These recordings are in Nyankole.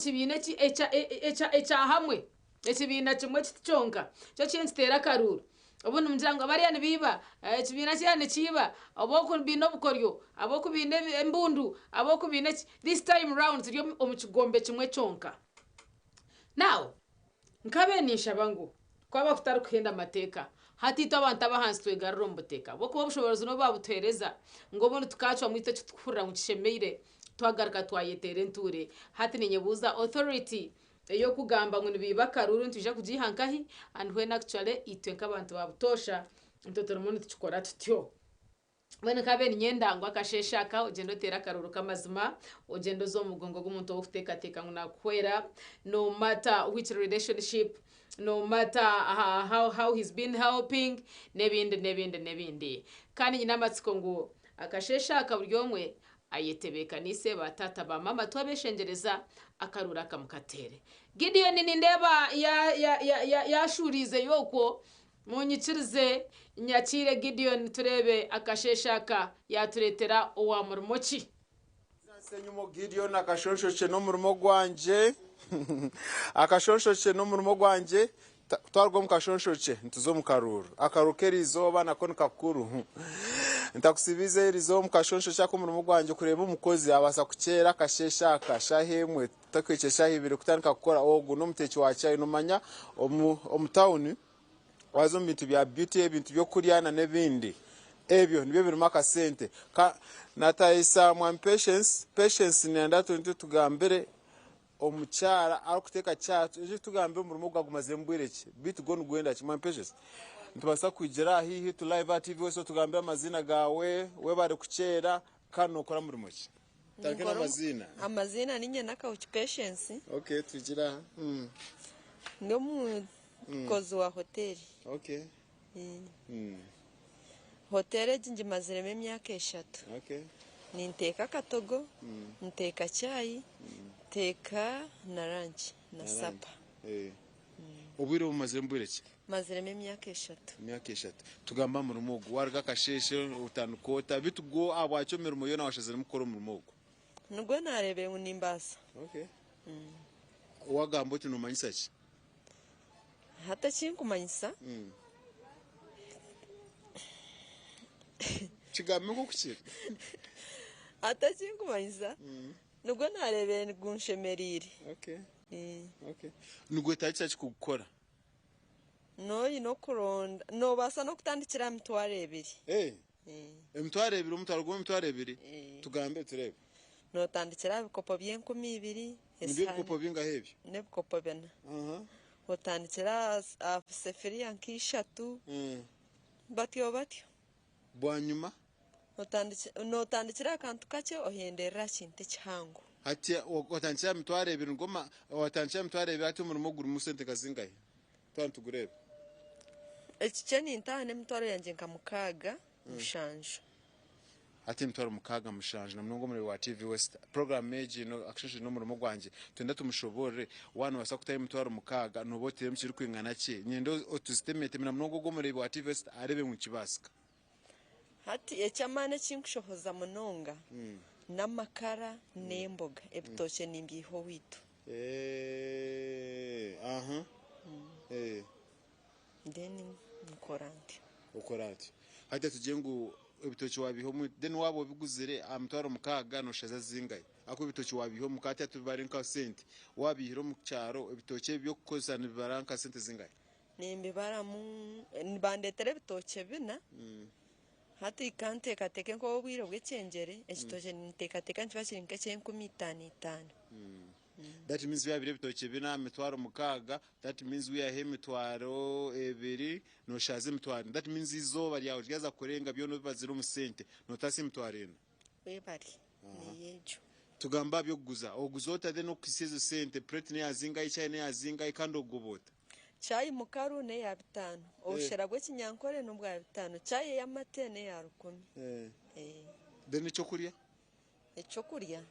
Ekibiina eki ekya ekya ekya hamwe, ekibiina kimwe kiti kyonka nikyo kiriyo nikiteera akaruuru. Obundi nimugira ngu bariya nibaiba, ekibiina kiriya nikiiba, ab'oku baine obukoryo, ab'oku baine embundu, ab'oku baine ki. This time round turi omu kigombe kimwe kyonka. Now, nkabaire ninshaba ngu kwaba kutarikuhenda mateeka, hati itwe abantu ab'ahansi twegarure omu buteeka ahabw'okuba obushoboorozi n'obu baabutuheereza ngu obundi tukaacwamu itwe eki turikuhurira ngu kishemeire Twagaruka twayeteera entuure. Hati ninyebuuza authority ey'okugamba ngu nibaiba akaruuru nitwija kugiiha nkahi? And when actually itwe nk'abantu ba butoosha nitwe turimu nitukikora tutyo. Mbwenu nkabaire niinyenda ngu akasheeshe aka ogyende oteere akaruuru k'amazima, ogyende oze omu mugongo gw'omuntu ou orikuteekateeka ngu naakuhwera, no matter which relationship, no matter how, how he's been helping, n'ebindi n'ebindi n'ebindi. Kandi nyine amatsiko ngu akasheeshe aka buri omwe Ayetebeekaniise ba taata ba maama twabeshengyereza akaruuru aka mukateere. Gideon nindeeba yashuuriizeyo okwo, munyikirize nyakiire Gideon tureebe akasheeshe aka yatureetera owa murimo ki. Senyumo Gideon akashonshokye n'omurimo gwangye akashonshokye n'omurimo gwangye Twaruga omu kashonshokye nituza omu karuuru. Akaruuru k'eriizooba nako ni kakuru. Ntakusibiize eriizooba omu kashonshokye aka omurimo gwangye kureeba omukozi abaasa kukyera akasheeshe aka shaaha emwe takuhikya eshaaha ibiri kutandika kukora ogu n'omuteeki wa chai. Noomanya omu tawuni waaza omu bintu bya beauty ebintu by'okurya n'ebindi ebyo nibyo birimu akasente. Natayisa mwami Patience, Patience nayenda tugambire Omukyara arikuteeka chai eki tugambire omurimo ogu agumaziremu bwire ki? Beitu gwo nigwenda ki? Mwami Patience, nitubaasa kwigira aha haihi tu live aha TV West otugambire amaziina gaawe, webare kukyera kandi nokora murimo ki? Tutandike n'amaziina. Amaziina ninye Nakawuki Patience. Okay, twigire aha. Ndi omukozi wa hoteeri. Okay. Hoteeri egi ngimaziremu emyaka eshatu. Ninteeka akatogo, nteeka chai, nteeka na ranki na sapa. Obwire obu omaziremu bwire ki? Maziremu emyaka eshatu. Emyaka eshatu. Tugambe aha murimo ogu. Waruga akasheeshe otandika ota? Beitu gwo ahabwaki emirimo yoona washaziremu kukora omurimo ogu? Nigwo naareebire ngu nimbaasa. Wagamba oti noomanyisa ki? Hati ekinkumanyisa. Kigambe nk'oku kiri. Hati ekinkumanyisa nigwo naareebire nigunshemereire. Nigwetaagisa ki kugukora? Nooba oine okuronda, noobaasa n'okutandikira aha mitwaro ebiri. Emitwaro ebiri, omutwaro gumwe emitwaro ebiri? Tugambe tureebe. Nootandikira aha bikopo by'enkumi ibiri. Nibyo ebikopo bingahi ebyo? N'ebikopo bina. Otandikira aha sefuriya nk'ishatu, batyo batyo. Bwanyima? Nootandikira aha kantu kakye ohenderera aha kintu ekihango. Hati otandikire aha mitwaro ebiri nigwo otandikire aha mitwaro ebiri hati omurimo gurimu sente nka zingahi? Twaba nitugureeba. Ekikye nintaaha n'emitwaro yangye nka mukaaga mushanju. Hati emitwaro mukaaga mushanju na munonga omureebi wa TV West. Puroguraamu egi akasheshe n'omurimo gwangye nitwenda tumushoboorore. Waaba noobaasa kutaho emitwaro mukaaga nooba otairemu kirikwingana ki? Niinyenda otuzitemeteme na munonga ogwo omureebi wa TV West areebe ngu nikibaasika. Hati eky'amaani ekinkushohoza munonga n'amakara n'emboga. Ebitookye nimbiiha owaitu. Then nkora ntyo. Okora otyo. Hati tugire ngu ebitookye wabiiha omu then waaba obiguzire aha mitwaro mukaaga nooshaza zingahi? Ahakuba ebitookye wabiiha omuka hati tubibare nka sente. Waabiihire omu kyaro ebitookye ebi by'okukozesa nibibara nka sente zingahi? Nimbibaramu, nibandeetera ebitookye bina, hati ka nteekateeke nk'obwire bw'ekyengyere, ekitookye ninteekateeka nikiba kiri nk'eky'enkumi itaano itaano. That means byaba biri ebitookye bina aha mitwaro mukaaga, that means wihaho emitwaro ebiri noshaaza emitwaro ena. That means eizooba ryawe ryaza kurenga byona obibazire omu sente notaasya emitwaro ena. Webare, niyo egyo. Tugambe aha by'okuguza, oguza ota then okuhitsya ezo sente, plate neya zingahi, chai neya zingahi kandi ogoba ota? Chai mukaru neya bitaano, obushera bw'ekinyankore n'obwa bitaano, chai ey'amate neya rukumi. Then ekyokurya? Ekyokurya?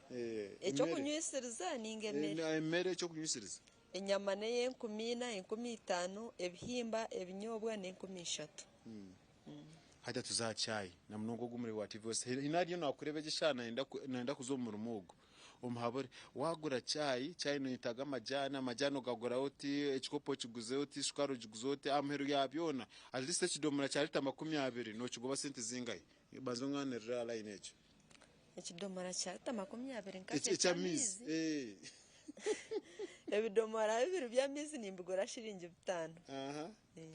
Ekyokunywisiriza ninga emere? Emere, ekyokunywisiriza. Enyama n'eyenkumi ina, enkumi itaano, ebihimba, ebinyobwa n'enkumi ishatu. Hati tuze aha chai na munonga ogu omurebe wa TV West. Haine ariyo nakureeba egi eshaaha nayenda kuza omu murimo ogu. Omuhabure, Waagura chai, chai noyetaaga amajaani, amajaani ogagura oti, ekikopo okiguze oti, shukaari ogiguze oti, aha muheru ya byona at least ekidomora kya rita 20 nokigoba sente zingahi? Banza ongaanirire aha line egyo. Ekidomora kya rita 20 nka Eky'amaizi? Eky'amaizi? Ebidomora bibiri by'amaizi nimbigura shiringi 5. Aha.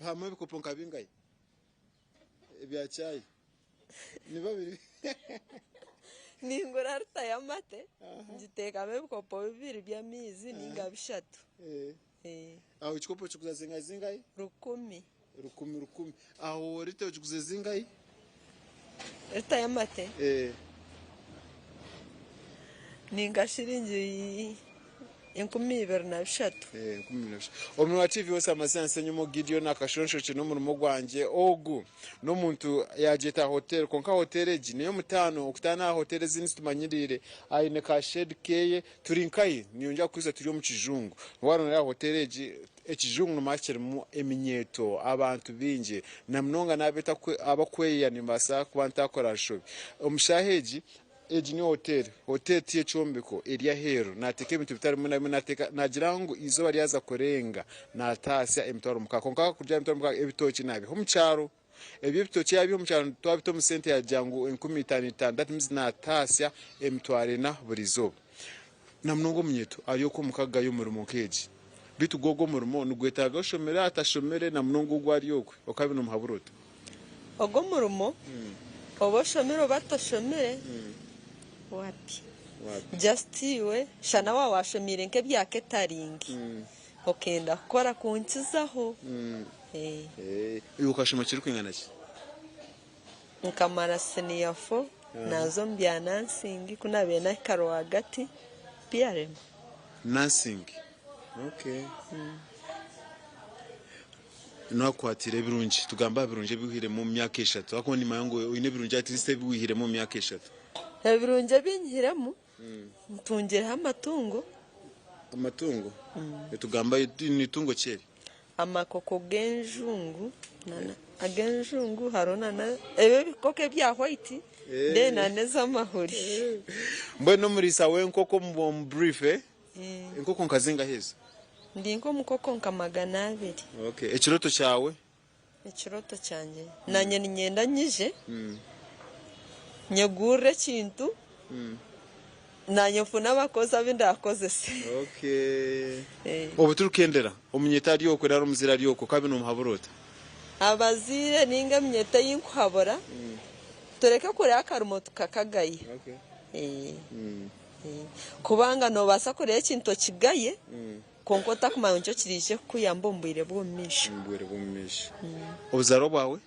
Hamwe ebikopo nka bingahi ebya chai? Ni babiri. Ningura rita y'amate ngiteekamu ebikopo bibiri by'amaizi ninga bishatu. Aho ekikopo okiguza zingahi zingahi? 1000. 1000 1000. Aho rita ogiguze zingahi? Rita y'amate? Ninka shiringi 2300. Omurimo wa TV Wose Amazina Nsenyumo Gideon Akashonshokye n'omurimo gwangye. Ogu n'omuntu yagyeta hotel kwonka hotel egi ney'omutaano okutaana aha hotel ezindi ezitumanyiriire. Aine ka shed keye. Turi nkahi? Ninyongyera kukuhitsya turi omu kijungu. Waaba noreeba hotel egi, ekijungu nomanya kirimu eminyeeto, abantu baingi namunonga n'abeeta abakweeya nimbaasa kuba ntaakora nshobi. Omu shaaha egi, Egi ni hoteri. Hoteri ti ekyombeko, eri aheeru. Naateeka ebintu bitari bimwe na bimwe. Naateeka, naagira ngu eizooba ryaza kurenga, naataasya 60,000. Kwonka kugira 60,000, ebitookye naabiiha omu kyaro. Ebyo ebitookye yaabiiha omu kyaro, twabita omu sente yaagira ngu 5000 itaano. That means naataasya 40,000 buri izooba. Na munonga omunyeeto ari okwo omuka agaye omurimo nk'egi. Beitu gwo ogwo omurimo nigwetaaga oshomire atashomire na munonga ogwo ari okwe, okaabaire noomuhabura ota? Ogwo omurimo oba oshomire oba toshomire wapi just iwe shana waaba washomiire nk'ebya catering okenda kukora kunkizaho. Iwe okashoma kirikwingana ki? Nkamara siniya fo naaza omu bya nursing ku naabaire naahika rwagati PRM. Nursing okay. Nakukwatira ebirungi, tugambe aha birungi ebi wihiremu omu myaka eshatu ahakuba nimanya ngu oine ebirungi at least ebi wihiremu omu myaka eshatu. Ebirungi ebi nyihiremu, ntungireho amatungo. Amatungo? Nitugamba ni itungo ki eri? Amakoko g'enjungu nana ag'enjungu hariho nana ebi ebikoko ebya white then nana ez'amahuri. Mbwenu omuriisa w'enkoko omu brief eh? Enkoko nka zingahi ezo? Ndi nk'omukoko nka 200. Okay, ekiroto kyawe? Ekiroto kyangye? Nanye niinyenda nyije nyegurire ekintu nanye nfune abakozi abu ndaakozese. Okay. Obu turikukendera, omunyeeto ari okwe nari omuzaire ari okwe, okaabaire noomuhabura ota? Abazaire nainga eminyeeto ei nkuhabura, tureke kureeba akarimo tukakagaya. Kubanga noobaasa kureeba ekintu okigaye kwonka otakumanya ngu nikyo kiraije kukuyamba omu bwire bw'omumaisho. Omu bwire bw'omumaisho. Obuzaarwa bwawe?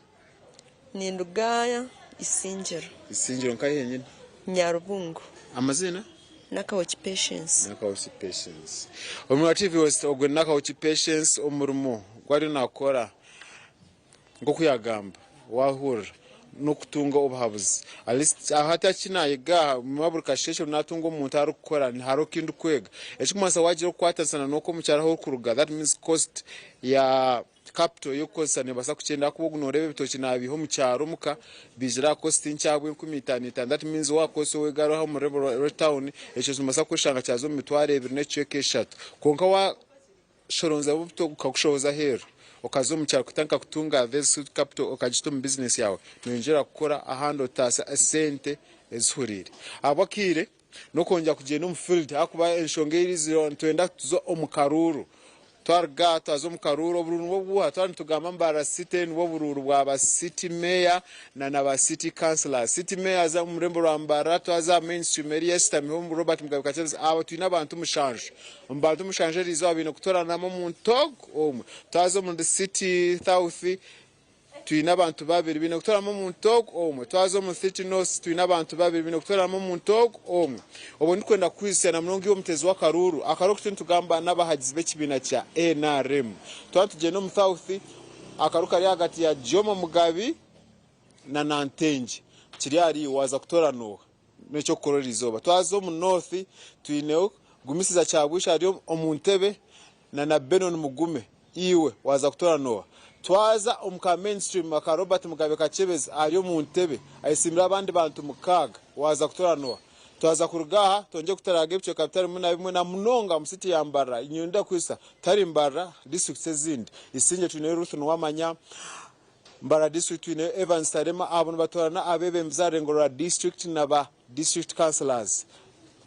Ninduga Isingiro. Isingiro nkahi henyini? Nyarubungo. Amaziina? Nakawuki Patience. Nakawuki Patience. Omurimo wa TV West ogwe ni Nakawuki Patience omurimo ogu ariyo naakora. Nk'oku yaagamba, waahurira n'okutunga obuhabuzi. At least hati eki naayega aha, manya buri kasheeshe obu naatunga omuntu arikukora hariho eki ndikwega. Ekirikumanyisa waagira okukwatanisa na n'oku omu kyaro ahu orikuruga that means cost ya capital ey'okukozesa neebaasa kukyenda ahakuba ogu nooreeba ebitookye naabiiha omu kyaro omuka biizire aha cost nkye ahabw'enkumi itaano itaano that means waakozesa ow'egaari aha omu rurembo town ekyo noobaasa kweshanga kyaza omu 2,000 n'ekicweka eshatu. Kwonka wa. Shoronza buto bukakushohoza aheeru okaza omu kyaro kutandika kutunga this capital okagita omu business yaawe noyongyera kukora ahandi otaasa esente ezihuriire. Ahabw'akaire n'okwongyera kugyenda omu field ahakuba enshonga erizire nitwenda tuze omu karuuru. Twaruga aha twaza omu karuuru, oburuuru nibwo buuha? Twaba nitugamba Mbarara City nibwo buruuru bwa ba city mayor na na ba city councillors. City mayor aza omu rurembo rwa Mbarara twaza aha mainstream eriyo eshutamiho Robert Mugabe Kakyebezi abo twine abantu mushanju. Omu bantu mushanju eriizooba baine kutooranamu omuntu ogwo omwe. Twaza omu City South twine abantu babiri baine kutooranamu omuntu ogwo omwe. Twaza omu City North twine abantu babiri baine kutooranamu omuntu ogwo omwe. Obwo ndikwenda kukuhitsya na munonga iwe omuteezi w'akaruuru. Akaruuru aku turiyo nitugamba n'abahagizi b'ekibiina kya nrm. Twaba nitugyenda omu South, akaruuru kari ahagati ya Jomo Mugabi na Nantengye. Kiri ahari iwe waaza kutoorana oha? N'eky'okukora eri izooba. Twaza omu North twineho Gumisiza Kyabwisha ari omu ntebe na na Benon Mugume. Iwe waaza kutoorana oha? Twaza omu ka Mainstream aka Robert Mugabe Kakyebezi ari omu ntebe ayesimbire abandi bantu mukaaga. Waaza kutoorana oha? Twaza kuruga aha twongye kutaraaga ebicweka bitari bimwe na bimwe na munonga omu city ya Mbarara. Niinyenda kuhitsya tari Mbarara, districts ezindi. Isingye twineyo Ruth Nuwamanya, Mbarara district twineyo Evans Tarema. Abo nibatoorana abeebembezi aha rurengo rwa district na ba district councillors.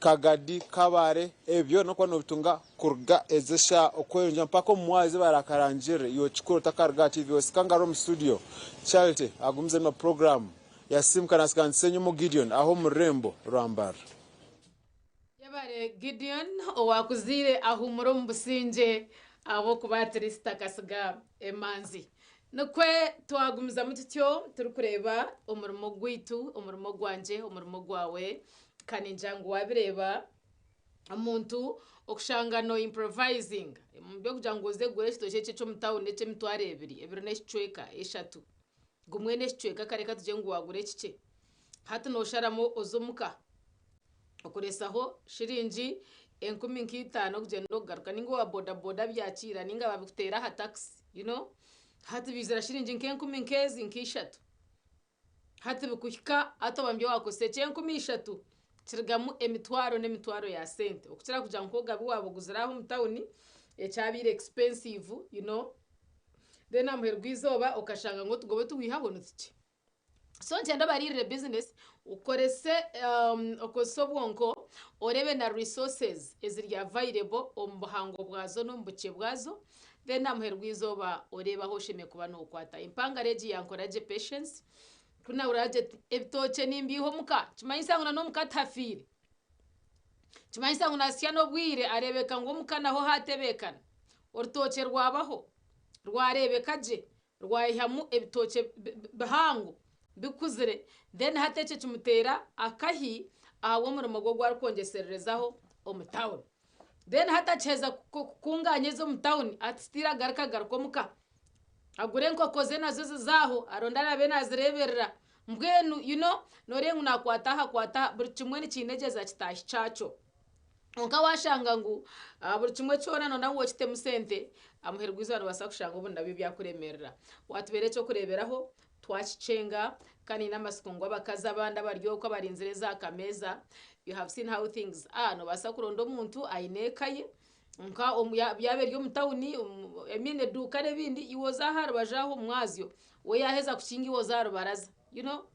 Kagadi, Kabale, ebyo byona okuba nobitunga kuruga ezi eshaaha okweyongyera mpaka omu mwazyo barakarangirire. Iwe kikuru otakaruga aha TV osika ngaruka omu studio. Charity agumizemu na puroguraamu. Yasiimuka naasiga Nsenyomo Gideon aho omu rurembo rwa Mbarara. Yebare Gideon owaakuzaire ahuumure omu busingye ahabw'okuba Tirisita akasiga emanzi. Nikwo twagumizamu tutyo turikureeba omurimo gwaitu, omurimo gwangye, omurimo gwawe. Ka ningira ngu waabireeba omuntu okushanga no improvisinga omu by'okugira ngu oze kugura ekitookye eki eky'omu tawuni eky'emitwaro ebiri, ebiri n'ekicweka, eshatu. Gumwe n'ekicweka kare katugire ngu waagura ekikye. Hati noosharamu oze omuka okoresaho shiringi enkumi nk'itaano okugyenda okugaruka ninga owa boda boda abyakiira ninga babikuteera aha takisi you know hati biizira shiringi nk'enkumi nk'ezi nk'ishatu. Hati bikuhika hati oba nibyo waakozesa eky'enkumi ishatu kirugamu emitwaro n'emitwaro ya sente okukira kugira ngu nk'ogabe waaba oguzire aha omu tawuni ekyabaire expensive you know then aha muheru gw'eizooba okashanga ngu otugoba otu waihaho ni tukye. So niinyenda obariirire bizinesi okorese okozese obwonko oreebe na resources eziri available omu buhango bwazo n'omu bukye bwazo then aha muheru gw'eizooba oreebe ahu oshemereire kuba nookwata. Empangare egi yankora gye Patience ku naahurira gye ebitookye nimbiiha omuka nikimanyisa ngu n'omuka tihafiire. Nikimanyisa ngu naasya n'obwire areebeka ngu omuka naho haatebeekana. Orutookye rwabaho, rwareebeka gye, rwaihamu ebitookye bihango bikuzire then hati ekyo kimuteera akahi ahabw'omurimo gwe ogu arikwongyesererezaho omu tawuni. Then hati akiheza kukungaanya ez'omu tawuni ati still agaruke agaruke omuka agure enkoko ze nazo zize aho aronde araabe naazireeberera. Mbwenu you know nooreeba ngu naakwata aha akwata aha buri kimwe nikiinegyeza kitaahi kyakyo. Kwonka waashanga ngu buri kimwe kyona nooyenda ngu okitemu sente, aha muheru gw'eizooba noobaasa kushanga obundi nabyo byakuremeerera. Waatubeera eky'okureeberaho, twakikyenga kandi nyine amatsiko ngu abakazi abandi abari okwo abarinzire zaakameeza, you have seen how things are, noobaasa kuronda omuntu aine eka ye, nka yaaba eri omu tawuni, I mean eduuka n'ebindi, iwe oze aha rubaju aho omu mwazyo, we yaaheza kukinga iwe oze aha rubaraza, you know.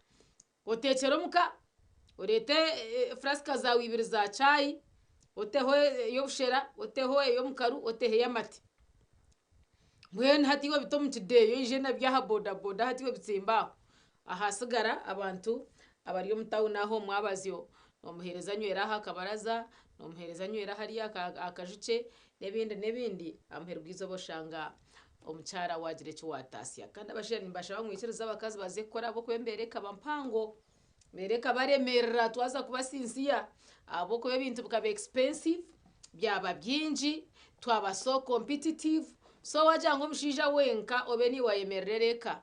Oteekyere omuka, oreete furasika zaawe ibiri za chai, oteho ey'obushera, oteho ey'omukaru, oteho ey'amate. Mbwenu hati iwe obite omu kideeya oije nabyo aha bodaboda hati iwe obitsimbe aho. Ahasigara abantu abari omu tawuni aho omu mwabazyo, noomuheereza anywera aha akabaraza, noomuheereza anywera hariya aha kaju kye, n'ebindi n'ebindi, aha muheru gw'eizooba oshanga omukyara waagira eki waataasya. Kandi abashaija nimbashaba ngu mwikirize abakazi baze kukora ahabw'okuba embeera ekaba mpango, embeera ekabaremeerera twaza kuba sincere ahabw'okuba ebintu bikaba expensive, byaba bingi, twaba so competitive, so waagira ngu omushaija wenka obe niiwe waayemererera eka,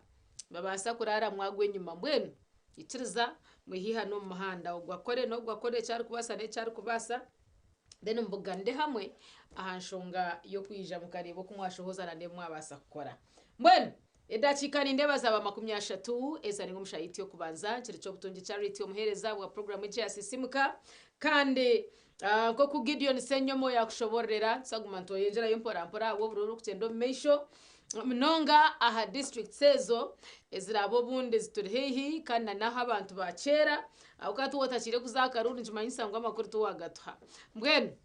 nibabaasa kuraara mwagwa enyima. Mbwenu ikiriza mwihaihane omu muhanda, ogu akore n'ogu akore eki arikubaasa n'eki arikubaasa. Then mubuganire hamwe aha nshonga y'okwija mukareeba oku mwashohoza na n'ebi mwabaasa kukora. Mbwenu edakiika nindeeba zaaba 30 ezari omu shaaha yaitu y'okubanza. Kiri ky'obutungi Charity omuheereza wa puroguraamu egi eya Sisiimuka. Kandi nk'oku Gideon Ssenyomo yaakushoboororera, tusaguma nitweyongyerayo mporampora ahabw'obururu kugyenda omu maisho munonga aha disiturikiti ezo eziraabe obundi zituri haihi kandi na n'ahu abantu baakyera. Ahabw'okuba tiwe otakiire kuza aha karuuru nikimanyisa ngu amakuru tiwaagatuha. Mbwenu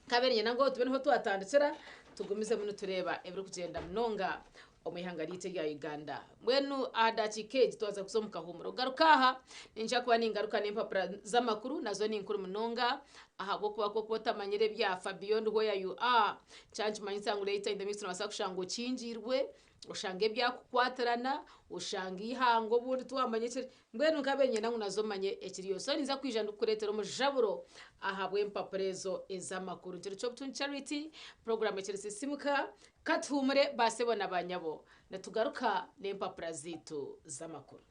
nkabaire niinyenda ngu tube niho twatandikira tugumizemu nitureeba ebirikugyenda munonga omu ihanga ryaitu erya Uganda. Mbwenu aha dakiika egi twaza kuza omu kahuumuro. Garuka aha, niinyija kuba ningaruka n'empapura z'amakuru nazo ni nkuru munonga ahabw'okuba ku okuba otamanyire ebyafa beyond where you are, kyaba nikimanyisa ngu later in the midst noobaasa kushanga okingiirwe, oshange ebyakukwatirana, oshange eihanga obundi tiwamanya ekiri Mbwenu nkabaire niinyenda ngu nazo omanye ekiriyo. So ninza kwija ndikukureetera omujaburo ahabw'empapura ezo ez'amakuru. Nikiro ky'obutungi Charity, puroguraamu ekiri Sisiimuka. Ka tuhuumure baasebo na baanyabo, nitugaruka n'empapura zaitu z'amakuru.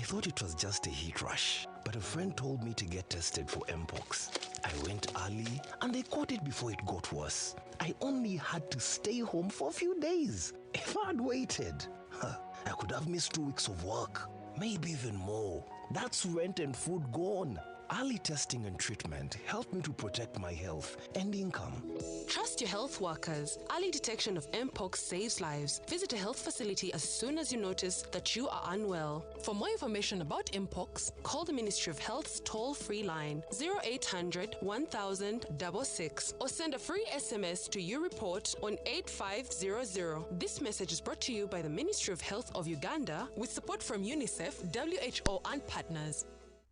thought it was just a heat rash, but a friend told me to get tested for Mpox. I went early and they caught it before it got worse. I only had to stay home for a few days. If I'd waited, I could have missed 2 weeks of work, maybe even more. That's rent and food gone. Early testing and treatment helped me to protect my health and income. Trust your health workers. Early detection of Mpox saves lives. Visit a health facility as soon as you notice that you are unwell. For more information about Mpox, call the Ministry of Health's toll free line 0800 1000 66 or send a free SMS to U-Report on 8500. This message is brought to you by the Ministry of Health of Uganda with support from UNICEF, WHO, and partners.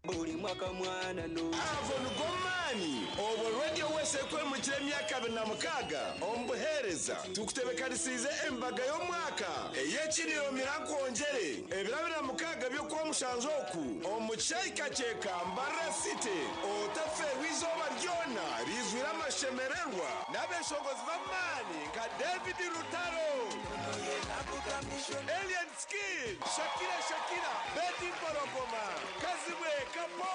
Buli mwaka mwana no. Avo nigo maani obwo Radio West ekwemukira emyaka 26 omu buheereza. Tukutebekanisiize embaga y'omwaka ey'ekiriro mirankwongyere ebiro 26 by'okwomushanju oku omu kishaayi Kakyeka, Mbarara City. Otafeerwa izooba ryona riizwire amashemererwa n'abeeshongozi b'amaani nka David Rutaro, Alien Skin, Shakira Shakira, Betty Mporogoma, Kazibwe Kapo,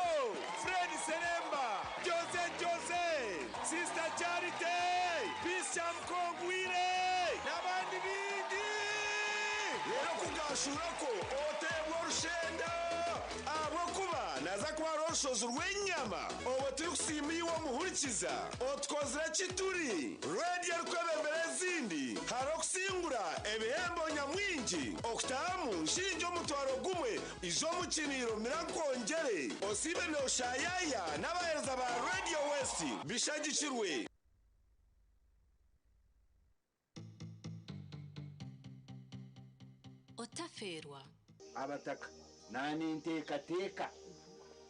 Fred Seremba, Jose Jose, Sister Charity, Peace Chamkongwire n'abandi bingi. Rero kugashurako oteebwa orushenda ahabwokuba naza kuba ari orushozi rw'enyama. Obwo turikusiima iwe omuhurikiza otukozire kituri rediyo erikwebembera ezindi. Hari okusingura ebihembo nyamwingi, okutahamu nshingi 10,000 iz'omukiniro mirankwongyere. Osiibe noshayaya n'abaheereza ba Radio West bishagikirwe. Otafeerwa. Abataka naninteekateeka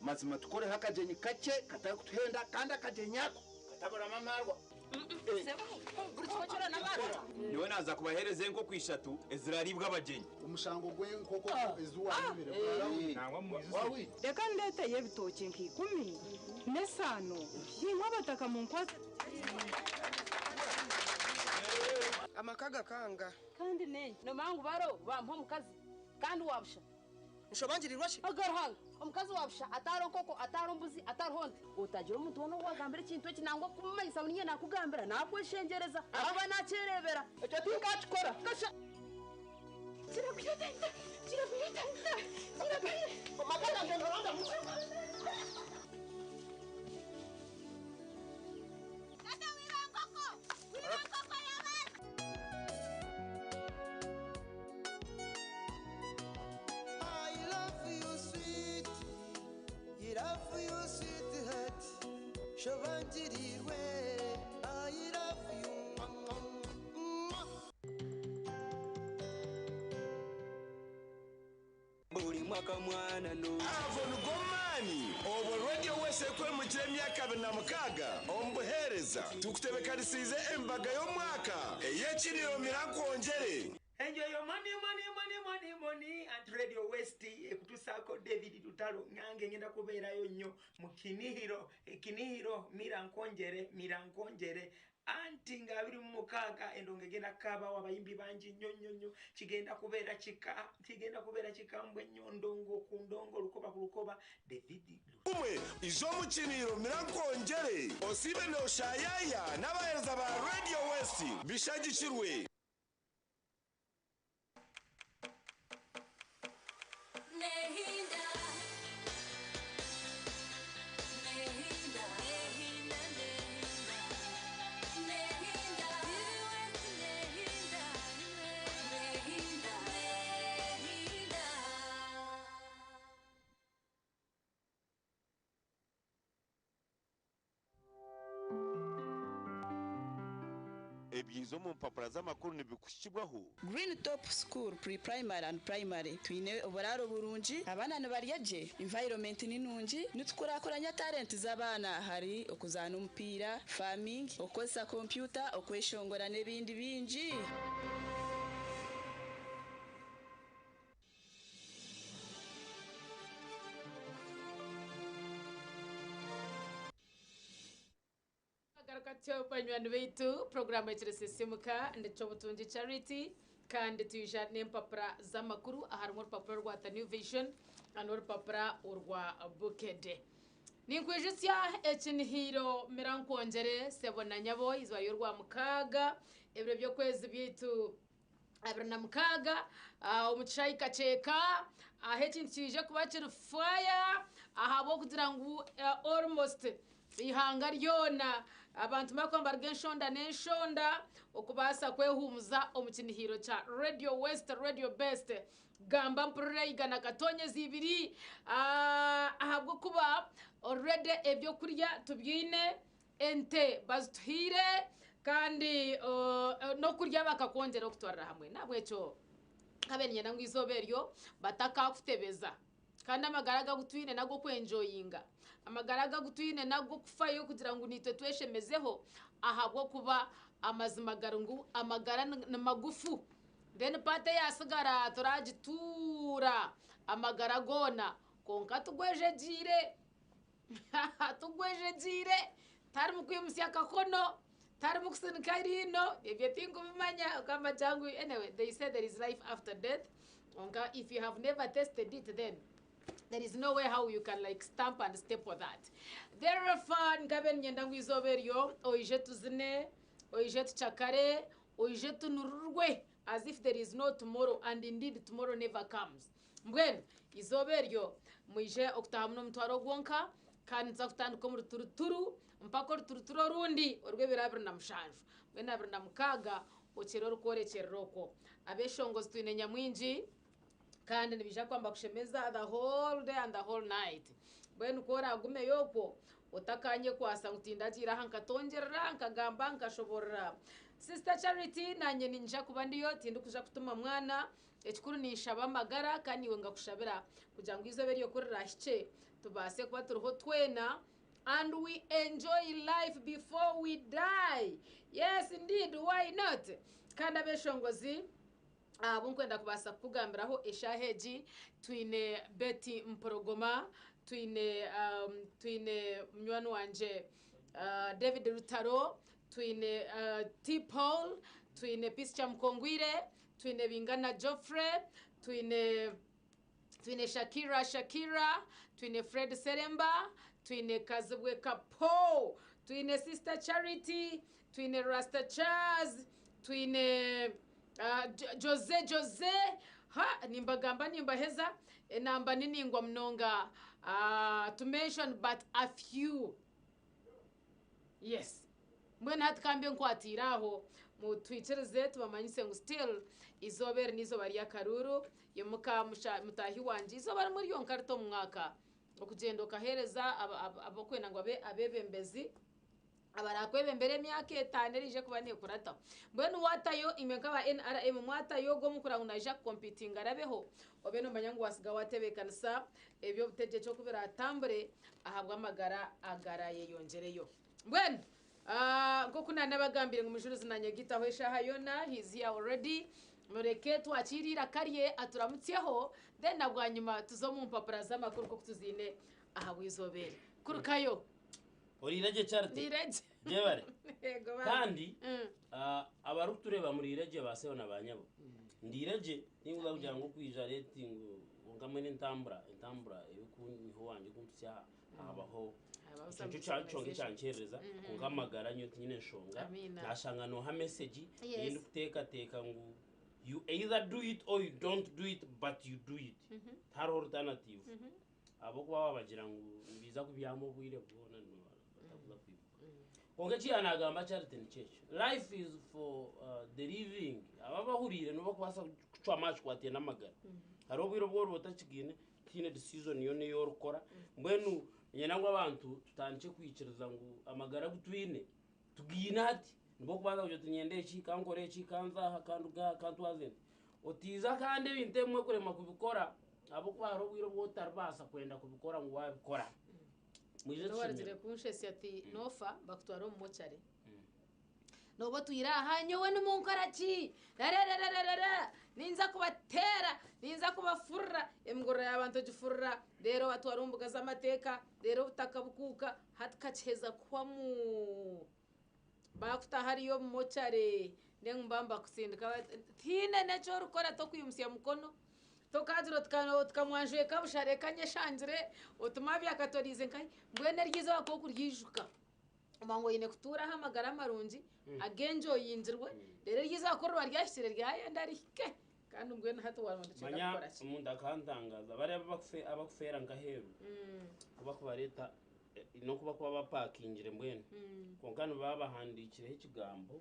mazima tukoreho akagyenyi kakye katarikutuhenda, kandi akagyenyi ako kataburamo amarwa. Niwe naza kubahereza enkoko ishatu eziraribwa abagyenyi. Omushango gw'enkoko eziwayibire. Reka ndeeteyo ebitookye nka 10 n'esaano ninkwa abataka mu nkwata. Amaka gakanga. Kandi nenye nomangu baro bampa omukazi kandi wabusha. Nshobangirirwa shi? Agaruhanga omukazi wabusha atari nkoko, atari mbuzi, atari honte. Utagira omuntu wona owagambira ekintu eki nangwa kumumanyisa ngu ninye nakugambira, nakweshengereza akuba nakyerebera. Ekyo tinkakikora kasha. Kirakwita, kirakwita, kirakwita. Amaka gange noronda. I love you sweet, you love you sweetheart, shobangirirwe. I love you. Mwah. Buli mwaka mwana no. Avo nigo maani obwo Radio West ekwemukira emyaka 26 omu buheereza. Tukutebekanisiize embaga y'omwaka ey'ekiriro mirankwongyere. Enjoy your money, money, money, money, money. And Radio West ekutusaako David Lutalo. Nange ngenda kubeerayo nnyo mu Kinihiro, Kinihiro Mirankonjere, Mirankonjere. Anti nga 26 endongo egenda kukaabawo abayimbi bangi nnyo nnyo nnyo. Kigenda kubeera kika, kigenda kubeera kikambwe nnyo, ndongo ku ndongo, lukoba ku lukoba. David Umwe iz'omukiniro mirankwongyere. Osiibe noshayaya n'abaheereza ba Radio West bishagikirwe. Nehinda. Nehinda. Nehinda. Nehinda. Nehinda. Nehinda. Nehinda. Ebyiza omu mpapura z'amakuru nibikushibwaho. Green Top School Pre-Primary and Primary, twine oburaro burungi, abaana nibarya gye, environment ni nungi, nitukurakuranya talent z'abaana, hari okuzaana omupiira, farming, okukozesa kompyuta, okweshongora n'ebindi bingi. Garuka tyo banywani baitu, programu ekiresisimuka ndetse obutungi Charity, kandi twija n'empapura z'amakuru. Harimu orupapuro rwa The New Vision. N'orupapura orwa Bukedde. Ninkwijutsya ekinihiiro mira nkwongyere sebo na nyabo eizooba ry'orwamukaaga ebiro by'okwezi byaitu 26 omu kishaayi Kakyeka ahu ekintu kiije kuba kiri fire ahabw'okugira ngu almost eihanga ryona abantu bakuba nibaruga enshonda n'enshonda okubaasa kwehuumuza omu kinihiiro kya Radio West Radio Best Gamba mpurire igana katonyezi ibiri ahabw'okuba already ebyokurya tubyine, ente bazituhaire kandi n'okurya bakakwongyera okutwarira hamwe. N'ahabw'ekyo nkabaire niinyenda ngu eizooba eryo batakakutebeza. Kandi amagara agu twine n'ag'okwenjoyinga. Amagara agu twine n'ag'okufayo kugira ngu naitwe tweshemezeho ahabw'okuba amazima gari ngu amagara ni magufu. Then part eyasigara turagituura amagara goona kwonka tugwejegyeire tugwejegyeire tiharimu kwimutsya akakono tiharimu kusinika eriino ebyo tinkubimanya ogamba ngu anyway they say there is life after death kwonka if you have never tested it then there is no way how you can like stamp and step on that therefore nkabe niinyenda ngu eizooba eryo oije tuzine oije tucakare Oije tunururwe as if there is no tomorrow and indeed tomorrow never comes. Mbwenu eizooba eryo mwije okutaahamu n'omutwaro gwonka kandi nituza kutandika omu ruturuturu mpaka oruturuturu orundi orw'ebiro 27. Mbwenu 26 okire orikworekyerera okwo. Abeshongozi twine nyamwingi kandi nibaija kuba nibakushemeza the whole day and the whole night. Mbwenu ku oraagumeyo okwo otakaanyekwasa ngu tindagiire aha nkatongyerera, nkagamba, nkashoboorora. Sister Charity naanye niinyija kuba ndiyo, tindikuja kutuma mwana, ekikuru ninshaba amagara kandi naiwe ngakushabira kugira ngu eizooba eryo ku riraahikye tubaase kuba turiho twena and we enjoy life before we die. Yes indeed, why not? Kandi abeshongozi Abu nkwenda kubaasa kukugambiraho eshaaha egi, twine Betty Mpologoma, twine twine munywani wangye David Rutaro, twine T Paul, twine Peace Kyamukongwire, twine Bingana Geoffrey, twine twine Shakira Shakira, twine Fred Seremba, twine Kazibwe Kapo, twine Sister Charity, twine Rasta Charles, twine Jose Jose, ha nimbagamba nimbaheza enamba ni ningwa munonga to mention but a few. Yes. Mbwenu hati ka mbe nkwatiire aho, mutwikirize tubamanyise ngu still eizooba eri n'eizooba ry'akaruuru, imuka mutaahi wangye, eizooba rimwe ryonka rita omu mwaka, okugyenda okaheereza ab'okwenda ngu babe abeebembezi, abarakwebembera emyaka etaano eriija kuba neekurataho. Mbwenu waatayo, imwe nk'aba NRM mwatayo ogwo omukura ngu naija kukompitinga arabeho, obe noomanya ngu waatsiga waatebeekanisa eby'obutegyeki oku biraatambure ahabw'amagara agaraayeyongyereyo. Mbwenu nk'oku naanabagambire ngu Mujurizi naanyegitaho eshaaha yoona, he is here already, mureke twakiire eiraka rye aturamutsyeho then na bwanyima tuze omu mpapura z'amakuru nk'oku tuziine ahabw'eizooba eri. Kurukayo. Oriire gye Charity? Ndiire gye. Gyebare. Yego bambi. Kandi abarikutureeba muriire gye ba sebo na ba nyabo. Ndiire gye tinkuza kugira ngu okwija late ngu kwonka mbwenu entambura entambura erikuunyiha owangye kumpitsya aha habaho Habaho ekyo some nikyo kyonka disorganization. ekyankyerereza kwonka amagara nyowe tinyine nshonga. Amiina. Nashanga nooha message Yes. ei ndikuteekateeka ngu you either do it or you don't do it but you do it. Tihariho alternative. Ahabw'okuba waabagira ngu nibaija kubyama obwire bwona batakuza kwimuka. Kwonka eki yaanagamba Charity nikyo ekyo. Life is for the living. Abo abahuriire nibo barikubaasa kucwamu aha kikwataine n'amagara. Hariho obwire obu oriba otakigaine, tihaine decision yoona ei orikukora. Mbwenu niinyenda ngu abantu tutandikye kwikiriza ngu amagara agu twine, tugaine hati. Nibwo orikubanza kugira oti niinyenda eki, ka nkore eki, ka nze aha, ka nduge aha, ka ntwaze nti. Otiiza kandi ebintu ebimwe kuremwa kubikora ahabw'okuba hariho obwire obu otaribaasa kwenda kubikora ngu waabikora. Mwije N'owarugire tushemererwe. kunshesya ati noofa bakutwara omu mochari. Nooba otwire aha nyowe nimunkora ki? Rararararara ninza kubateera, ninza kubafurura, emiguriro y'abantu ogifurura, reero obatwara omu mbuga z'amateeka, reero obutaka bukuuka, hati kakiheza kuhwamu. Baakuta hariya omu mochari then nibaba nibakutsindika bati tihaine n'eki orikukora tokwimutsya mukono, Tokagira oti kamwanjweka busha reka nyeshangire, oti maabi akatoriize nkahi, mbwenu eryo izooba ku okuryijuka, oba ngu oine kutuuraho amagara marungi ag'enjoyingirwe, reero eryo izooba ku riba ryahikire ryayenda rihike kandi mbwenu hati waaba nokyenda Manya kukora ki? omuntu akantangaaza bariya abakufeera nk'aheeru ku bakubareeta n'oku bakuba bapakingire mbwenu kwonka nibaba bahandiikireho ekigambo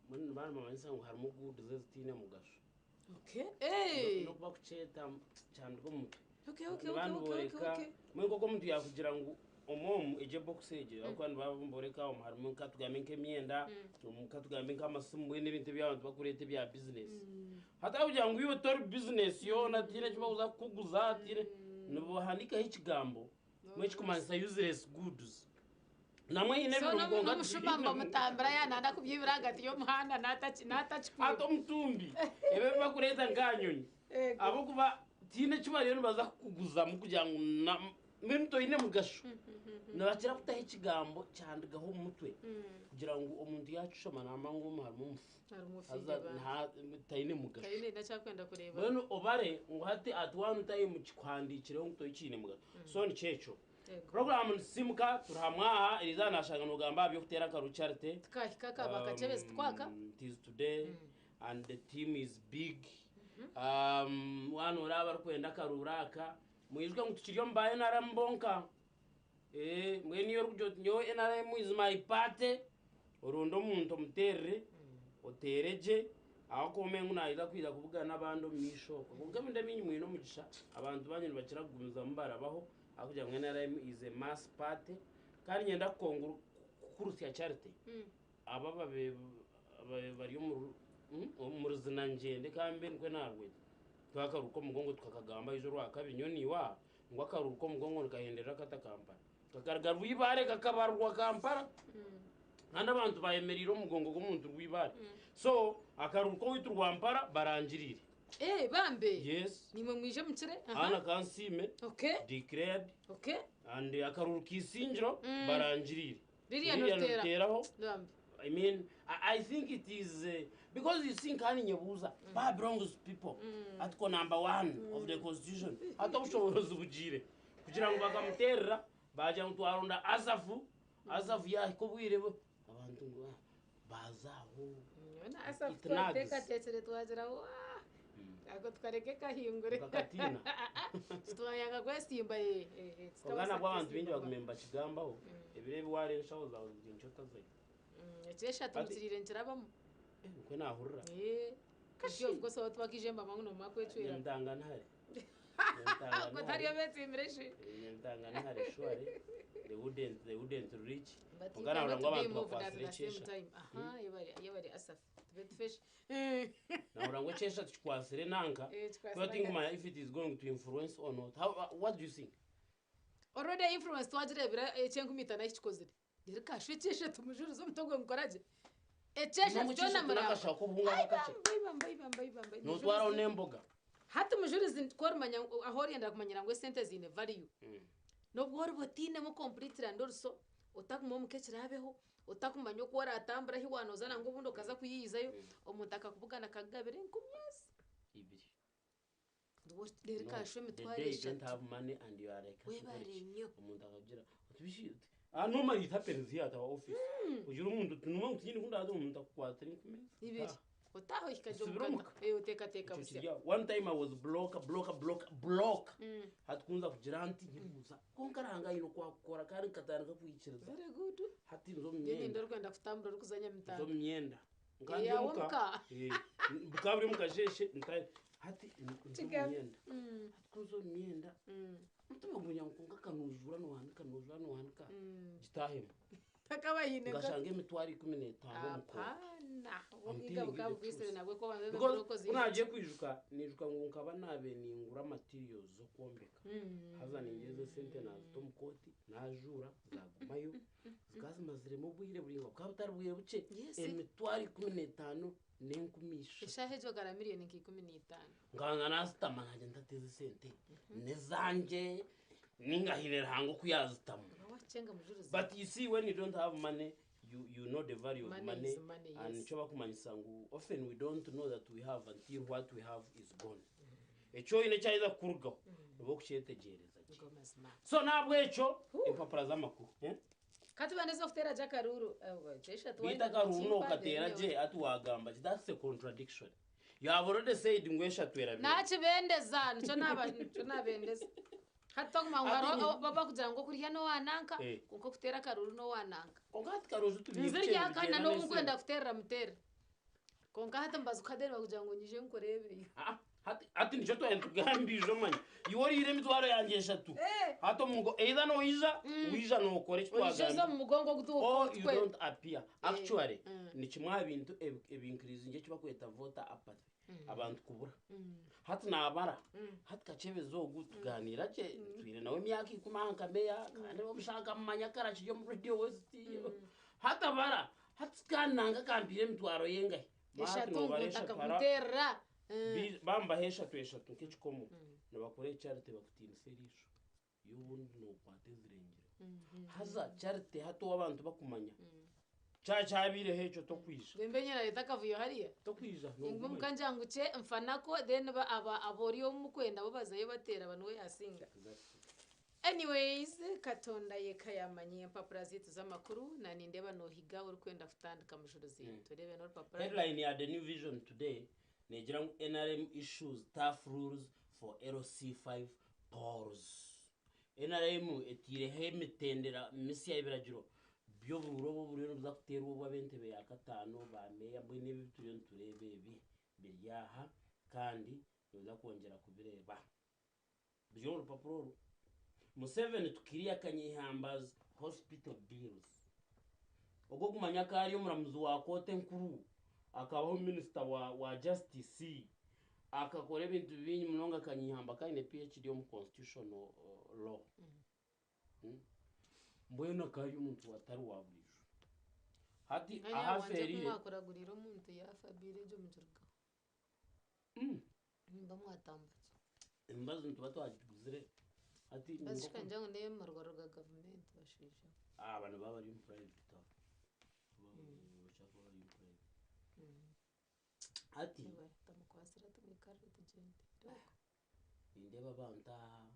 mbwenu nibaba nibamanyisa ngu harimu goods ezitaine mugasho. Okay. Hey. N'okuba kukyeta kyandika omu mutwe. Okay, okay, Niba okay, okay, nibooreka okay. mbwenu nk'oku omuntu yaakugira ngu omu omu egyo ebokisi egyo ahabw'okuba nibaba nibooreka omu harimu nka tugambe nk'emyenda omu ka tugambe nk'amasimu mbwenu ebintu ebi abantu bakureeta ebya bizinesi. Hati ahabw'okugira ngu iwe tori bizinesi yoona tihaine eki barikuza kukuguza tihaine nibahandiikaho ekigambo mbwenu ekikumanyisa useless goods. Namwe haine So ebirungo n'omu- nka n'omushuma mbamutambira yaananda kubyibira ahagati y'omuhanda naataki- naatakikwiba. Hati omutumbi ebi ebi bakureeta nka nyonyi Ego. ahabw'okuba tihaine eki bariyo nibaza kukuguzamu kugira ngu na- mbwenu toine mugasho. Nibakira kutaho ekigambo kyandigaho omu mutwe kugira ngu omuntu yaakishoma naamanya ngu omu harimu omufu. Harimu ofiire Haza bambi. taine mugasho. Taine n'eki arikwenda kureeba. Mbwenu obare ngu hati at one time kikuhandiikireho ngu tokiine mugasho. So nikyo ekyo. Puroguraamu Nitusiimuka turi hamwe aha eriizooba naashanga noogamba aha by'okuteera akaru Charity. Tukahika akaba Kakyebezi tikwaka. It is today and the team is big. Waaba noreeba abarikwenda akaruuru aka, mwijuke ngu tukiri omu ba NRM bonka. Mbwenu iwe orikugira oti nyowe NRM is my party, oronde omuntu omuteerere, oteere gye, ahakuba omanye ngu naija kwija kubugana abandi omu maisho okwo. Kwonka ebindi ebingi mwine omugisha, abantu baanyu nibakira kugumizamu barabaho. Ahabw'okugira ngu NRM is a mass party kandi niinyenda kukurutsya Charity aba ababaire bari omu ruzina ngyende ka mbe nikwo naarweta twakaruuru k'omugongo tukakagamba ijo orwakabiri nyowe naiwe aha ngu akaruuru k'omugongo nikahenderera kata Kampala kakaruga Rwibaare kakabarwa Kampala kandi abantu bayemereire omu mugongo gw'omuntu Rwibaare so akaruuru k'owaitu Rwampara barangiriire. Eh, bambe. Yes. Nimwe mwije mukire. Anna Kansiime. Okay. Declared. Okay. And akaruru kisingiro barangirire. Lilian Rutera. Bambe. I mean, I think it is because you think hani nyebuuza ba belongs people article number 1 of the constitution hati obushoborozi bugiire kugira ngu bakamuterera bagira ngu twaronda Asafu Asafu yahika obwire bwe abantu ngu ah, baza aho. Nyowe Asafu It nags. twateekateekire twagira waa ako tukareka ekahingure. Mukakatiina. Titwayanga kwesimba eh, eh, eh, Kwonka nabwo tutabaasa abantu baingi kwesimba. bagume nibakigambaho ebiro ebi waara enshaho zaawe ziri nkye otazayo. Ekyeshatu Ati- mukiriire nikirabamu. Nikwo naahurira. Eh, Kashi. Of course twakije mbama nguno mwakwecwera. Nyamitanga ntare. Ubwo tariyo betsimbire shi. Nyamitanga ntare sure. They wouldn't reach. But you Kwonka nahurira cannot ngu be abantu moved at bakwasire the same ekyesha. time. Aha, yebare yebare Asaf. Tube tufesh. Nahurira ngu ekyesha tukikwasire nanka. Eh, kikwasire Kuba tinkumanya if it is going to influence or not. What do you think? Already influence twagirebera ekyenkumi itaano ahi kikozire. Rero kasho ekyeshatu mujurizi omutwe gwe ngukoragye. Ekyeshatu N'omu kyona kyeshatu muramba. n'akashaho k'obuhunga Ai, kakye. bamba, bamba, bamba, bamba. Nootwaraho n'emboga. Hati mujurizi tworimanya aho orienda kumanyira ngu esente ziine value. Nobwo oriba otiinemu completely and also otakuma omuka ekiraabeho otakumanya oku oratambura ahi wanoza nangwa obundi okaza kuyiyizayo omuntu akakubugana akakugabira 10,000 Ibiri. Rero No, kasho the emitwaro day you don't eshatu. have money and you are like Webare nnyo. Omuntu akagira ati bishi ah, normally it happens here at our office. Ugira omuntu tunuma ngu tinyine kundaza omuntu akukwatira 10,000. Ibiri. Otaho hikaja Osubire omukata. omuka. Eh, oteekateeka Ekyo busya. kiri aho. One time I was block block block block. Hati kunza kugira nti nyibuza. Konka ranga aine okwakukora kandi nkatandika kwikiriza. Very good. Hati nza omu Yeni myenda. orikwenda kutambura orikuza Nza Nyamitanga. omu myenda. Nka ndi Yawe omuka. omuka. Eh, bukaba buri mukasheshe hati nza omu Kigambo. myenda. Hati kunza omu myenda. Mutima gunya ngu konka kanujura nohanika nujura nohanika. Gitahemu. Takabayine. Ngashanga emitwaro 15 omu kooti. Apana. I'm Obwiga telling you bukaba the bukwisire truth. nabwe ko banza Because okoze. kunagiye kwijuka nijuka ngu nkaba nabe ningura materials z'okwombeka. Haza ningyeza esente nazita omu kooti najuura zagumayo zikaba zimaziremu obwire buraingwa bukaba butari bwire bukye 153,000. Eshaaha egyo gara miliyoni nka 15. Nkanza nazitama nanye ntateze esente nezangye ningahine Ruhanga oku yazitamu. Wacenga mujurizi. But you see, when you don't have money, You, you know the value of Money money, is money, and yes. nikyo bakumanyisa ngu often we don't know that we have until what we have is gone. Eki oine kyaheza kukurugaho, noba okukyetegyereza gye. Nigo mazima. So n'ahabw'ekyo empapura z'amakuru. Eh? Katubandize okuteera gye akaruuru. Eshatu Beitu akaruuru nokateera gye hati wagamba ki? That's a contradiction. You have already said ngu eshatu erabire. Nakibendeza nikyo naba nikyo nabendeza. Hati twaguma ngu hariho bakugira ngu okurya n'owananka kwonka okuteera akaruuru n'owananka. Kwonka hati karuuru turi Nze ryaka na n'obu nkwenda kuteerera muteerere. Kwonka hati mbaza kuha bakugira ngu nyije nkureebeyo. Hati hati nikyo twari nitugamba ijo manya. Iwe oriire emitwaro yangye eshatu. Hati omu either noija, wija nokora eki Oije oze twagambire. omu mugongo ogu Or you tukwete. don't appear. Actually, ni kimwe aha bintu ebi increasinga eki bakweta voter apathy. Abantu kubura. Hati nabara, hati Kakyebezi ogu tuganiira gye, ntwire nawe emyaka ikumi aha nka meya, kandi omushana nkamumanya kare akiri omu Radio West. Hati abara, hati kandi nanka akampiire emitwaro ye engahi? Hati Eshatu ngu nobara eshatu hara, ntakamuteerera. Bambaha eshatu eshatu nk'ekikomo, nibakora echarity bakutiinisa eriisho. Iwe obundi nokwata ezirengire. Haza charity hati ou abantu bakumanya, kya kyabaireho ekyo tokwija. Mbwenu nyine nareeta akavuyo hariya. Tokwija, Ngu nogumayo. mukangira ngu kye nfanako then ba aba abori omu mukwenda bo bazayo bateera aba niwe yasinga. Anyways, Katonda yeka yamanya empapura zaitu z'amakuru na nindeeba nohiga orikwenda kutandika Mujuruzi. Tureebe n'orupapura. Headline ya The New Vision today negira ngu NRM issues tough rules for LC5 polls. NRM etaireho emitendera misya y'ebiragiro by'oburuuru obu oburiyo nibuza kuteerwa obw'ab'entebe ya kataano, ba meeya mbwenu ebi ebi turiyo nitureeba ebi biri aha kandi noza kwongyera kubireeba. Biri omu rupapura oru. Museveni to clear Kanyeihamba's hospital bills. Ogwo okumanya ku ari omuramuzi wa kooti enkuru, akabaho minisita wa wa justice, akakora ebintu bingi munonga Kanyeihamba ku aine PHD omu constitutional law. Mbwenu akaba ari omuntu atari wa buriijo. Hati Nkanya ahu wangye ku afeerire. mwakuragurira omuntu yaafa bill egyo mugirugaho. Nimba mwatambukye. Emibazi nituba twagiguzire. Hati Emibazi shi kangira ngu n'ey'omu marwariro ga gavumenti bashaija. Aba nibaba bari omu private abo. Nibakira kuba bari omu private. Hati. Tamukwasire ati mwikarire tugyende. Nindeeba abantu aha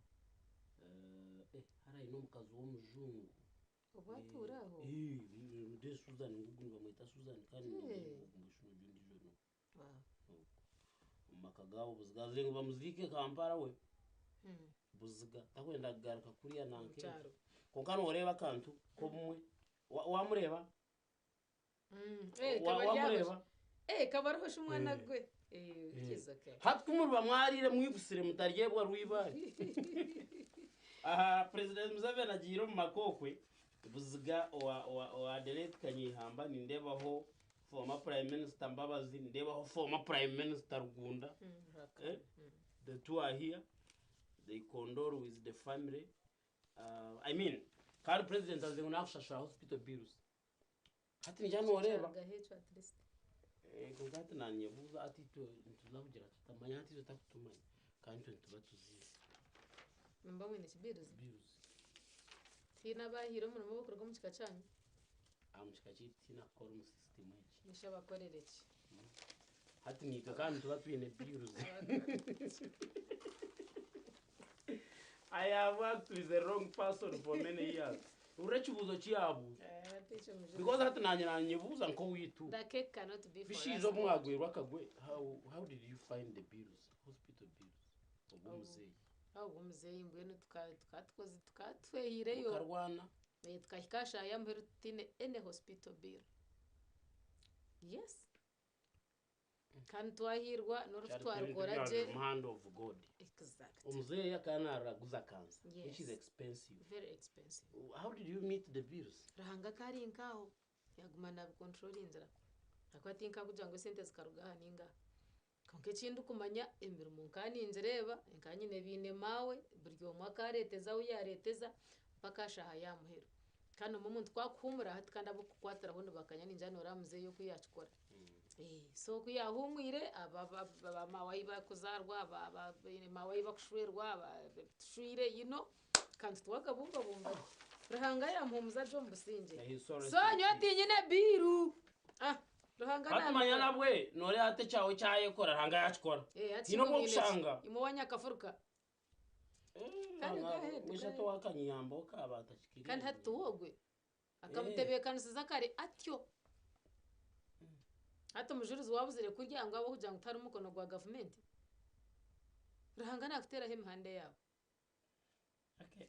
eh hariya haine omukazi w'omujungu. Obu atuura aho? Eh, Susan ngugu nibamweta Susan kandi Eh. ondiijo n'ogu. Omu maka gaabo Buziga azaire ngu bamuziike Kampala we. Buziga takwenda kugaruka kuriya nanka Omu kyaro. Kwonka nooreeba akantu k'obumwe wamureeba? Eh, kaba ryabasha. Wamureeba? Eh, kaba ariho shi omwana Eh. gwe. Eh, kiza ke. Hati ku muriba mwariire mwigusire mutaryebwa rwibare. Aha President Museveni agiire omu maka okwe Buziga owa owa owa Adelate Kanyeihamba nindeebaho former Prime Minister Mbabazi nindeebaho former Prime Minister Rugunda. Eh? The two are here. They condole with the family. Uh, I mean, kandi President aze ngu nakushashura hospital bills. Hati nija noreeba. Kyagaho ekyo at least. Eh, kwonka hati nanyebuuza hati itwe nituza kugira tuta manya hati itwe takutumanya kandi itwe nituba tuziine. Nimba mwine ki bills? Bills. Tihaine abahaire omurimo obukuruga omu kika kyanyu? Aha mu kika kyaitu tihaine akukora omu system egi. Nisha abakorere ki? Hati naitwe kandi nituba twine bills. I have worked with the wrong person for many years. Hurira ekibuuzo ki yaabuuza. Because hati nanye nanyebuuza nk'owaitu. The cake cannot be for Bishiija us obu all. mwagwerwa akagwe, how, how did you find the bills, hospital bills, obw'omuzeeyi? Obw'omuzeeyi mbwenu tukatukoze tukatwehireyo. Mukarwana? Eh, tukahika aha shaaha y'amuheru tutaine any hospital bill. Yes. Kandi twahiirwa n'orufu twarukora gye. Hand of God. Exactly. Omuzeeyi akaba naraguza cancer, Yes. which is expensive. Very expensive. How did you meet the bills? Ruhanga ka ari nk'aho yaguma nabikontrolingira. Ahakuba tinkakugira ngu esente zikaruga aha ninga aha. Kwonka eki ndikumanya emirimo nka ningireeba, nka nyine baine maawe, buri omwe akaareeteza ahu yaareeteza mpaka aha shaaha y'aha muheru. Kandi obumwe omuntu ku akuhuumura hati kandi abu okukukwatiraho nibakanya ningira nooreeba muzeeyi oku yaakikora. So ku yaahuumwire ba maawe ahi barikuzaarwa, ba maawe ahi barikushwerwa, tushwire you know, akantu twakabumbabumba gye. Ruhanga yamuhumuza gye omu busingye. May his soul rest So in nyowe peace. tinyine biiru. Ah, Ruhanga Hatumanya nabikora. nabwe noreeba hati ekyawe kyayekora Ruhanga yakikora. Eh, hati Haine imwe obu mwine ki? okushanga. Imwe wa nyakafuruka. Kandi go ahead, go Mwishatu ahead. owakanyiyamba okaaba atakikiriize. Kandi hati tiwe ogwe. Akamutebeekanisiza kare atyo. Hati omujurizi waabuzire kurya ngu ahabw'okugira ngu tiharimu mukono gwa gavumenti? Ruhanga naakuteeraho emihanda eyaawe. Okay.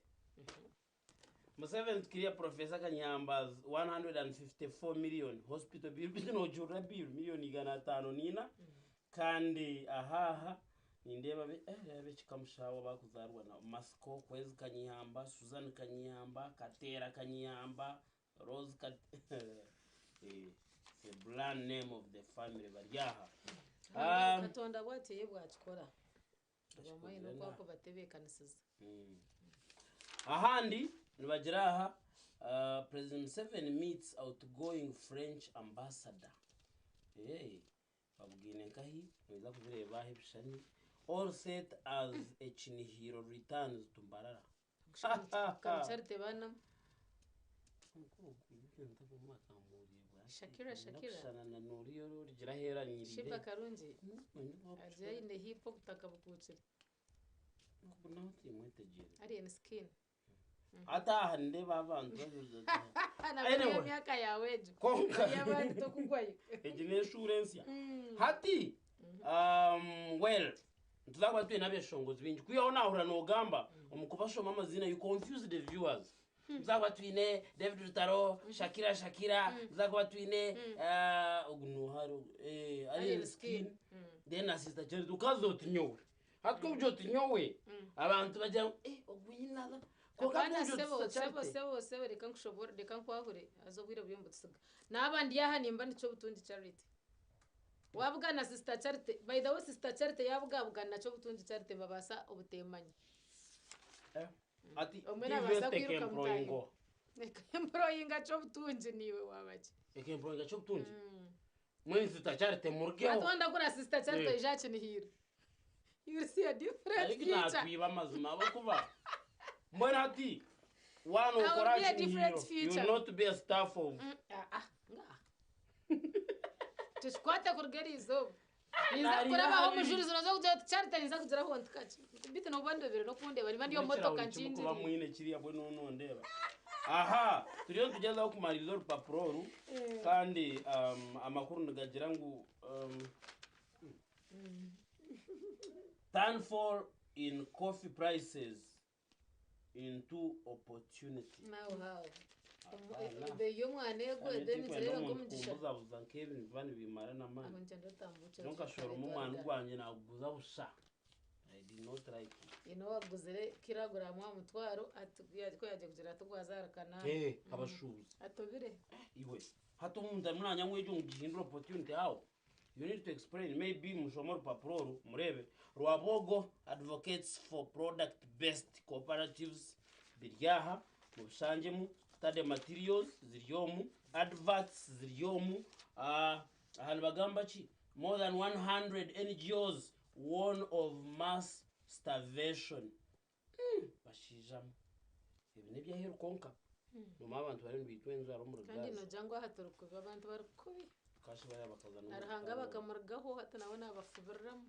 Museveni to clear Professor Kanyamba's 154 million hospital bill bitu nojurira bill million 504 kandi ahaha nindeeba be eh reeba ekikamushaho abakuzarwa na Masiko Kwezi Kanyihamba Susan Kanyihamba Kateera Kanyihamba Rose Kat eh it's a brand name of the family bari aha. Katonda bwatyo ye bwakikora. Bamwe aine oku arikubatebeekanisiza. Ahandi nibagira aha President Museveni meets outgoing French ambassador. Hey, babugaine nkahi? Noija kubireeba aha ebishushani. All set as Ekinihiro returns to Mbarara. Charity banamu. Shakira Shakira. Ndakushanana noriyo origira aheera anyirire. Sheebah Karungi agira aine hip obutaka bukuukire. Nawe timwetegyereza. Alien skin. Hati aha nindeeba abantu bajuza. Nabwo niyo myaka yaawe egyo. Kwonka. Ey'abandi tokugwayo. Egi n'eshuura ensya. Hati well nituza kuba twine abeshongozi baingi kwihaho nahurira nogamba omu kubashoma amaziina you confuse the viewers. Nituza kuba twine David Rutaro, Shakira Shakira, nituza kuba twine ogu nooha Alien Alien Skin, Skin. then na Sister Charity okaza oti nyowe. Hati ku ogira oti nyowe, abantu bagira ngu eh ogu yinaza. Kwonka Abaana ku ogira oti sebo, Sister sebo, Charity. sebo, sebo, reka nkushoboorore, reka nkwahure, haza obwire buriyo nibutusiga. Naaba ndi aha nimba ndi Kyobutungi Charity. Waabugana Sister Charity, by the way Sister Charity yaabugabugana na Kyobutungi Charity nibabaasa obuteemanya. Ati Omwe TV nabaasa eke kwiruka mutaahi. employingo. Eka-employinga Kyobutungi niiwe waaba ki? Eka-employinga Kyobutungi? Mbwenu Sister Charity murugeho. Hati wandakura Sister Charity Eh. oije aha Kinihira. You will see a different Ariko future. natwiba amazima ahabw'okuba mbwenu hati waaba I will nookora be aha a different Kinihiro, you future. will not be a staff of Ah, ah, nga. Tukikwate kuruga eri izooba. Ninza Nari kurabaho nari. omujurizi noza kugira oti Charity ninza kugira ahu ntuka ki. Beitu nooba ndebire n'okundeeba niba ndi omu motoka Ekirahuri kimwe kuba nkingiriire. mwine kiriya bwe nonondeeba. Aha, turiyo nitugyezaho kumaririza orupapura oru Eh. kandi amakuru nigagira ngu turnfall in coffee prices into opportunity. Now how? Abaana. Ebeeyi y'omwana egwe Kandi then tikwenda nitureeba omuntu nk'omugisha. kumbuzabuza nk'ebi nibiba nibimara n'amaani. Aho ngyenda otambukye Nyowe nkashoroma omwani gwangye naguguza busha. I did not like it. Ino waguzire kiragura mwa mutwaro ati ku yagiye kugira ati gwazara kanana. Eh, abashubuzi. Atobire. Iwe. Hati omuntu arimu nanywa egyo ngu gihindure opportunity how? You need to explain maybe mushome orupapura oru mureebe. Rwabogo advocates for product based cooperatives biri aha mubishangyemu, study materials ziri omu, adverts ziri omu, aha nibagamba ki? More than 100 NGOs warn of mass starvation. Bashaija mwe, ebi n'eby'aheeru kwonka. Noomanya abantu bariyo nibaitwa enjara omuri Kandi Gaza. nogira ngu aha turi kubi abantu bari kubi. Kashi bariya bakaza Na n'omu Ruhanga rutaro. bakamurugaho hati nawe nabafubiriramu.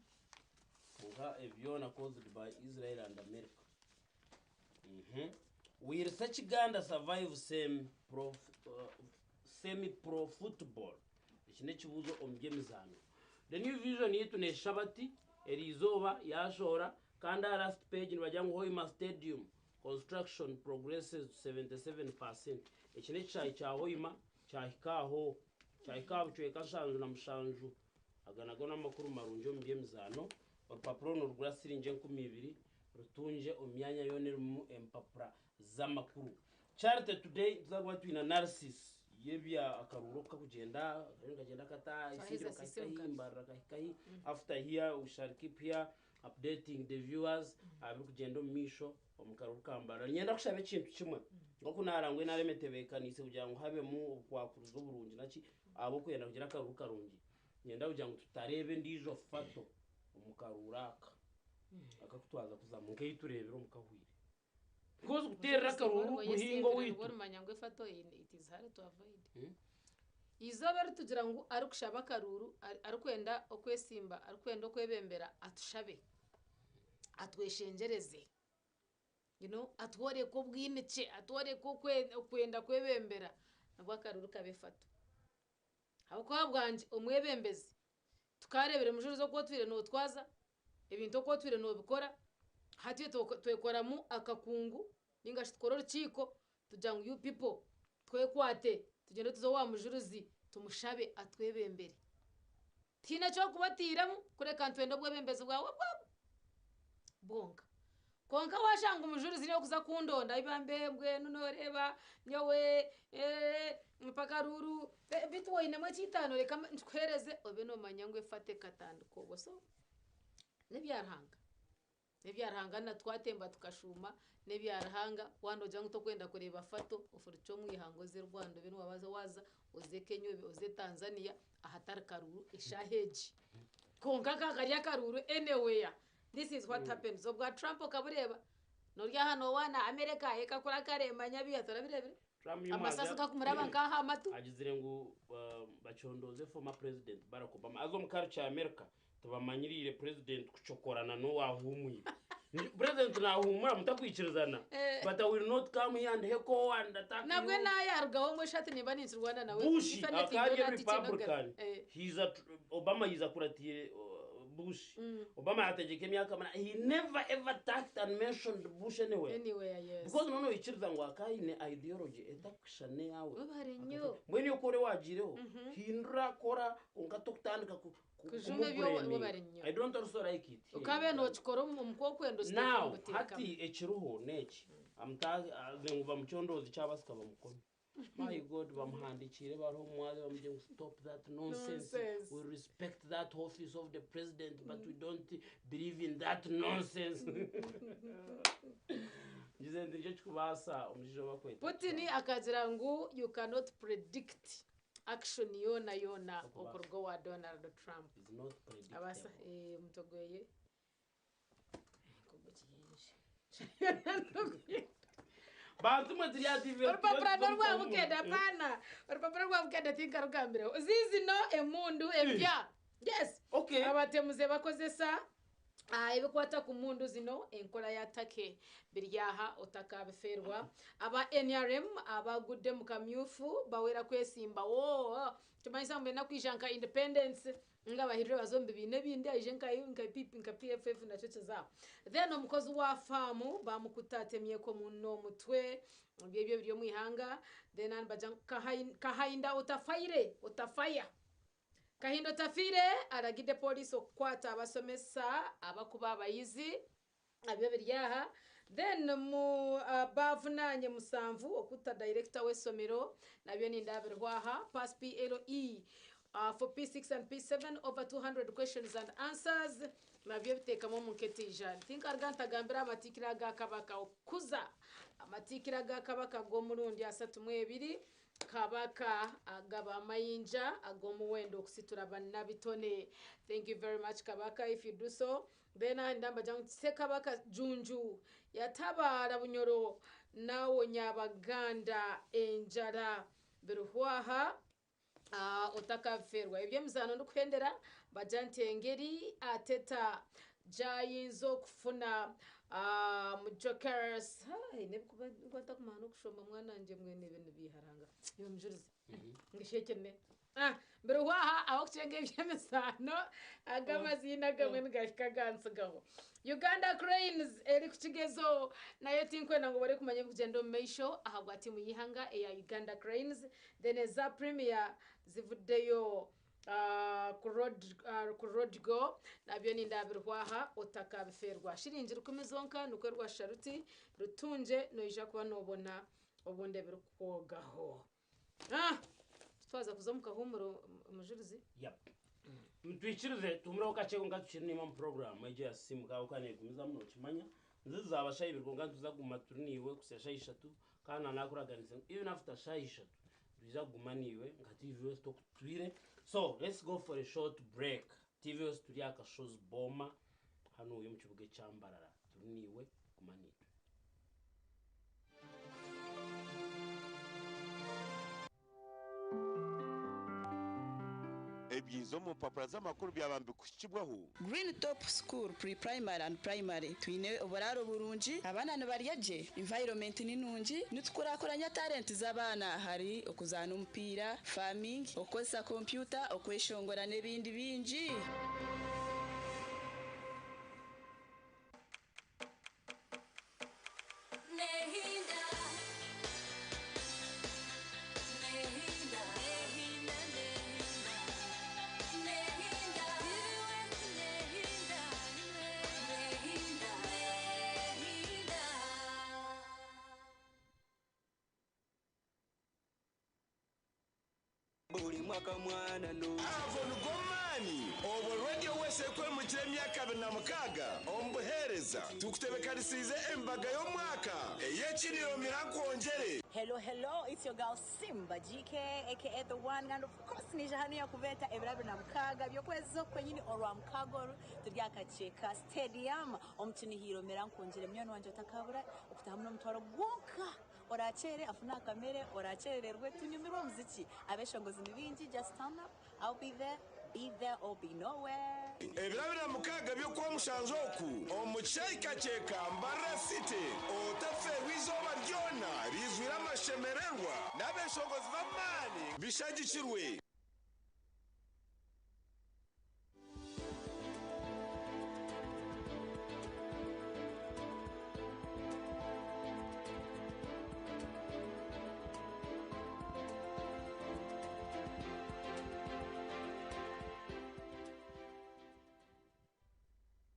Kwonka ebi byona caused by Israel and America. Will Ssekiganda survive semi pro, semi pro football? Eki n'ekibuuzo omu by'emizaano. The New Vision yaitu neeshusha bati, eriizooba yaashohora kandi aha last page nibagira ngu Hoima Stadium construction progresses to 77%. Eki n'ekishaayi kya Hoima kyahika aho, kyahika aha bucweka 77. Aga nago n'amakuru marungi omu by'emizaano. Orupapura oru nirugura siringi 2000 rutungye omu myanya yoona erimu empapura z'amakuru. Charity Today nituza kuba twine analysis y'ebya akaruuru oku kakugyenda, kariyo nikagyenda kata, Isingiro Twaheza kahika hi, sisimuka. Mbarara kahika hi. After here we shall keep here updating the viewers aha birikugyenda omu maisho omu karuuru ka Mbarara. Niinyenda kushaba ekintu kimwe, nk'oku naarangwa NRM etebeekaniise kugira ngu habemu obukwakurizo burungi naki, ahabw'okwenda kugira akaruuru karungi, niinyenda kugira ngu tutareeba endiijo fato omu karuuru aka akakutwaza kuzamu nk'ei tureebire omu kahwire. Because kuteerera akaruru kuhinga owaitu. Orimanya ngu efato it is hard to avoid. Eizooba eritugira ngu arikushaba akaruuru, arikwenda okwesimba, arikwenda okwebembera atushabe, atweshengyereze, you know, atworeke obwinikye, atworeke okwenda kwebembera, nabwo akaruuru kaba efato. Ahabw'okuba bwangye omwebembezi tukareebire mujurizi oku otwire nootwaza, ebintu oku otwire noobikora, hati itwe twekoramu akakungu nainga shi tukore orukiiko tugira ngu you people twekwate tugyende tuze owa mujurizi tumushabe atwebembere. Tihaine eki orikuba otairemu kureka nitwenda obwebembezi bwawe bwabo bwonka. Kwonka waashanga omujurizi niiwe orikuza kundonda ibambe mbwenu nooreeba nyowe mpa akaruuru beitu wainemu eky'eitaano reka nkikuheereze obe noomanya ngu efata ekatandika obwo. So n'ebya Ruhanga, n'ebya Ruhanga na twatemba tukashuuma n'ebya Ruhanga waaba noogira ngu torikwenda kureeba fato ofurukye omu ihanga oze Rwanda obe niwaabaasa waaza oze Kenya oze Tanzania ahatari karuuru eshaaha egi. Kwonka ka kari akaruuru anywhere. This is what happens. Obwa Trump okabureeba? Nori aha nowaana America ekakura kare manya biiha torabireebire? Trump yimwe Amasasi gakumuraba nk'aha amatu. Agizire ngu bacondooze former president Barack Obama. Haza omu culture ya America tibamanyiriire president kucokorana n'owahuumwire. President nahuumura mutakwikirizana but I will not come here and heckle and attack you. Nabwe naayarugaho mbwenu shi hati nimba ninkirwana nawe? Bush If anything, akaba ari Donald Tichinoga. Republican. He's a Obama yiza akuratiire Bush. Obama yategyeka emyaka muna he never ever touched and mentioned Bush anywhere. Anywhere, yes. Because noona noikiriza ngu akaba aine ideology etakushushana n'eyaawe. Webare nnyo. Mbwenu iwe ku ori waagiireho, hindura, kora, kwonka tokutandika ku Kujuma ebi kumublaminga. webare nnyo. I don't also like it here. Okabe nookikora omu kwokwenda okiteeka Now, omu buteeka. hati ekiriho n'eki, amuta- ngu bamucondooze kyabasika bamukome. My God, bamuhandikiire bariho omwazi bamugire ngu stop that nonsense. Nonsense. We respect that office of the president but we don't believe in that nonsense. Ngize nti nikyo kikubaasa omushaija ou bakweta Putin Trump. akagira ngu you cannot predict action yoona yoona Tokubaasa. okuruga owa Donald Trump. Is not Abaasa predictable. eh, omutwe gweye Nkogukiyenje. Bantu mwe turi aha TV Orupapura n'orwa Bukede apana. Orupapura rwa Bukede tinkarugambireho. Zizino emundu empya. Yes. Okay. Abatemuze bakozesa ah, ebikwata ku mundu zino enkora ya Turkey biri aha otakabifeerwa. Aba NRM abagudde mu kamyufu bawera kwesimbawo. Kimanyisa ngu benda kwija nka independence Ninga bahirire baze omu bibiina ebindi aije nka nka PP nka PFF nakyo kiza aho. Then omukozi wa faamu bamukuta atemyeko muno omutwe ebyo ebyo biri omu ihanga then nibagira ngu Kahainda otafaire otafaya Kahinda otafiire aragide pooriisi okukwata abasomesa abakuba abayizi Ebyo biri aha. Then mu bavunaanye musanvu okutta director w'essomero nabyo nindeeba biriho aha. Pass PLE for P6 and P7 over 200 questions and answers nabyo biteekamu omu nketiija. Tinkaruga ntagambire aha matiikira aga Kabaka okukuza amatiikira ga Kabaka ag'omurundi 32. Kabaka agaba amayinja ag'omuwendo okusitura bannabitone. Thank you very much Kabaka if you do so. Then aha ndambagira ngu Ssekabaka Junju yatabaara Bunyoro nawonya Abaganda enjara. Biriho aha otakabifeerwa. Eby'emizaano ndikuhendera bagira nti engeri Arteta gyayinza okufuna mu Jokers. Haine ebikuba ntakumanya n'okushoma mwana wangye mbwenu ebi nibiiharanga. Iwe mujurizi ngishekene. Ah, biriho aha ahabw'okucenga eby'emizaano aga amaziina agamwe nigahika gantsigaho. Uganda Cranes eri ku kigezo nayo tinkwenda ngu barikumanya ebirikugyenda omu maisho ahabwa tiimu y'eihanga eya Uganda Cranes. Then eza Premier zivuddeyo ku road ku Rodgo nabyo nindeeba biriho aha otakabifeerwa. Shiringi rukumi zonka nikwo rwashusha ruti, rutungye noija kuba noobona obundi ebirikukwogaho. Ah! Twaza kuza omu kahuumuro omujurizi. Yap. Twikirize tuhumureho kakye kwonka tukiri naimwe omu puroguraamu egyo ya Sisiimuka ahabw'okuba neegumizamu nookimanya. Nizo zaaba shaaha ibiri kwonka nituza kuguma turi naiwe kuhitsya shaaha ishatu kandi na naakuraganisa ngu even after shaaha ishatu nitwija kuguma naiwe nka TV West oku tutwire. So let's go for a short break. TV West turi aha Kashozi Boma hanuuya omu kibuga ekya Mbarara. Turi naiwe, guma naitwe. Ebyiza omu mpapura z'amakuru byaba nibikuhikibwaho. Green Top School Pre-Primary and Primary twine oburaaro burungi, abaana nibarya gye, environment ni nungi, nitukurakuranya talent z'abaana ahari okuzaana omupiira, farming, okukozesa kompyuta, okweshongora n'ebindi bingi. Buri mwaka mwana no. Ago nigo maani obwo Radio West erikwemukira emyaka 26 omu buheereza. Tukutebekanisiize embaga y'omwaka ey'ekiniro Mira Nkwongyere. Hello hello it's your girl Simba GK aka the one and of course nija hanu yakubeeta ebiro 26 by'okwezi oku kwenyini orwa mukaga oru turi aha Kakyeka Stadium omu Kinihiro Mira Nkwongyere munywani wangye otakabura okutahamu n'omutwaro gwonka Orakyere afune akamere, orakyerererwe tunyumirwe omuziki, abeshongozi ni bingi just turn up, I'll be there, be there or be nowhere. Ebiro 26 by'Okwamushanju oku omu kishaayi Kakyeka, Mbarara City, otafeerwa eizooba ryona riizwire amashemererwa n'abeshongozi b'amaani bishagikirwe.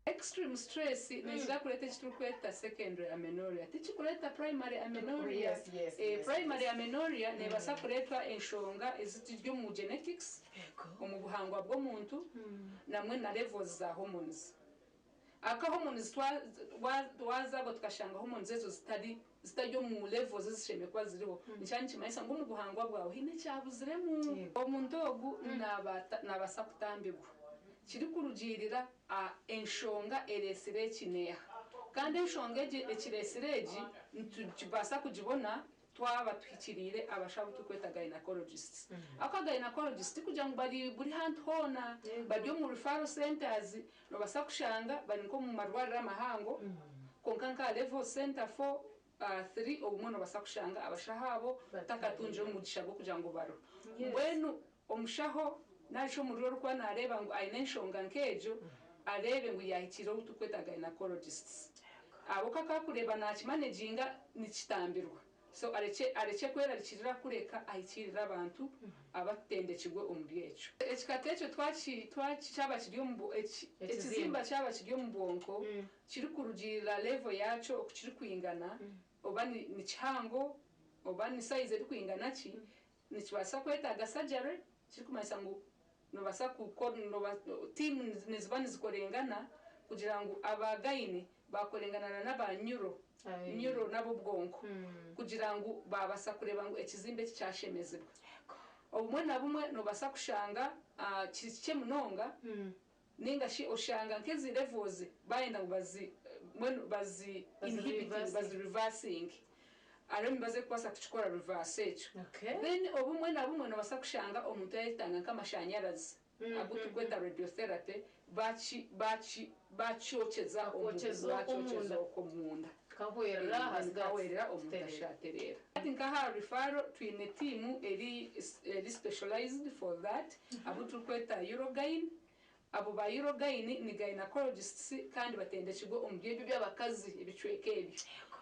Extreme stress neija kureeta eki turikweta secondary amenorrhea. Tikikureeta primary amenorrhea. Primary amenorrhea neebaasa kureetwa enshonga eziri omu genetics, omu buhangwa bw'omuntu namwe na levels za hormones. Aka hormones twazaagwa tukashanga hormones ezo zitari zitari omu levels ezishemereire kuba ziriho, nikiba nikimanyisa ngu omu buhangwa bwawe haine ekyabuziremu. Omuntu ogu naabaasa kutambirwa kirikurugiirira A Enshonga ereetsire eki n'eha? Kandi enshonga egi ekireetsire egi nitubaasa kugibona twaba tuhikiriire abashaho abu turikweta gynaecologists. Ahabw'okuba gynaecologists tikugira ngu bari buri hantu hoona, bari omu referral centres, noobaasa kushanga bari nk'omu marwariro amahango, kwonka nka level centre four, three obumwe noobaasa kushanga abashaho abo otakatungire omugisha gw'okugira ngu bariho. Mbwenu Omushaho nari shi omurwaire orikuba naareeba ngu aine enshonga nk'egyo, areebe ngu yaahikiire ou turikweta gynaecologists. Ahabw'okuba ku arikureeba naakimaneginga nikitambirwa. So arekye arekye kwerarikirira kureka ahikiirire abantu abatendekirwe omuri ekyo. Ekikata ekyo twaki twaki kyaba kiri omu bwo eki ekizimba kyaba kiri omu bwonko kirikurugiirira level yaakyo oku kirikwingana oba ni ni kihango oba ni size erikwingana ki, Nikibaasa kwetaaga surgery, kirikumanyisa ngu nobaasa tiimu niziba nizikorengana kugira ngu aba gyne baakorengana na n'aba neuro, neuro n'ab'obwonko kugira ngu baabaasa kureeba ngu ekizimbe eki kyashemezibwa. Obumwe na bumwe nobaasa kushanga kiri kikye munonga ninga shi oshanga nk'ezi levels baayenda ngu bazi mbwenu bazi inhibitinge bazi reversinge hariho emibazi erikubaasa kukikora reverse ekyo. Then obumwe na bumwe noobaasa kushanga omuntu yaayetanga nk'amashanyarazi agu turikweta radiotherapy baaki baaki baakyokyeza baakyokyeza okwo munda Nikahwerera omuntu ashatereera. Hati nka aha referral twine tiimu eri eri specialized for that abu turikweta Urogyne. Abo ba Urogyne ni gynaecologists kandi batendekirwe omuri ebyo by'abakazi ebicweka ebyo.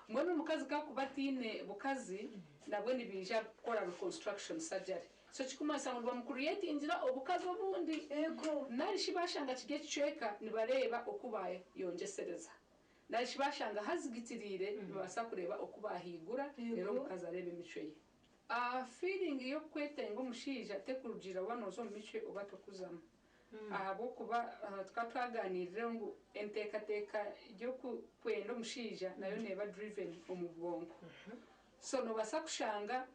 Mbwenu omukazi ku akuba ataine bukazi nabwe nibaija kukora reconstruction surgery. So kirikumanyisa ngu nibamucreatingira obukazi obundi nari shi bashanga kiri ekicweka nibareeba oku bayongyesereza. Nari shi baashanga hazigitiriire nibabaasa kureeba oku baahaigura reero omukazi areebe emicwe ye. A Feeling y'okwetenga omushaija tekurugiirira waaba nooza omu micwe oba tokuzamu. Ahabw'okuba tukaba twagaaniirireho ngu enteekateeka y'okwenda omushaija nayo neeba driven omu bwonko. So nobaasa kushanga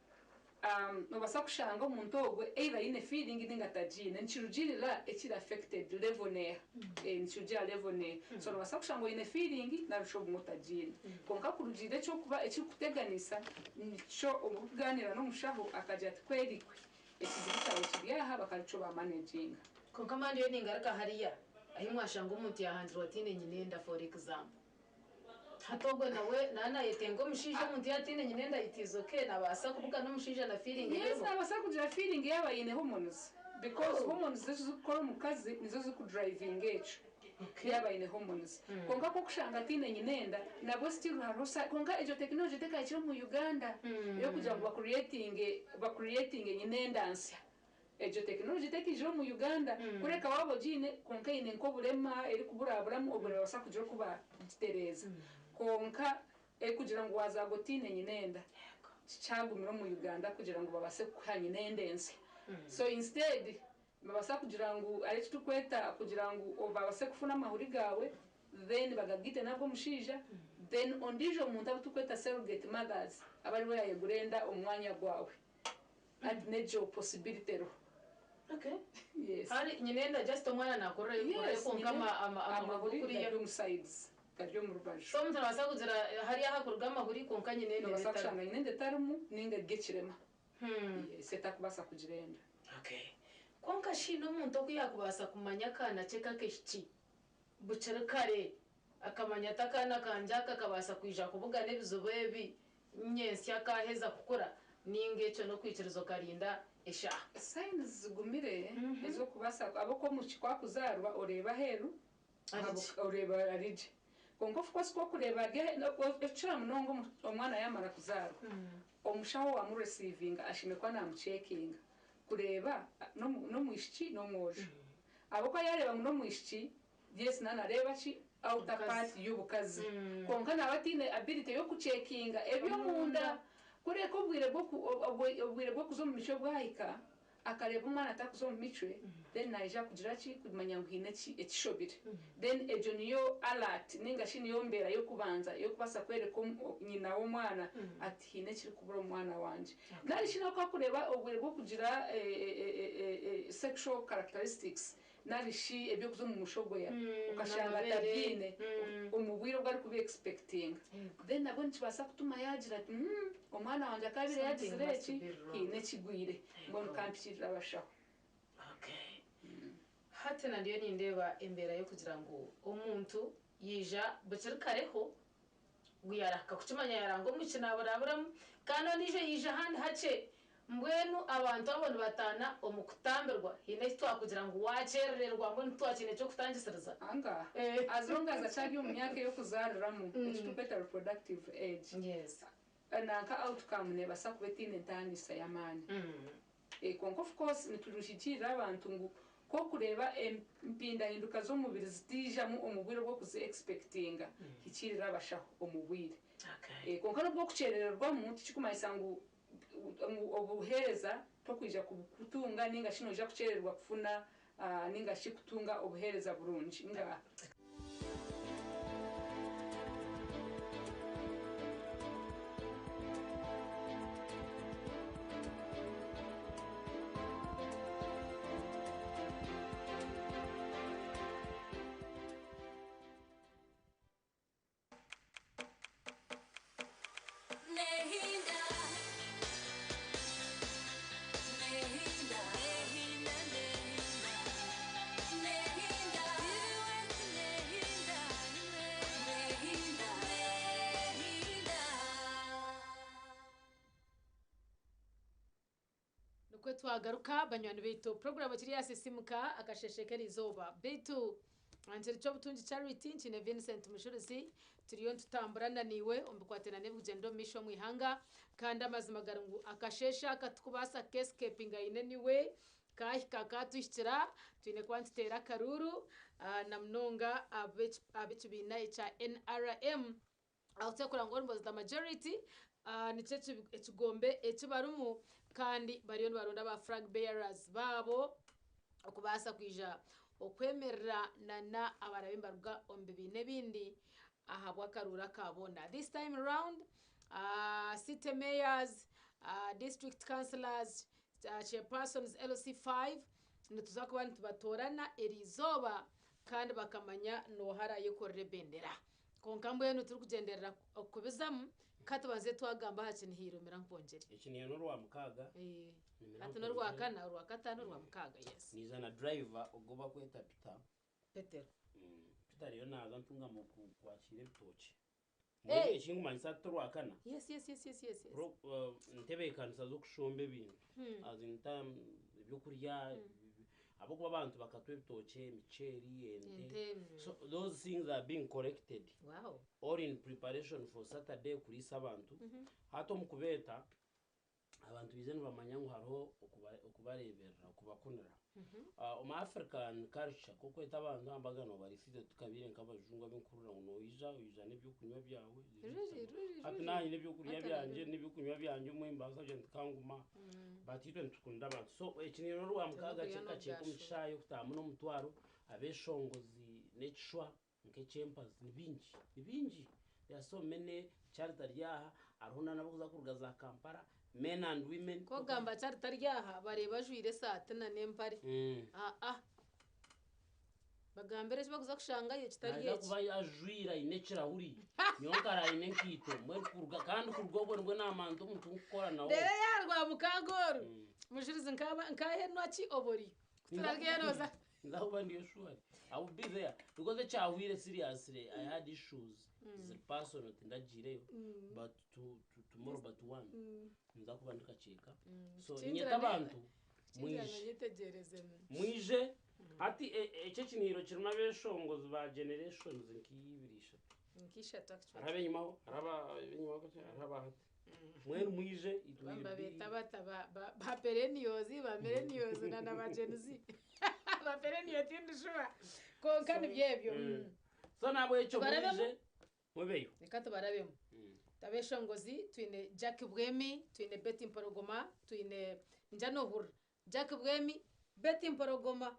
nobaasa kushanga omuntu ogwe either aine feeling ninga atagiine nikirugirira ekiri affected level neeha nikirugirira level neeha so nobaasa kushanga oine feeling narishi obumwe otagiine kwonka kurugirira ekyokuba ekirikukuteganisa nikyo obu orikuganiira n'omushaho akagira ati kwerikwe ekizibu kyawe kiri aha bakarikyo ba managinga. Konka mani yo ningaruka hariya ahi mwashanga omuntu yahangirwe atiine nyina enda, for example. Hati ogwe nawe nanayetenga omushaija, omuntu yatiine nyina enda, it is okay, nabaasa kubugana omushaija na feeling Yes, ebeho? Nabaasa kugira feeling yaaba aine hormones, because hormones ezirikukora omukazi nizo zirikudrivinga ekyo yaaba aine hormones. Kwonka ku okushanga ataine nyina enda, nabwo still hariho sa, kwonka egyo technology tekahikire omu Uganda ey'okugira ngu bacreatinge bacreatinge nyina enda nsya. Egyo technology tekaijire omu Uganda, kureka waaba ogiine kwonka eine nk'oburema erikuburaburamu, obwo nibabaasa kugira oku bagitereeza. Kwonka ekugira ngu wazaarwa otaine nyina enda, kikyagumire omu Uganda kugira ngu babaase kukuha nyina enda ensya. So instead nibabaasa kugira ngu hariho eki turikweta kugira ngu babase kufuna amahuri gaawe then bagagaite n'ag'omushaija, then ondiijo muntu abu turikweta surrogate mothers abe ariwe yayegura enda omu mwanya gwawe. Hati n'egyo possibility eriho. Okay. Yes. Hari nyina enda just omwana nakurira yikurira Yes, kwonka nyina amahuri amahuri kuriya. Gari omu sides, gari omu rubaju. So omuntu nabaasa kugira hariya ahakuruga amahuri kwonka nyina enda Nobaasa etarimu. kushanga nyina enda etarimu ninga eri ekirema. Yes, etakubaasa kugira enda. Okay. Kwonka shi n'omuntu oku yakubaasa kumanya akaana ke k'akaishiki bukiri kare, akamanya ati akaana kangye aka kabaasa kwija kubugana ebizibu ebi nyentsya kaaheza kukura, ninga ekyo n'okwikiriza okarinda eshaaha? Signs zigumire ez'okubaasa ahabw'okuba omwishiki ku akuzaarwa oreeba aheeru oreeba ari gye. Kwonka of course ku orikureeba ari aheeru, okukira munonga omwana yaamara kuzaarwa, omushaho owaamureceivinga ashemereire kuba naamucekinga kureeba n'omwishiki n'omwojo. Ahabw'okuba yaareeba ngu n'omwishiki, yes naanareeba ki outer part y'obukazi kwonka naaba ataine ability y'okucekinga eby'omunda. Kureka obwire obwire bw'okuza omu micwe bwahika, akareeba omwana atakuza omu micwe, then naija kugira ki? Kumanya ngu haine ekishobire. Then egyo niyo alert ninga shi niyo mbeera y'okubanza ey'okubaasa kworeka nyina w'omwana ati haine ekirikubura omu mwana wangye. Nari shi n'oku arikureeba obwire bw'okugira sexual characteristics nari shi eby'okuza omu mushogoya okashanga N'amabeere. Atabiine omu bwire obu arikuba expectinga, then nabwo nikibaasa kutuma yaagira ati, Omwana wangye akaabaire Something yaagizire must eki, be wrong. haine ekigwire, mbwenu kampikirire abashaho. Hati na ndiyo nindeeba embeera y'okugira ngu omuntu yaija bukiri kareho, ngu yaarahika kukimanya yaaranga omwishiki naaburaburamu, kandi ondiijo yaija ahandi hakye. Mbwenu abantu abo nibataana omu kutambirwa. Haine eki twakugira ngu waakyerererwa mbwenu titwakiine ky'okutangisiriza. Anga, as long as akyari omu myaka ey'okuzaariramu, eki turikweta reproductive age, nanka outcome neebaasa kuba etaine ntaaniisa y'amaani. Kwonka of course nituruhigiirira abantu ngu ku orikureeba empindahinduka z'omubiri zitaijamu omu bwire obu orikuzi expectinga, hikiirira abashaho omu bwire. Kwonka n'obu orikukyerererwamu tikikumanyisa ngu ngu obuheereza tokwija kubutunga ninga shi noija kukyerererwa kufuna ninga shi kutunga obuheereza burungi. Nga. Nikwo twagaruka banywani baitu, puroguramu ekiri yasisimuka akasheshe k'erizooba. Beitu nkiri Ky'obutungi Charity, nkiine Vincent Mujurizi, turiyo nitutambura na naiwe omu bikwatiraine n'ebirikugyenda omu maisho omu ihanga. Kandi amazima gari ngu akasheshe aka tikubaasa kukesikepinga in any way, kaahika kaatuhikira, twine kuba nituteera akaruuru na munonga ab'ekibiina ekya NRM. Aho turikureeba ngu almost the majority nikyo ekigombe eki barimu kandi bariyo nibaronda ba flag bearers baabo okubaasa kwija okwemerera nana abarabe nibaruga omu bibiina ebindi ahabw'akaruuru aka boona. This time round, city mayors, district councillors, chairpersons LC5 nituza kuba nitubatoorana eriizooba kandi bakamanya nooha araayekorere ebendera. Kwonka mbwenu turikugyenderera okubizamu, Ka tubanze twagamba aha kinihiro mira nkwongyere. Ekinihiro n'orwamukaaga. Eh, Nimira hati nkwongyere. n'orwakana, orwakataano, orwamukaaga, yes. Niiza na driver ogu bakweta Peter. Petero. Peter ariyo naaza ntungamo kwakira ebitookye. Hey! Ekinkumanyisa hati t'orwakana. Yes. Pro, ntebeekanisa z'okushomba ebintu. As in term ebyokurya, ahabw'okuba abantu bakatwa ebitookye, emiceeri, ente. Ente. So those things are being collected. Wow. All in preparation for Saturday kuriisa abantu. Hati omu kubeeta, abantu baije nibamanya ngu hariho okubareeberera, okubakunira. Omu African culture, ku orikweta abantu aha mbaga noobariisa itwe tukabaire nk'abajungu ab'enkurura ngu noija, oija n'eby'okunywa byawe. Ruri, ruri, Hati ruri. naanye n'eby'okurya Hati byangye ruri. n'eby'okunywa byangye omwe nimbaasa kugira nti kanguma. But itwe nitukunda abantu. So eki ni Orwamukaaga Tinokurya kiri kakyeka omu n'obugaasho. kishaayi okutaahamu n'omutwaro, abeeshongozi n'ekishwa nk'eky'empazi ni bingi, ni bingi. There are so many, Charity ari aha, hariho n'abarikuza kuruga za Kampala, men and women. Ku ogamba Charity ari aha, bareeba ajwaire esaati na n'empare. Aa. Bagambire eki barikuza kushangayo kitari Naija eki. kuba ajwaire aine ekirahuri, nyowe nkare aine enkaito, mbwenu kuruga kandi kuruga obwo nibwo naamanya omuntu ou nkukora nawe. Reero yaaba Rwamukaaga oru, Mujurizi nkaaba nkaahenwa ki oburyo? Ku turaryeroza. Ninza kuba ndiyo surely. I will be there because ekyahwire seriously I had issues ziri personal tindagiireyo but to, to, tomorrow but one ninza kuba ndi kakyeka. So Kukingira niinyeta abantu kukingira mwije. nyetegyereze. Mwije hati eki ekinihiro kirimu abeshongozi ba generations nk'ibiri ishatu. Nk'ishatu actually. Hariho ab'enyimaho, hariho ab'enyimaho kakye, hariho aba hati. Mbwenu mwije it will be. Babeeta bata ba ba ba perennials, ba millennials na na ba Gen Z. Ba perennial tindi sure. Kwonka nibyo ebyo. So nahabwekyo Tubarabemu? mwije mubeyo. Reka tubarabemu. Abeshongozi twine Jack Bwemi, twine Betty Mporogoma, twine ningira nohurira. Jack Bwemi, Betty Mporogoma.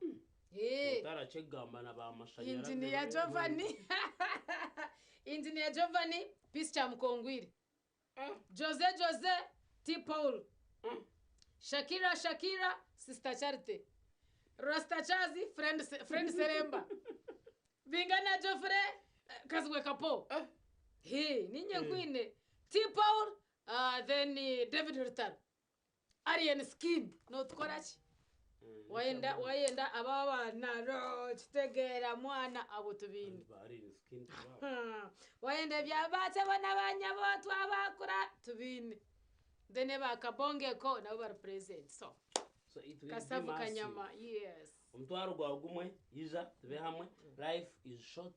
Eh. Otarakyegamba na ba mashanyarazi. Engineer Giovanni. Engineer Giovanni, Peace Kyamukongwire. Jose Jose, T Paul. Shakira Shakira, Sister Charity. Rasta Chazi, Friend, Friend Seremba. Bingana Geoffrey, Kazibwe Kapo. He, ninye nkwine. T Paul, then David Rutaro. Alien Skin, notukora ki? Wayenda wayenda aba baana ro kitegeera mwana abo tubiine. Ba Alien Skin tubabo. Wayenda ebya batsebo na banyabo twabakura tubiine. Then ba Kabongeko nabo bari present. So So it will be kasavu massive. kanyama, yes. Omutwaro gwawe gumwe, ija tube hamwe. Life is short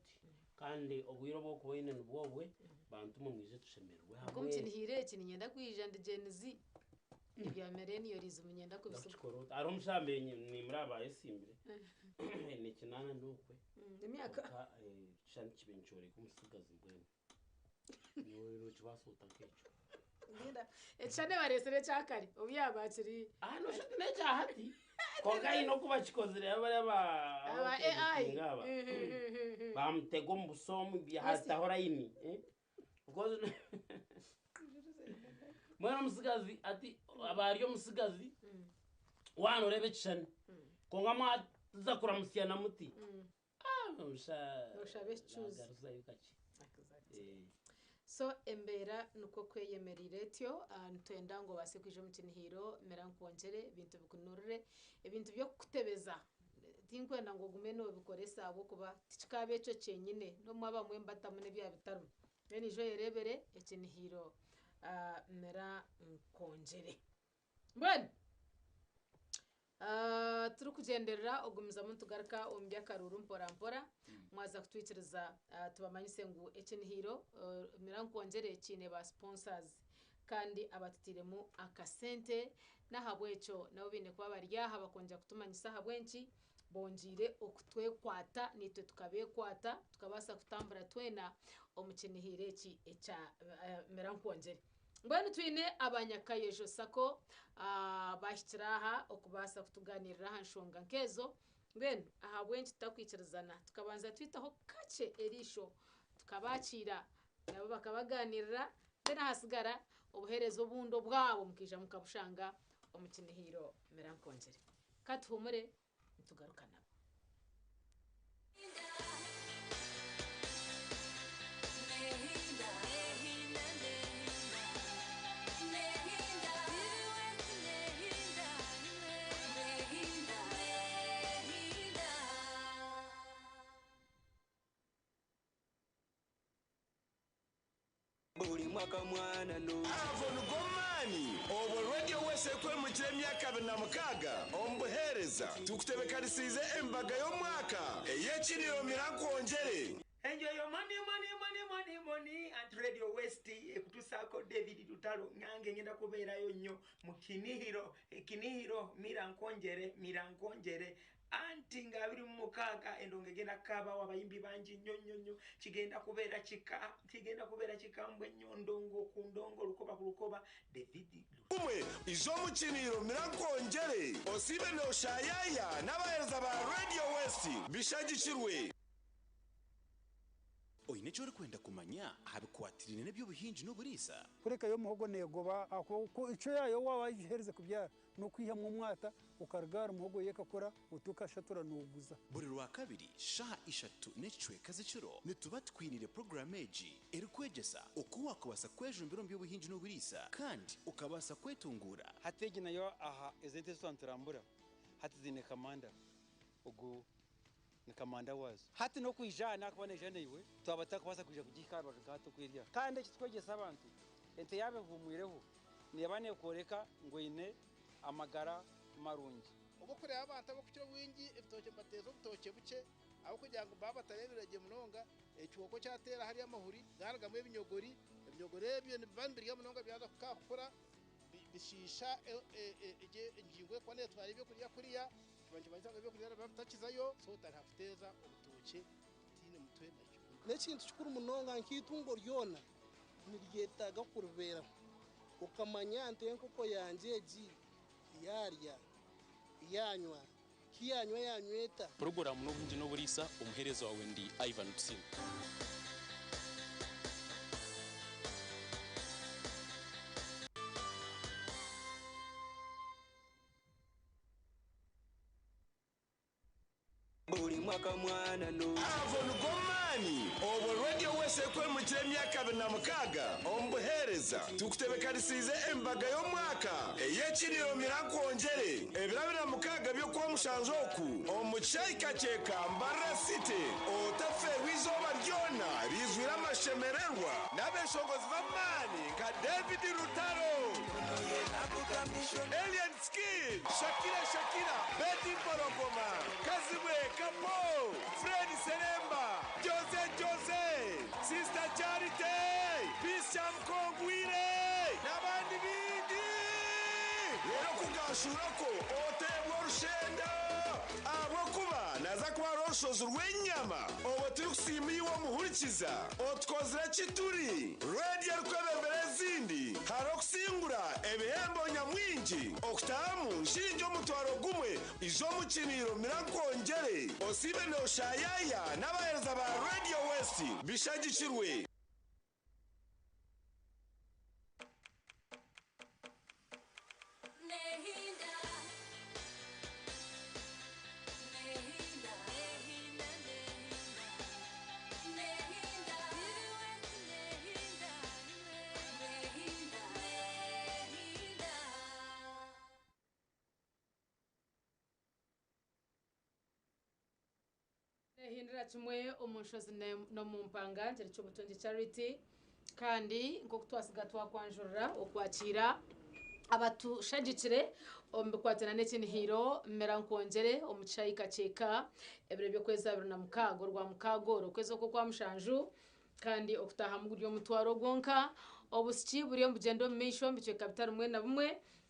kandi obwire obu orikuba oine nibwo obwe, bantu mwe mwije tushemererwe Nka hamwe. omu kinihiro eki niinyenda kwija ndi Gen Z. Ebya millennialism niinyenda kubisiga. Ndakukikora ota? Hariho omushaija nimuraba bayesimbire. Aine kinaana n'okwe. Emyaka. Kwonka ekishushani kibe nikyoreka omutsigazi mbwenu. Nyowe nokibaasa ota nk'ekyo? Ekishushani bareetsire ekya kare obu yaaba akiri. Ah, noshusha oti n'ekya hati. Kwonka haine oku bakikozire bariya ba Aba AI. abarikueditinga aba. Bamutega omu buso omu hataho layini. Because mbwenu omutsigazi ati aba ari omutsigazi waaba nooreeba ekishushani kwonka mwaza kuramusyana muti ah, omusha Noshaba ekicuuzi. nagaruzayo kakye. So embeera nikwo kweyemereire etyo, nitwenda ngu obaase kwija omu kinihiro, mera nkwongyere, ebintu bikunurire, ebintu by'okukutebeza tinkwenda ngu ogume noobikoresa ahabw'okuba tikikaaba ekyo kyenyine, n'obu mwaba mwembatamu n'ebyaba bitarimu. Mbwenu ija oyereebere ekinihiro mera nkwongyere. Mbwenu turikugyenderera ogumizamu nitugaruka omu by'akaruuru mpora mpora, mwaza kutwikiriza tubamanyise ngu ekinihiro mera nkwongyere kiine ba sponsors kandi abatutairemu akasente, n'ahabw'ekyo nabo baine kuba bari aha bakongyera kutumanyisa ahabw'enki bongyeire okutwekwata naitwe tukabeekwata tukabaasa kutambura twena omu kinihiro eki ekya mera nkwongyere. Mbwenu twine abanyakayejo sacco bahikire aha okubaasa kutugaaniirira aha nshonga nk'ezo. Mbwenu ahabw'enki tutakwikirizana tukabanza twitaho kakye eriisho tukabakiira nabo bakabaganirira then hasigara obuheereza obundi obwabo mukaija mukabushanga omu kinihiro mera nkwongyere. Katuhumure nitugaruka nabo. mwaka mwana no Avo nigo maani obwo Radio West ekwemukira emyaka 26 omu buheereza tukutebekanisiize embaga y'omwaka ey'ekiniro mirankwongyere. Enjoy your money, money, money, money, money and Radio West ekutusaako David Lutalo nange ngenda kubeerayo nnyo mu Kinihiro, Kinihiro mira nkonjere, mira nkonjere anti nga 26 endongo egenda kukaabawo abayimbi bangi nnyo nnyo nnyo kigenda kubeera kika kigenda kubeera kikambwe nnyo ndongo ku ndongo lukoba ku lukoba David Kumwe iz'omukiniro mirankwongyere osiibe nooshayaya n'abaheereza ba Radio West bishagikirwe. Oine eki orikwenda kumanya aha bikwatiraine n'eby'obuhingi n'oburiisa? Kureka yo omuhogo neegoba ahabw'okuba icwe yaayo waaba wagiherize kubyara n'okwihamu omwata okaruga ahari muhogo yo ekakura oti okashatura nooguza. Buri Rwakabiri shaaha ishatu n'ekicweka z'ekiro nituba tukwiniire puroguraamu egi erikwegyesa oku waakubaasa kwejumbira omu by'obuhingi n'oburiisa kandi okabaasa kwetunguura. Hati egi nayo aha ezi ente ezi twaba niturambura hati ziine kamanda ogu ni kamanda waazo. Hati n'okwija aha naakuba naija naiwe twaba tutakubaasa kwija kugihika aha rubaju nka hati oku eri aha. Kandi eki tukwegyesa abantu, ente yaaba ehuumwireho neeba neekworeka ngu eine amagara marungi. Obu orikureeba abantu abarikukira obwingi ebitookye nibateeza obutookye bukye ahabw'okugira ngu baaba batareebire gye munonga, ekihooko kyateera hariya amahuri gaarugamu ebinyogori, ebinyogori ebyo nibiba nibirya munonga byaza kukura bishiisha egyo engingo erikuba neetwara ebyokurya kuriya, kiba nikimanyisa ngu ebyokurya nibiba bitakizayo, so otandika kuteeza obutookye butaine mutwe na kibunu. N'ekintu kikuru munonga nk'eitungo ryona niryetaaga kuribeeraho okamanya nti enkoko yangye egi yaarya, yaanywa, ku yaanywa yaanywa eta? Puroguraamu n'obuhingi n'oburiisa, omuheereza waawe ndi Ivan Tusiime. Buri mwaka mwana no. Avo nigo maani obwo Radio West ekwemukira emyaka 26 omu buheereza tukutebekanisiize embaga y'omwaka ey'ekiniro mirankwongyere ebiro 26 by'Okwamushanju oku omu kishaayi Kakyeka Mbarara City otafeerwa eizooba ryona riizwire amashemererwa n'abeeshongozi b'amaani nka David Rutaro, Alien Skin, Shakira Shakira, Betty Mpologoma, Kazibwe Kapo, Fred Sseremba, Jose Jose, Sister Charity, Peace Kyamukongwire n'abandi baingi. Reero kugaashuura kwo oteebwa orushenda ahabw'okuba naaza kuba hariho orushozi rw'enyama obwo turikusiima iwe omuhurikiza otukozire ki turi radiyo erikwebembera ezindi hariho okusingura ebihembo nyamwingi okutahamu nshingi 10,000 ija omu kiniiro mira nkwongyere osiibe nooshayaya n'abaheereza ba Radio West bishagikirwe. Nehindira kimwe omu nshozi n'omu mpanga nkiri Kyobutungi Charity kandi nk'oku twasiga twakwanjurira okwakiira abatushagikire omu bikwatana n'ekinihiiro mera nkwongyere omu kishaayi Kakyeka ebiro by'okwezi 26 Orwamukaaga oru okwezi oku Okwamushanju kandi okutaahamu guri omutwaro gwonka obusiki buriyo nibugyenda omu maisho omu bicweka bitari bimwe na bimwe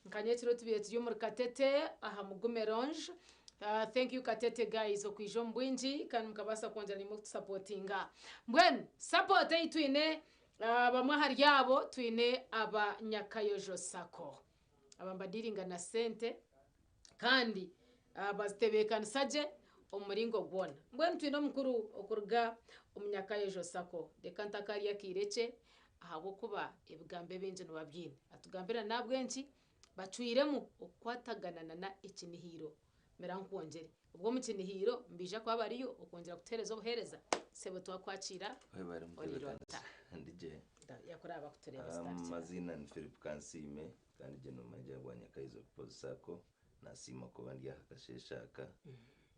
nka nyekiro tubaire turi omuri Katete aha Mugume Lounge Thank you Katete guys okwija omu bwingi kandi mukabaasa kwongyera naimwe kutusapotinga. Mbwenu support ei twine bamwe ahari abo twine aba Nyakayojo Sacco. Aba nibadiiringa na sente kandi bazitebeekanisa gye omu muringo gwona. Mbwenu twine omukuru okuruga omu Nyakayojo Sacco. Reka ntakarya akaire kye ahabw'okuba ebigambo ebingi nibabyine. Atugambire n'ahabw'enki Bacwiremu okukwatagana na na ekinihiiro. Mira nkwongyere. Obwo omu kinihiiro nibaija kuba bariyo okwongyera kutuheereza obuheereza. Sebo twakwakiira Webare ori mutebeekanisa rota. Ndi gye. Yakuraba bakutureeba zitandikire. Amaziina ni Philip Kansiime kandi gye nomanya gwa Nyakaizo People's Sacco. Nasiima kuba ndi aha kasheeshe aka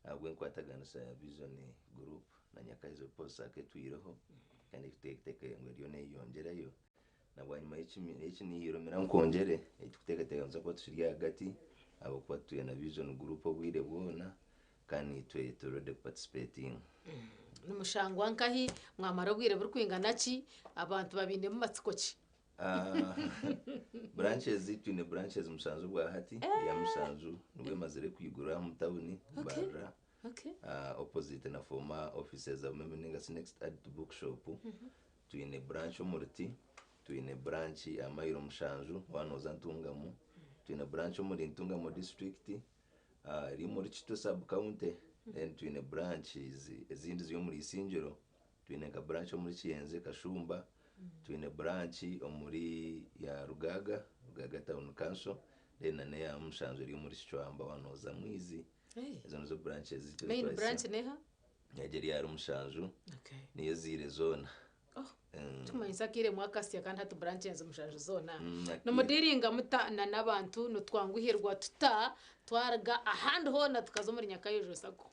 ahabw'enkwataganisa ya Vision Group na Nyakaizo People's Sacco etwireho kandi ekuteekateeka ngu eriyo neyeyongyerayo. Na bwanyima y'ekinihiro mira nkwongyere, ei tukuteekateeka nituza kuba tukiri ahagati ahabw'okuba tutwire na Vision Group obwire bwona kandi naitwe turi ready kuparticipatinga. Nimushangwa nkahi? Mwamara obwire burikwingana ki? Abantu babainemu matsiko ki? Ah, branches twine branches mushanju obwa hati eya mushanju nibwo emazire kwigura omu tawuni Mbarara Ah, opposite na former offices za Umeme ninga shi next add to bookshop Twine branch omu Ruti, twine branch aha mailo mushanju waaba nooza Ntungamo, twine branch omuri Ntungamo district, eri omuri Kitwe sub county, then twine branches ezindi ziri omuri Isingiro, twine nka branch omuri Kiyenje Kashumba, twine branch omuri ya Rugaaga, Rugaaga town council, then na n'eya mushanju eri omuri Kicwamba waaba nooza Mwizi. Ezo nizo branches zaitu ezi Main twahitsya. branch neha? Egyo eri ahari mushanju niyo eziire zoona. Kimanyisa akaire mwakasya kandi hati branches mushanju zoona. Nimudiringa muta na n'abantu nitwanguhirwa tuta twaruga ahandi hoona tukaza omuri Nyakayojo sacco?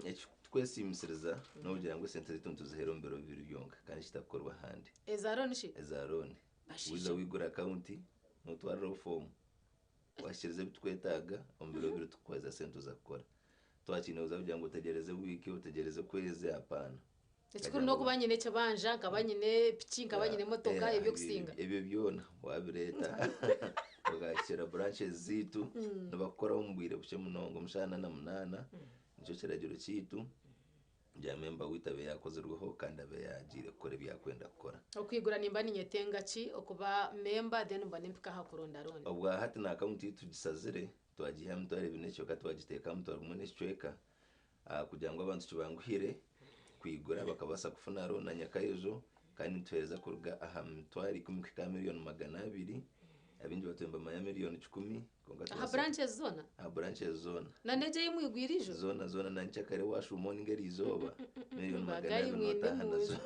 Ekitukwesiimisiriza n'okugira ngu esente zaitu nituziheera omu biro bibiri byonka kandi ekitakukorwa ahandi. Eza loan shi? Eza loan. Waiza waigura akawunti notwariraho foomu. Wahikiiriza ebi tukwetaaga omu biro bibiri tukukuha sente oza kukora. Twakiine kuza kugira ngu otegyereze wiiki, otegyereze okwezi, apaana. Ekikuru n'okuba nyine ekibanja, nkaba nyine piki, nkaba nyine emotoka, eby'okusinga. Ebyo byona wabireeta okahikira branches zaitu nibakukoraho omu bwire bukye munonga omu shaaha ana na munaana nikyo kiragiro kyaitu. Kugira memba waitu abe yaakozirweho kandi abe yaagiire kukora ebi arikwenda kukora. Okwigura nimba ninyetenga ki okuba memba then mbone mpike aha kuronda loan? Obwa hati na akawunti ei tugisazire twagiiha aha mitwaro ebiri n'ekicweka twagiteeka aha mutwaro gumwe n'ekicweka kugira ngu abantu kibanguhire kwigura bakabaasa kufuna loan na nyakayojo kandi nituheereza kuruga aha mitwaro ikumi kuhika aha miriyoni 200. Abaingi batwire nibamanya 1,000,000 kwonka Aha tubaasa branches zoona? Aha branches zoona. Na n'egyo ei mwigwire ijo? Zoona zoona na nkyakare waashuuma ninga eriizooba miriyoni Mbaga 200 imwe nootaaha nazo.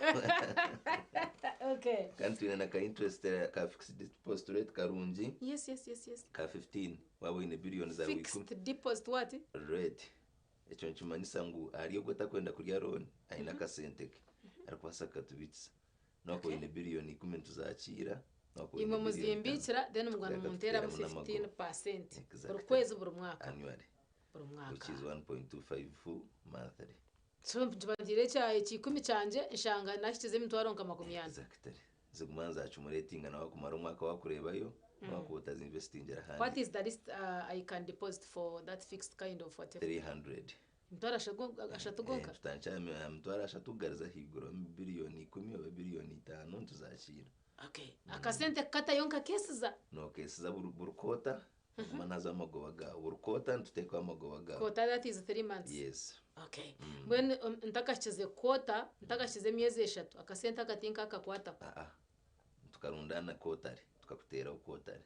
Okay. Kandi twine na ka interest ka fixed deposit rate karungi Yes. ka 15 waaba oine biriyoni zaawe ikumi. Fixed deposit what? Rate. Ekyo nikimanyisa ngu ahari ogwo otakwenda kurya loan aine akasente ke arikubaasa kukatubiikisa. Nokuba oine 10 billion nituzakiira. Nokuba Imwe oine 5 billion muzimbiikira then muguma nimunteeramu tukakuteeramu n'amagoba. 15% buri kwezi buri mwaka. Annually. Buri mwaka. Which is 1.25 monthly. So ntibagiire ekya ekiikumi kyangye nshanga nahikize emitwaro nka 40. Exactly. Ziguma nizacumuratinga nawe kumara omwaka wakureebayo wakuba otazinvestingire ahandi. What is the least I can deposit for that fixed kind of whatever? 300. Emitwaro ashatu gonka? Tutandikye aha 300,000 kugariza ahaiguru omu 10 billion oba 5 billion nituzakiira. Okay. Akasente kukatayo nkakesiza? Nokeesiza buri quarter, oguma naza amagoba gaawe. Buri quarter nituteekaho amagoba gaawe. Quarter that is 3 months? Yes. Okay. Mbwenu ntakahikize quarter, ntakahikize emyezi 3, akasente aka tinkakakwataho? Aa, tukarundaana quarterly, tukakuteeraho quarterly.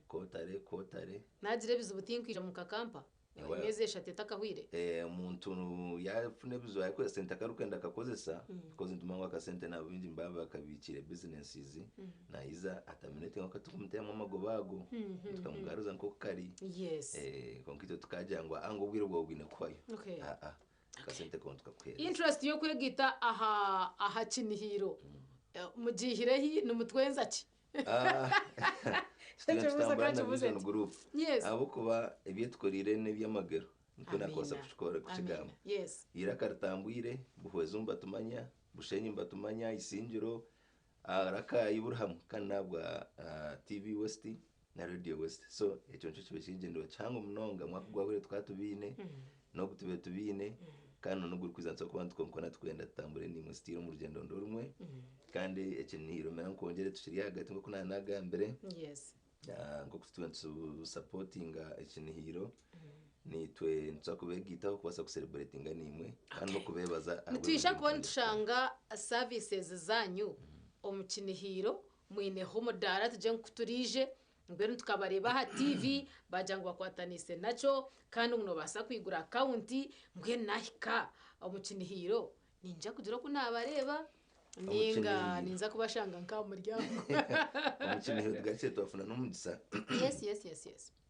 Quarterly, quarterly. Nagira ebizibu tinkwija mukakampa? Well, Emyezi 3 etakahwire? Omuntu yafuna ebizibu arikukozesa sente akarikwenda akakozesa because nitumanya ngu akasente nabo baingi nibaba bakabiikire businesses nayiza ataminete nka tukumuteeramu amagoba ago tukamugaruza nk'oku kari. Kwonka itwe tukagira ngu aa ngu obwire bwawe bwine kuhwayo. Aa, akasente koona tukakuheereza. Interest y'okwegita aha kinihiro mugiihirehi nimutwenza ki? Ah, Ekyo tutambura buuza na kakibuuze Vision nti. Group. Ahabw'okuba ebyetukoreire n'ebyamagero nikwo nakubaasa kukikora kukigamba. Eiraka ritambwire, Buhweju nibatumanya, Bushenyi nibatumanya, Isingiro, Rakai buri hamwe kandi n'ahabwa TV West na Radio West. So ekyo nikyo kiba ekigyendererwa kihango munonga. Omwaka ogwahweire tukaba tubiine, n'ogu tubaire tubiine, kandi n'ogurikwiza nituza kuba nitukonkona tukwenda tutambure naimwe still omu rugyendo nirwo rumwe. Kandi eki nirumira nkwongyere tukiri ahagati nk'oku naanagambire. Nk'oku tutuba nitusapotinga ekinihiro, nitwe nituza kubeegaitaho kubaasa kucelebratinga naimwe kandi n'okubeebaza Nitwija kuba nitushanga services zanyu omu kinihiro mwineho omudaara tugye nku turiije mbwenu tukabareeba aha TV bagira ngu bakwataniise nakyo kandi ngu noobaasa kwigura akawunti mbwenu naahika omu kinihiro ninja kugira oku naabareeba ninga Kinihiro. Ninza kubashanga nk'aha muryango. Omu kinihiro tugarukire twafuna n'omugisa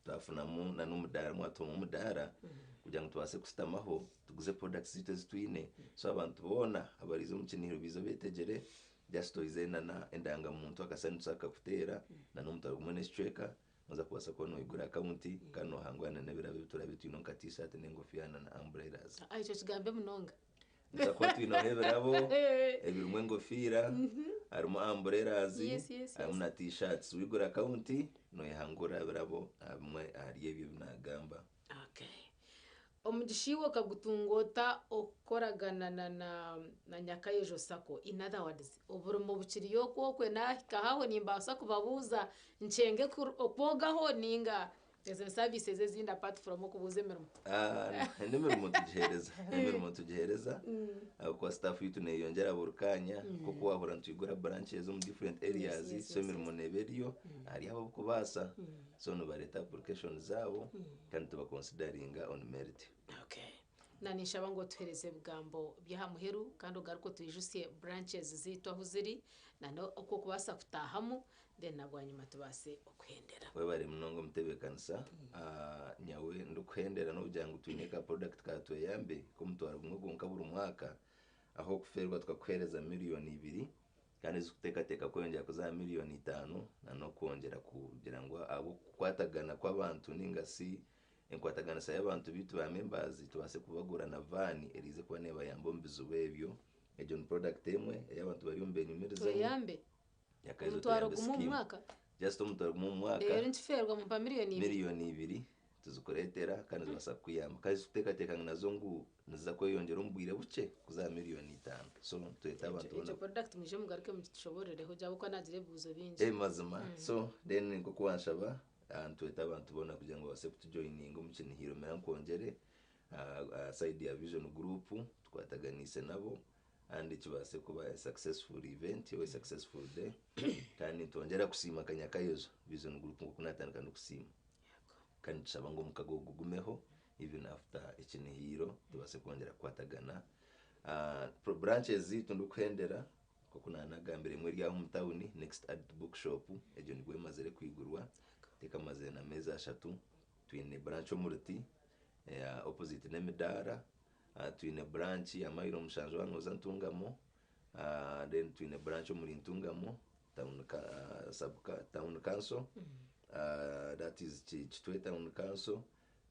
twafunamu na n'omudaara mwatuhamu omudaara kugira ngu tubaase kusitamaho tuguze products zaitu ezi twine. So abantu boona abariize omu kinihiro biize beetegyere. Just oize na endangamuntu akasente akakuteera na n'omutwaro gumwe n'ekicweka noza kubaasa kuba noigura akawunti kandi nohangwa na n'ebirabo ebi turabe twine nka t-shirt n'engofiira na umbrellas. Ah, ekyo kigambe munonga. Nituza kuba twineho ebirabo ebirimu engofiira, harimu umbrellas, harimu na t-shirts. Wigura akawunti noyehangura ebirabo bimwe ahari ebyo ebi naagamba. Okay. Omugisha iwe okagutunga ota okukoragana na na Nyakayejo Sacco? In other words, oburimo bukiriyo okwo okwe nahikaho aho nimbaasa kubabuuza nkyenge okwogaho ninga ezo ni services ezindi apart from okubuuza emirimo? Ah, n'emirimo tugiheereza, emirimo tugiheereza ahabw'okuba staff yaitu neeyongyera buri kaanya nk'oku waahurira nitwigura branches omu different areas so emirimo neeba eriyo ahari abo abarikubaasa. So nibareeta application zaabo kandi tubaconsideringa on merit. Okay. Na ninshaba ngu otuhereze ebigambo by'aha muheru kandi ogaruke otwijutsye branches zaitu ahu ziri na n'oku okubaasa kutaahamu then na bwanyima tubaase okuhendera. Webare munonga omutebeekanisa. Nyowe ndikuhendera n'okugira ngu twine ka product ka Tweyambe k'omutwaro gumwe gwonka buri mwaka ahu okufeerwa tukakuheereza miriyoni ibiri Kandi ezirikuteekateeka kweyongyera kuza aha miriyoni itaano n'okwongyera kugira ngu ahabw'okukwatagana kw'abantu nainga shi enkwataganisa y'abantu baitu ba members tubaase kubagura na vaani eriize kuba neebayamba omu bizibu ebyo. Egyo ni product emwe ei abantu bariyo nibenyumirizamu. Tweyambe. Nyakaizi Omutwaro Tweyambe gumwe omu scheme. mwaka? Just omutwaro gumwe omu mwaka. Reero nikifeerwa mumpa miriyoni ibiri? Miriyoni ibiri. Tizikureetera kandi nizibaasa kukuyamba. Kandi zikuteekateeka ngu nazo ngu niziza kweyongyera omu bwire bukye kuza aha miriyoni itaano. So nitweta abantu Ekyo boona. ekyo product mwije mugaruke mukitushoboororeho gye ahabw'okuba naagira ebibuuzo bingi. Eh mazima. So then nk'oku wanshaba, nitweta abantu boona kugira ngu babaase kutujoyininga omu Kinihiro Mira Nkwongyere aha side ya Vision Group tukwataganiise nabo kandi kibaase kuba a successful event or a successful day. Kandi nitwongyera kusiima Kanyakayozo Vision Group nk'oku naatandika n'okusiima. Kandi nitushaba ngu omukago ogu gugumeho even after ekinihiiro tubaase kwongyera kukwatagana. Branches zaitu ndikuhendera nk'oku naanagambire emwe eri aha omu tawuni next Art Bookshop egyo nibwo emazire kwigurwa tekamazire na meezi ashatu. Twine branch omu Ruti opposite n'emidaara, twine branch ya mayiro mushanju waaba nooza Ntungamo, then twine branch omuri Ntungamo town, sub town council that is Kitwe town council.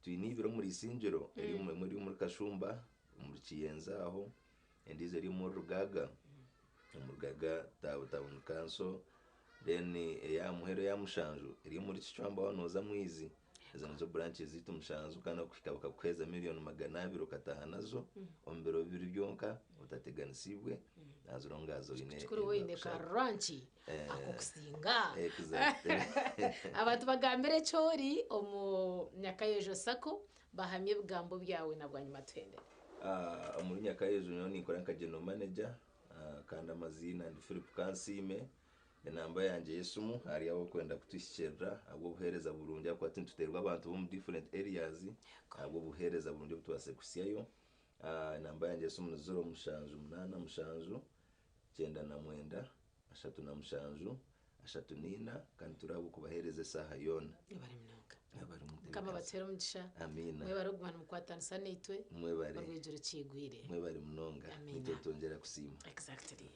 Twine ibiri omuri Isingiro, emwe eri omuri Kashumba omuri Kiyenje aho, endiijo eri omuri Rugaaga, omu Rugaaga town council. Then eya muheru eya mushanju eri omuri Kicwamba waaba nooza Mwizi. Ezo nizo branches zaitu mushanju kandi okuhika bakakuheereza miriyoni 200 okataaha nazo omu biro bibiri byonka otateganisiibwe as long as oine Kikuru waaba oine ka ebibakushaba. ranki Eh, akokusinga. Exactly. Abantu bagambire eki ori omu Nyakayejo Sacco bahamye ebigambo byawe na bwanyima tuhendere. Ah, omuri Nyakayejo nyowe ninkora nka general manager ah, kandi amaziina ndi Philip Kansiime. Enamba yangye y'esimu ahari abarikwenda kutuhikiirira ahabw'obuheereza burungi ahabw'okuba nituteerwa abantu b'omu different areas ahabw'obuheereza burungi obu tubaasize kuhitsyayo. Enamba yangye y'esimu ni 0787 99 37 34 kandi turi ahabw'okubaheereza eshaaha yoona. Mwebare munonga. Mwebare Mukama mutebeekanisa. abateere omugisha. Amiina. Mwebare okuguma nimukwatanisa naitwe. Mwebare. Orwigi rukiigwire. Mwebare munonga. Amiina. Naitwe nitwongyera kusiima. Exactly.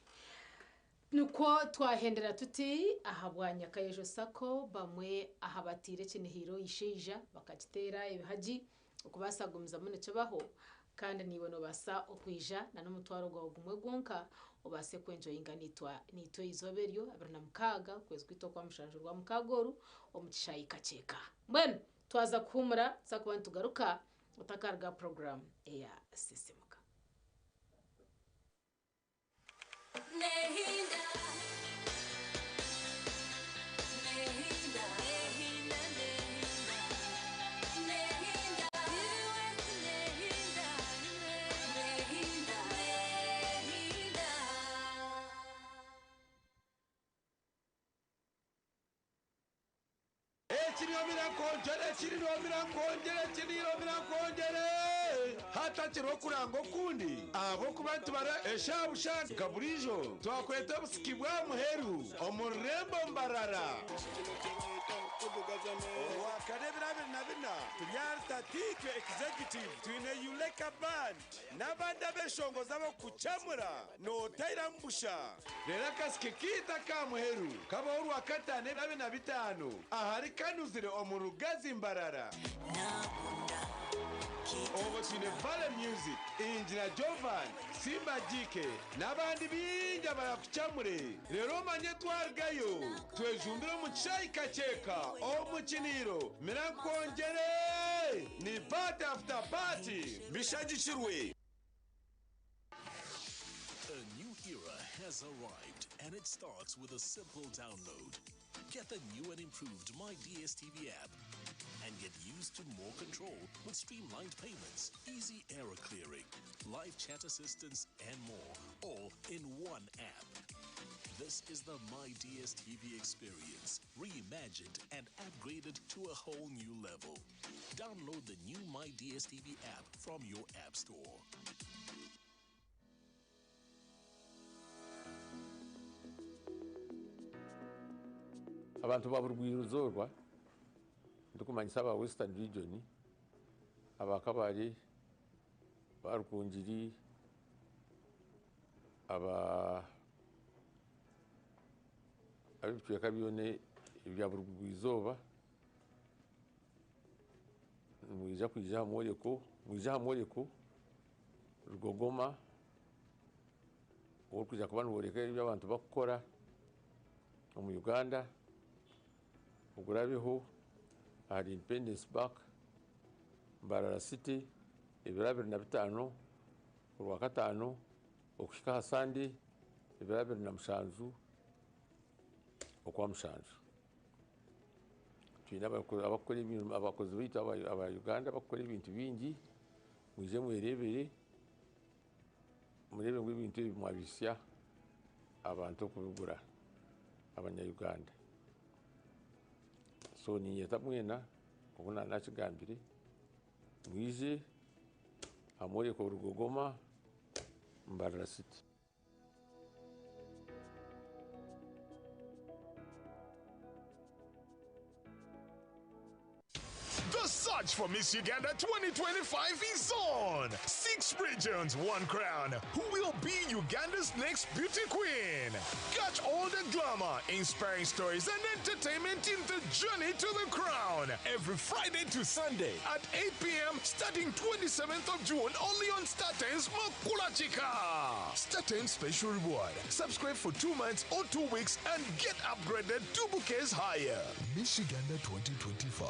Nikwo twahendera tuti ahabwa Nyakayejo Sacco bamwe aha bataire ekinihiiro Ishaija bakagiteera ebihagi okubaasa kugumizamu nikibaho kandi naiwe nobaasa okwija na n'omutwaro gwawe gumwe gwonka obaase kwenjoyinga naitwe naitwe eizooba eryo 26 okwezi kwaitu okwa mushanju orwamukaaga oru omu kishaayi Kakyeka. Mbwenu twaza kuhuumura tuza kuba nitugaruka otakaruga aha puroguraamu eya Sisimuka. Ekiriomira nkwongyere, ekiriomira nkwongyere, ekiriomira nkwongyere. Hatakiriho okuranga okundi, ahabw'okuba nitubara eshaaha busha nka buriijo, twakweta obusiki bw'aha muheru omu rurembo Mbarara. Orwakana ebiro 24 turi ahari Tatiitwe Executive twine Yuleka Band n'abandi abeshongozi abarikukucamura nootahiramu busha. Reero akasiki kaitu aka muheru kabaho Orwakataano ebiro 25 ahari Kanuzire omu Rugazi Mbarara. Obwo twine Valley Music, Engineer Jovan, Simba GK n'abandi baingi abarakucamure. Reero omanye twarugayo twejumbire omu kishaayi Kakyeka omu Kiniiro Mira nkwongyere! Ni party after party! Bishagikirwe. A new era has arrived, and it starts with a simple download. Get the new and improved My DSTV app and get used to more control with streamlined payments, easy error clearing, live chat assistance, and more, all in one app. This is the My DSTV experience, reimagined and upgraded to a whole new level. Download the new My DSTV app from your app store. Abantu ba burugwa-izooba ndikumanyisa aba Western Region, aba Kabale, aba Rukungiri, aba ab'ebicweka byona ebya burugwa-izooba nimwija kwija aha mworeko, mwije aha mworeko Rugogoma ogurikwija kuba nigworeka ebi abantu barikukora omu Uganda ogurabeho ahari Independence Park, Mbarara City ebiro 25 Orwakataano okuhika aha Sande ebiro 27 Okwamushanju. Twine abakukora abakozi baitu aba Uganda abakukora ebintu bingi, mwije mwerebere mureebe ngu ebintu ebi mwabihitsya abantu okubigura abanya Uganda. So niinyeta mwena nk'oku naakigambire mwije aha mworeko Rugogoma Mbarara City. The search for Miss Uganda 2025 is on. Six regions, one crown. Who will be Uganda's next beauty queen? Catch all the glamour, inspiring stories, and entertainment in the journey to the crown. Every Friday to Sunday at 8 p.m. starting 27th of June only on StarTimes Makulachika. StarTimes special reward. Subscribe for 2 months or 2 weeks and get upgraded two bouquets higher. Miss Uganda 2025.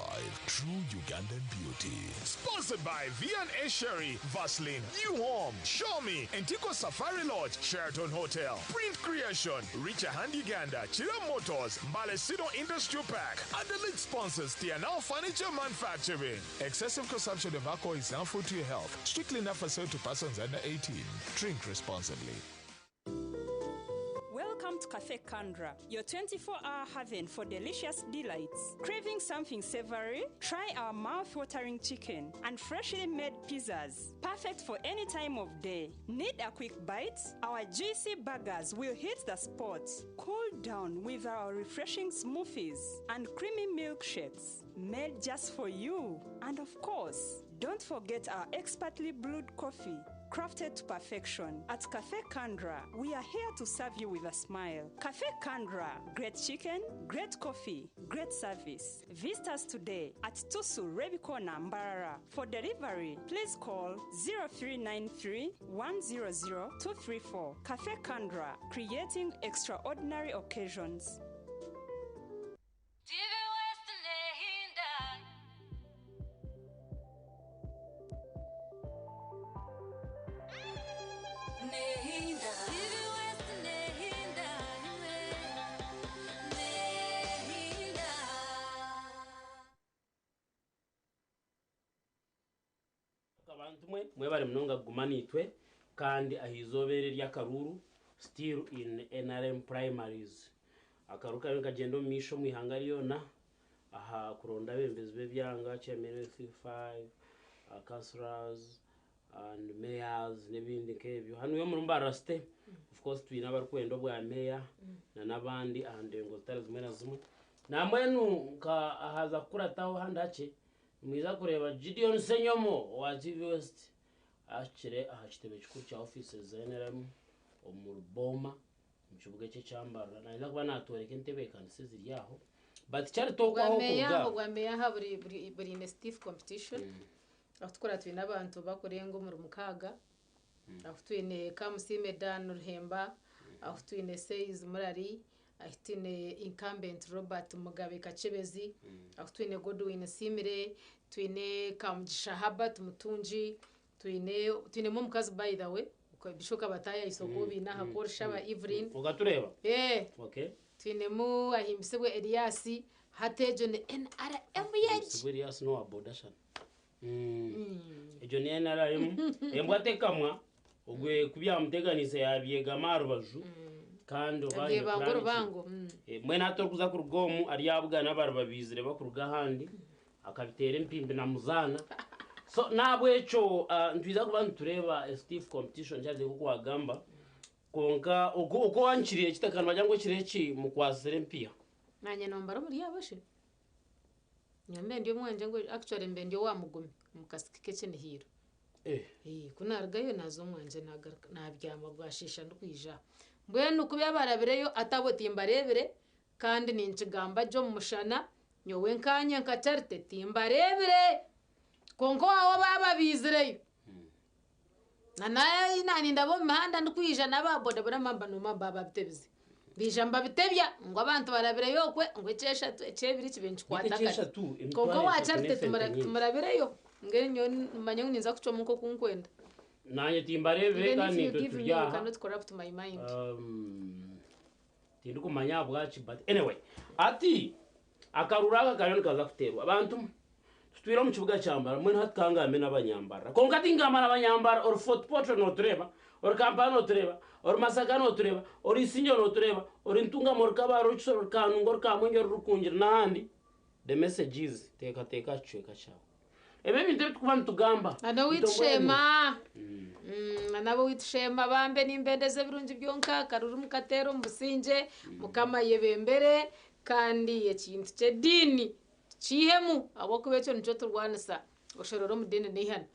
True Ugandan beauty. Sponsored by V&A Sherry, Vaseline, New Home, Xiaomi, Antico Safari Lodge, Sheraton Hotel, Print Creation, Richa Hand Uganda, Chira Motors, Malesino Industrial Park, and the lead sponsors, TNL Furniture Manufacturing. Excessive consumption of alcohol is harmful to your health. Strictly not for sale to persons under 18. Drink responsibly. Welcome to Cafe Kandra, your 24 hour haven for delicious delights. Craving something savory? Try our mouth watering chicken and freshly made pizzas. Perfect for any time of day. Need a quick bite? Our juicy burgers will hit the spot. Cool down with our refreshing smoothies and creamy milkshakes made just for you. And of course, don't forget our expertly brewed coffee crafted to perfection. At Cafe Kandra, we are here to serve you with a smile. Cafe Kandra, great chicken, great coffee, great service. Visit us today at Tusu Rebikona Mbarara. For delivery, please call 0393 100 234. Cafe Kandra, creating extraordinary occasions. TV West Nehinda. Nehinda. TV West Nehinda. Nehinda. Abantu mwe mwebale munonga kuguma niitwe kandi aha izooba eri ery'akaruuru, still in NRM primaries, akaruuru kariyo nikagyenda omu maisho omu ihanga ryona aha kuronda abebembezi b'ebyanga, chairman LC5, councillors and mayors n'ebindi nk'ebyo. Hanu omuri Mbarara City, of course, twine abarikwenda obwa meya na n'abandi aha ndengo zitari zimwe na zimwe. Nambwenu nka ahaza kukurataho handi hakye, nimwija kureeba Gideon Ssenyomo owa TV West ahikire aha kitebe kikuru kya ofiisi za NRM omuri Booma omu kibuga ekyo ekya Mbarara. Naija kuba natworeka entebeekanisa eziri aho. But Charity okwo ahu Obwa okuruga. obwa meeya aha buri buri buriine stiff competition. Ahu tukura twine abantu bakurenga omuri mukaaga. Ahu twine Kamusiime Dan Ruhemba, ahu twine Says Murari, ahu twine incumbent Robert Mugabe Kakyebezi, ahu twine Godwin Nsiimire, twine Kamugisha Herbert Mutungi, twine twinemu omukazi by the way, Bishoka batayayisa oku obiine aha Korishaba Evelyn. Okatureeba? Eh. Okay. Twinemu Ahimbisibwe Elias, hati egyo ni NRM yegi. Ahimbisibwe Elias n'owa boda shana. Egyo ni NRM. Embwa tekamwa, ogwe ku byamuteganiise yabyegama aha rubaju kandi oba aine Abyebanga plan ki? orubango. Mbwenu hati orikuza kuruga omu aryabugana abariba baizire bakuruga ahandi akabiteera empimbi na muzaana. So n'ahabw'ekyo nitwija kuba nitureeba a stiff competition Charity nk'oku wagamba kwonka oku oku wankiriire kitaka nibagira ngu ekiro eki mukwatsire empiiha. Naanye nombara omuri abo shi? Nyowe mbe ndi omwangye ngu actually mbe ndi owa Mugume omu kasiki k'ekinihiiro. Ku naarugayo naaza omwangye naagaruka naabyama bwasheesha ndikwija aha. Mbwenu ku yaabarabireyo atabo timbareebire kandi ninkigamba gye omu mushana, nyowe nkaanye nka Charity timbareebire. Kwonka owaawe baaba baizireyo. Na naanindaba omu mihanda ndikwija n'aba bodaboda mba nooma baababitebize. Baija nibabitebya ngu abantu barabireyo okwe ngu ekyeshatu ekyebiri kibe nikikwata Beitu kare. ekyeshatu Kwonka emitwaro owa eshatu Charity n'esente nyingi. timurabireyo. Mbwenu nyowe nimanya ngu ninza kucwamu nk'oku nkwenda. Naanye timbareebire Even if kandi you naitwe give turi me you aha. cannot corrupt my mind. Tindikumanya ahabwaki but anyway hati akaruru aka kariyo nikaza kuteerwa. Abantu mwe tutwire omu kibuga kya Mbarara mbwenu hati kangambe n'abanyambarara. Kwonka tingamba n'abanyambarara ori Fort Portal notureeba, ori Kampala notureeba, ori Masaka notureeba, ori Isingye notureeba, ori Ntungamo, ori Kabale, ori Kisoro, ori Kanunga, ori Kamwengye, ori Rukungiri n'ahandi. The message is teekateeka aha kicweka kyawe. Ebi ebintu ebi turikuba nitugamba. Na n'owaitu Sheema. Na n'ab'owaitu Sheema bambe nimbendeza ebirungi byonka, akaruru mukateera omu busingye, Mukama ayebembere, kandi ekintu ky'ediini tukiihemu ahabw'okuba ekyo nikyo turwanisa, oshorora omu diini n'eihano.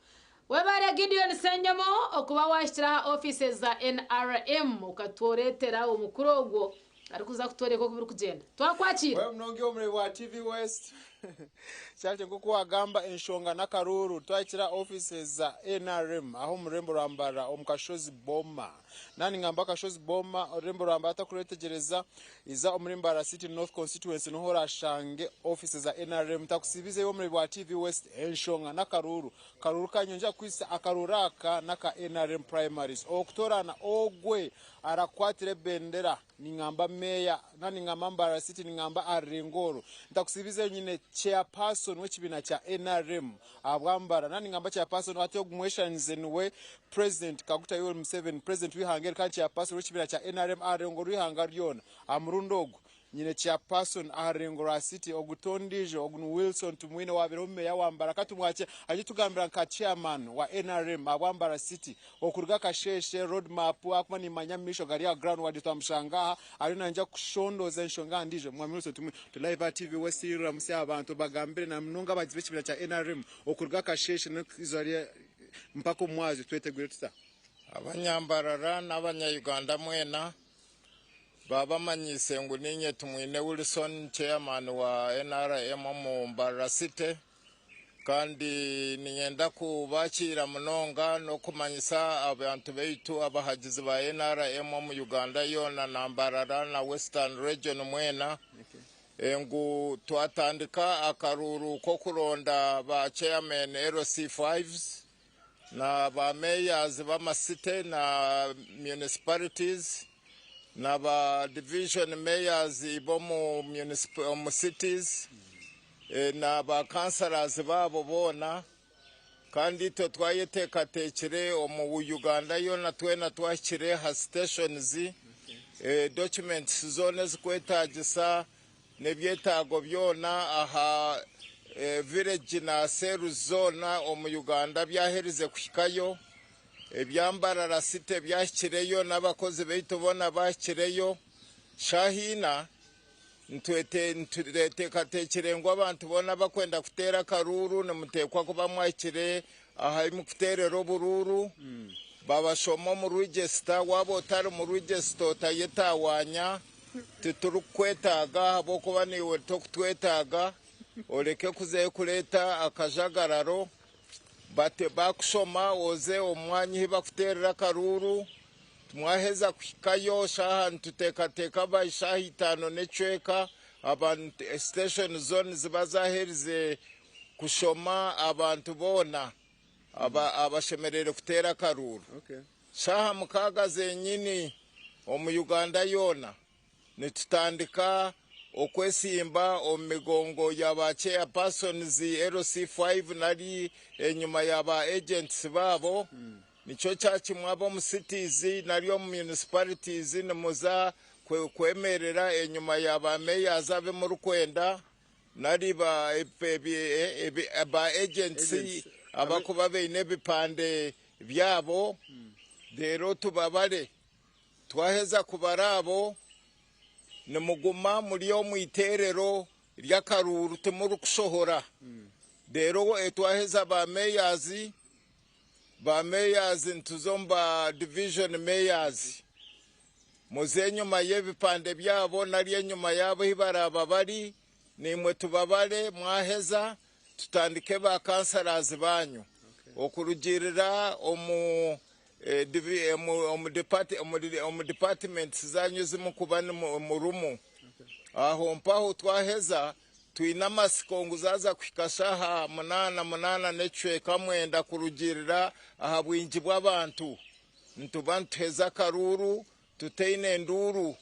Webare Gideon Ssenyomo okuba waahikire aha offices za nrm okatworeetera omukuru ogwo arikuza kutworeka oku birikugyenda. Twakwakiira. Wewe munongi omureebi wa TV West Charity nk'oku wagamba enshonga n'akaruuru twahikire aha offices za NRM aha omu rurembo rwa Mbarara omu Kashozi Boma. Nani ngamba Kashozi Boma orurembo rwa Mbarara takurwetegyereza iza omuri Mbarara City North Constituency niho orashange offices za NRM. Ntakusiibize iwe omureebi wa TV West enshonga n'akaruuru Karuuru ka Nyonja kwisa akaruuru aka n'aka NRM primaries okutoorana ogwe arakwatira ebendera ningamba meeya na ningamba Mbarara City ningamba aha rurengo oru ntakusiibizeyo nyine chairperson w'ekibiina kya NRM ahabwa Mbarara na ningamba chairperson hati ogu mweshanize niwe President Kaguta Yoweri Museveni President w'eihanga eri kandi chairperson w'ekibiina kya NRM aha rurengo rw'eihanga ryona aha murundi ogu Nyine Chairperson aha rurengo rwa City ogu ti ondiijo ogu ni Wilson Tumwine owabaireho Meeya wa Mbarara katumwakye aije tugambira nka Chairman wa NRM ahabwa Mbarara City okuruga Kasheeshe road map ahakuba nimanya amaisho gari aha ground wadde twamushanga aha ariyo naija kushondooza enshonga aha ndiijo Mwami Wilson Tumwine turi live aha TV West ramutsya abantu obagambire na munonga abagizi b'ekibiina kya NRM okuruga Kasheeshe n'eizooba rya mpaka omu mwazyo twetegwire tuta? Abanyambarara n'abanya Uganda mwena Baabamanyiise ngu niinye Tumwine Wilson, Chairman wa nrm omu Mbarara City kandi niinyenda kubakiira munonga n'okumanyisa abantu baitu abahagizi ba nrm omu Uganda yoona na Mbarara na Western Region mwena ngu twatandika akaruuru k'okuronda ba Chairman LC5s na ba mayors b'ama city na municipalities na ba division mayors b'omu omu cities na ba councillors baabo boona kandi itwe twayeteekateekire omu Uganda yoona twena twahikire aha stations documents zoona ezikwetaagisa n'ebyetaago byona aha village na cells zoona omu Uganda byaherize kuhikayo, ebya Mbarara City byahikireyo n'abakozi baitu boona bahikireyo. Shaaha ina Nituteekateekire ngu abantu boona abakwenda kuteera akaruuru nimuteekwa kuba mwahikire ahu mukuteerera oburuuru babashoma omu register. Waaba otari mu register otayetawaanya, titurikukwetaaga ahabw'okuba naiwe tokutwetaaga, oreke kuzayo kureeta akajagararo. Bakushoma oze omu mwanya ahu bakuteerera akaruuru. Mwaheza kuhikayo shaaha nituteekateeka by shaaha itaano n'ekicweka abantu station zo niziba zaaherize kushoma abantu boona abashemereire kuteera akaruuru. Shaaha 6 zenyini omu Uganda yoona nitutandika okwesimba omu migongo ya ba chairpersons LC5 nari enyima ya ba agents baabo. Nikyo kya kimwe ab'omu cities nari omu municipalities nimuza kwemerera enyima ya ba mayors abu murikwenda nari ba agents abakuba baine ebipande byabo, reero tubabare. Twaheza kubara abo, nimuguma muri omu iteerero ry'akaruuru timurikushohora. Reero twaheza ba mayors, ba mayors nituza omu ba division mayors. Muze enyima y'ebipande byabo nari enyima yaabo ahu baraaba bari, naimwe tubabare. Mwaheza tutandike ba councillors banyu okurugiirira omu departments zanyu ezimukuba murimu. Aho mpaho twaheza twine amasiko ngu zaaza kuhika shaaha 8, 8 n'ekicweka, 9 kurugiirira aha bwingi bw'abantu, nituba nituheza akaruuru tutaine enduuru.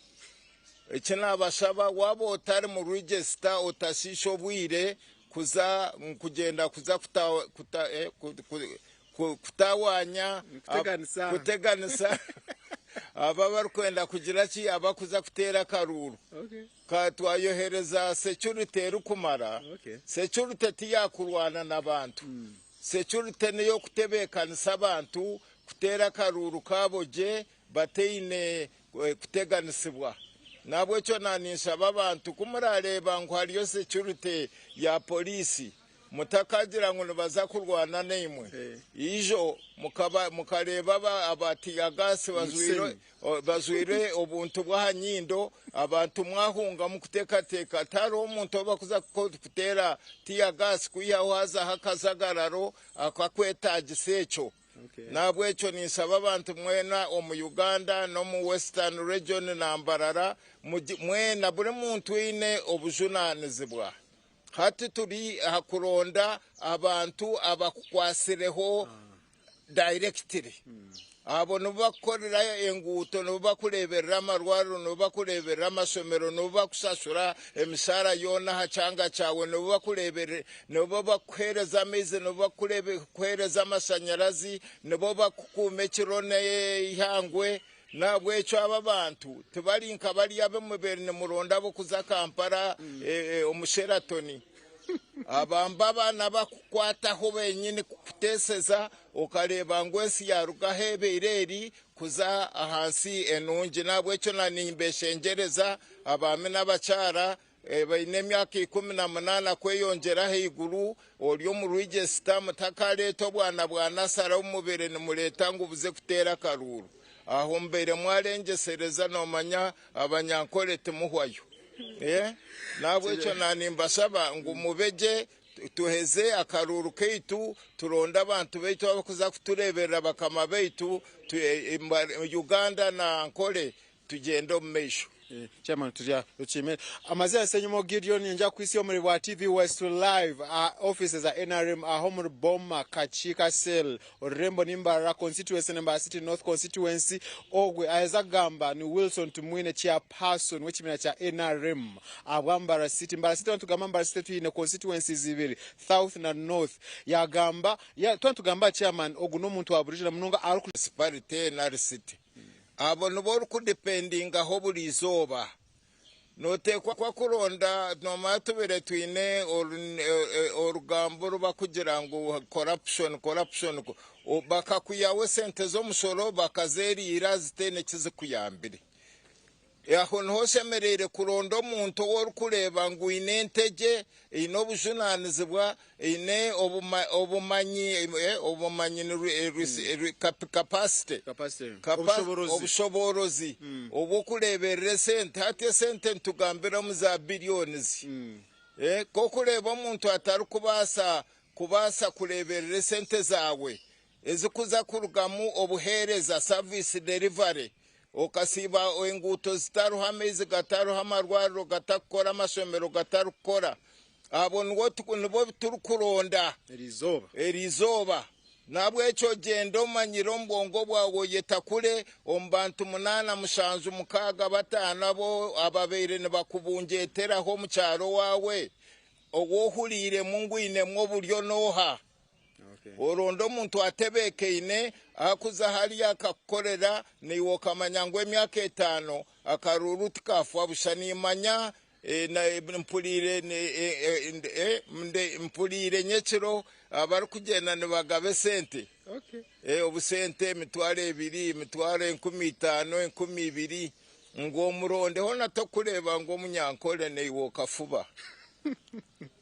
Eki nabashaba, waaba otari mu register otashiisha obwire kuza kugyenda kuza kutawaanya Kuteganisa. Kuteganisa aba abarikwenda kugira ki abakuza kuteera akaruuru. Ka twayohereza security erikumara. Security tiyakurwana n'abantu, security niyo kutebeekanisa abantu kuteera akaruuru kaabo gye bataine kuteganisibwa. Nahabwekyo naninshaba abantu, kumurareeba ngu hariyo security ya poliisi, mutakagira ngu nibaza kurwana naimwe. Ijo mukareeba aba tear gas bajwire obuntu bw'aha nyindo, abantu mwahunga mukuteekateeka. Tihariho omuntu obakuza kuteera tear gas kwihaho hazaho akajagararo akakwetagisa ekyo. Nahabwekyo ninsaba abantu mwena omu Uganda n'omu Western Region na Mbarara mwena, buri muntu aine obujunaanizibwa. Hati turi aha kuronda abantu abakukwasireho directly. Abo nibo bakukorera enguuto, nibo bakureeberera amarwariro, nibo bakureeberera amashomero, nibo bakushashura emishahara yoona aha kyanga kyawe, nibo bakureeberera, nibo bakuheereza amaizi, nibo bakuheereza amashanyarazi, nibo bakukuuma ekiro n'eihangwe. Nahabwekyo aba abantu tibari nka bariya ab'omubiri nimuronda abokuza Kampala omu Sheraton. Abamba abaana bakukwataho benyini kukuteeseza okareeba ngu ensi yaruga ahu ebaire eri kuza ahansi enungi. Nahabwekyo nimbeshengyereza abaami n'abakyara baine emyaka 18 kweyongyera ahaiguru, ori omu register, mutakareeta obwana bwa nasara omubiri nimureeta ngu buze kuteera akaruuru. Aho mubaire mwarengyesereza, noomanya abanyankore timuhwayo. Nahabwekyo nanimbashaba ngu mubegye tuheze akaruuru kaitu, turonde abantu baitu abakuza kutureeberera, bakama baitu, Uganda na Ankole tugyende omu maisho. Chairman, turya tukimire amazina Senyumo Gideon, nja kwisi omuri bwa TV West Live aha offices za NRM aho omuri Boma Kakiika Cell, orurembo ni Mbarara constituency na Mbarara City North constituency. Ogwe aheza kugamba ni Wilson Tumwine, chairperson w'ekibiina kya NRM ahabwa Mbarara City. Mbarara City, tugamba Mbarara City, twine constituencies ibiri, South na North. Yagamba ya, tugamba chairman ogu n'omuntu wa burijana munonga ari Municipality nari city, abo nibo orikudependingaho buri izooba. Noteekwa kuronda. Nomanya tubire twine orugambo rubakugira ngu corruption, corruption, bakakwihaho esente z'omushoro bakazeriira zitaine kizikuyambire. Aho niho oshemereire kuronda omuntu ou orikureeba ngu aine entegye, eine obujunaanizibwa, eine obumanyi, obumanyi ni capacity, obushoboorozi obw'okureeberera esente. Hati esente nitugambira omu za billions. Ku orikureeba omuntu atarikubaasa kubaasa kureeberera esente zaawe ezirikuza kurugamu obuheereza, service delivery, Okasiiba enguuto zitariho, amaizi gatariho, amarwariro gatarikukora, amashomero gatarikukora. Abo nibo turikuronda eriizooba. N'ahabw'ekyo gyenda omanyire omu bwongo bwawe oyetakure omu bantu munaana, mushanju, mukaaga, bataano abo ababaire nibakubungyeteraho omu kyaro owaawe, ou ohuriiremu ngu oinemu oburyo n'oha? Oronde omuntu atebeekaine akuze hariya akakukorera naiwe okamanya ngu emyaka etaano akaruuru tikafa busha. Nimanya mpuriire nyekiro abarikugyenda nibagaba esente, obusente emitwaro ebiri, emitwaro 5000, 2000 ngu omurondeho na tokureeba ngu omunyankore naiwe okafuba.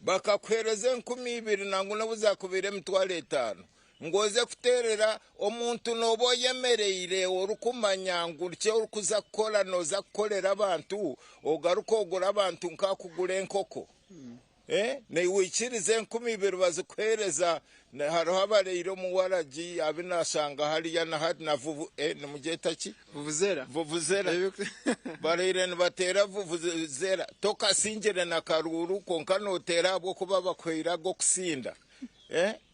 Bakakuheereza 2000 nangwa n'obu zaakubaire 50,000 ngu oze kuteerera omuntu nooba oyemereire orikumanya ngu eki orikuza kukora nooza kukorera abantu ogaruke ogure abantu nk'akugura enkoko. Naiwe oikirize 2000 bazikuheereza hariho abaraire omu waragi abu naashanga hariya na hati na vuvu nimugyeta ki? Vuvuzera. Vuvuzera. Baraire nibateera vuvuzera. Tokasingire na karuuru kwonka nooteera ahabw'okuba bakuhaire ag'okusinda.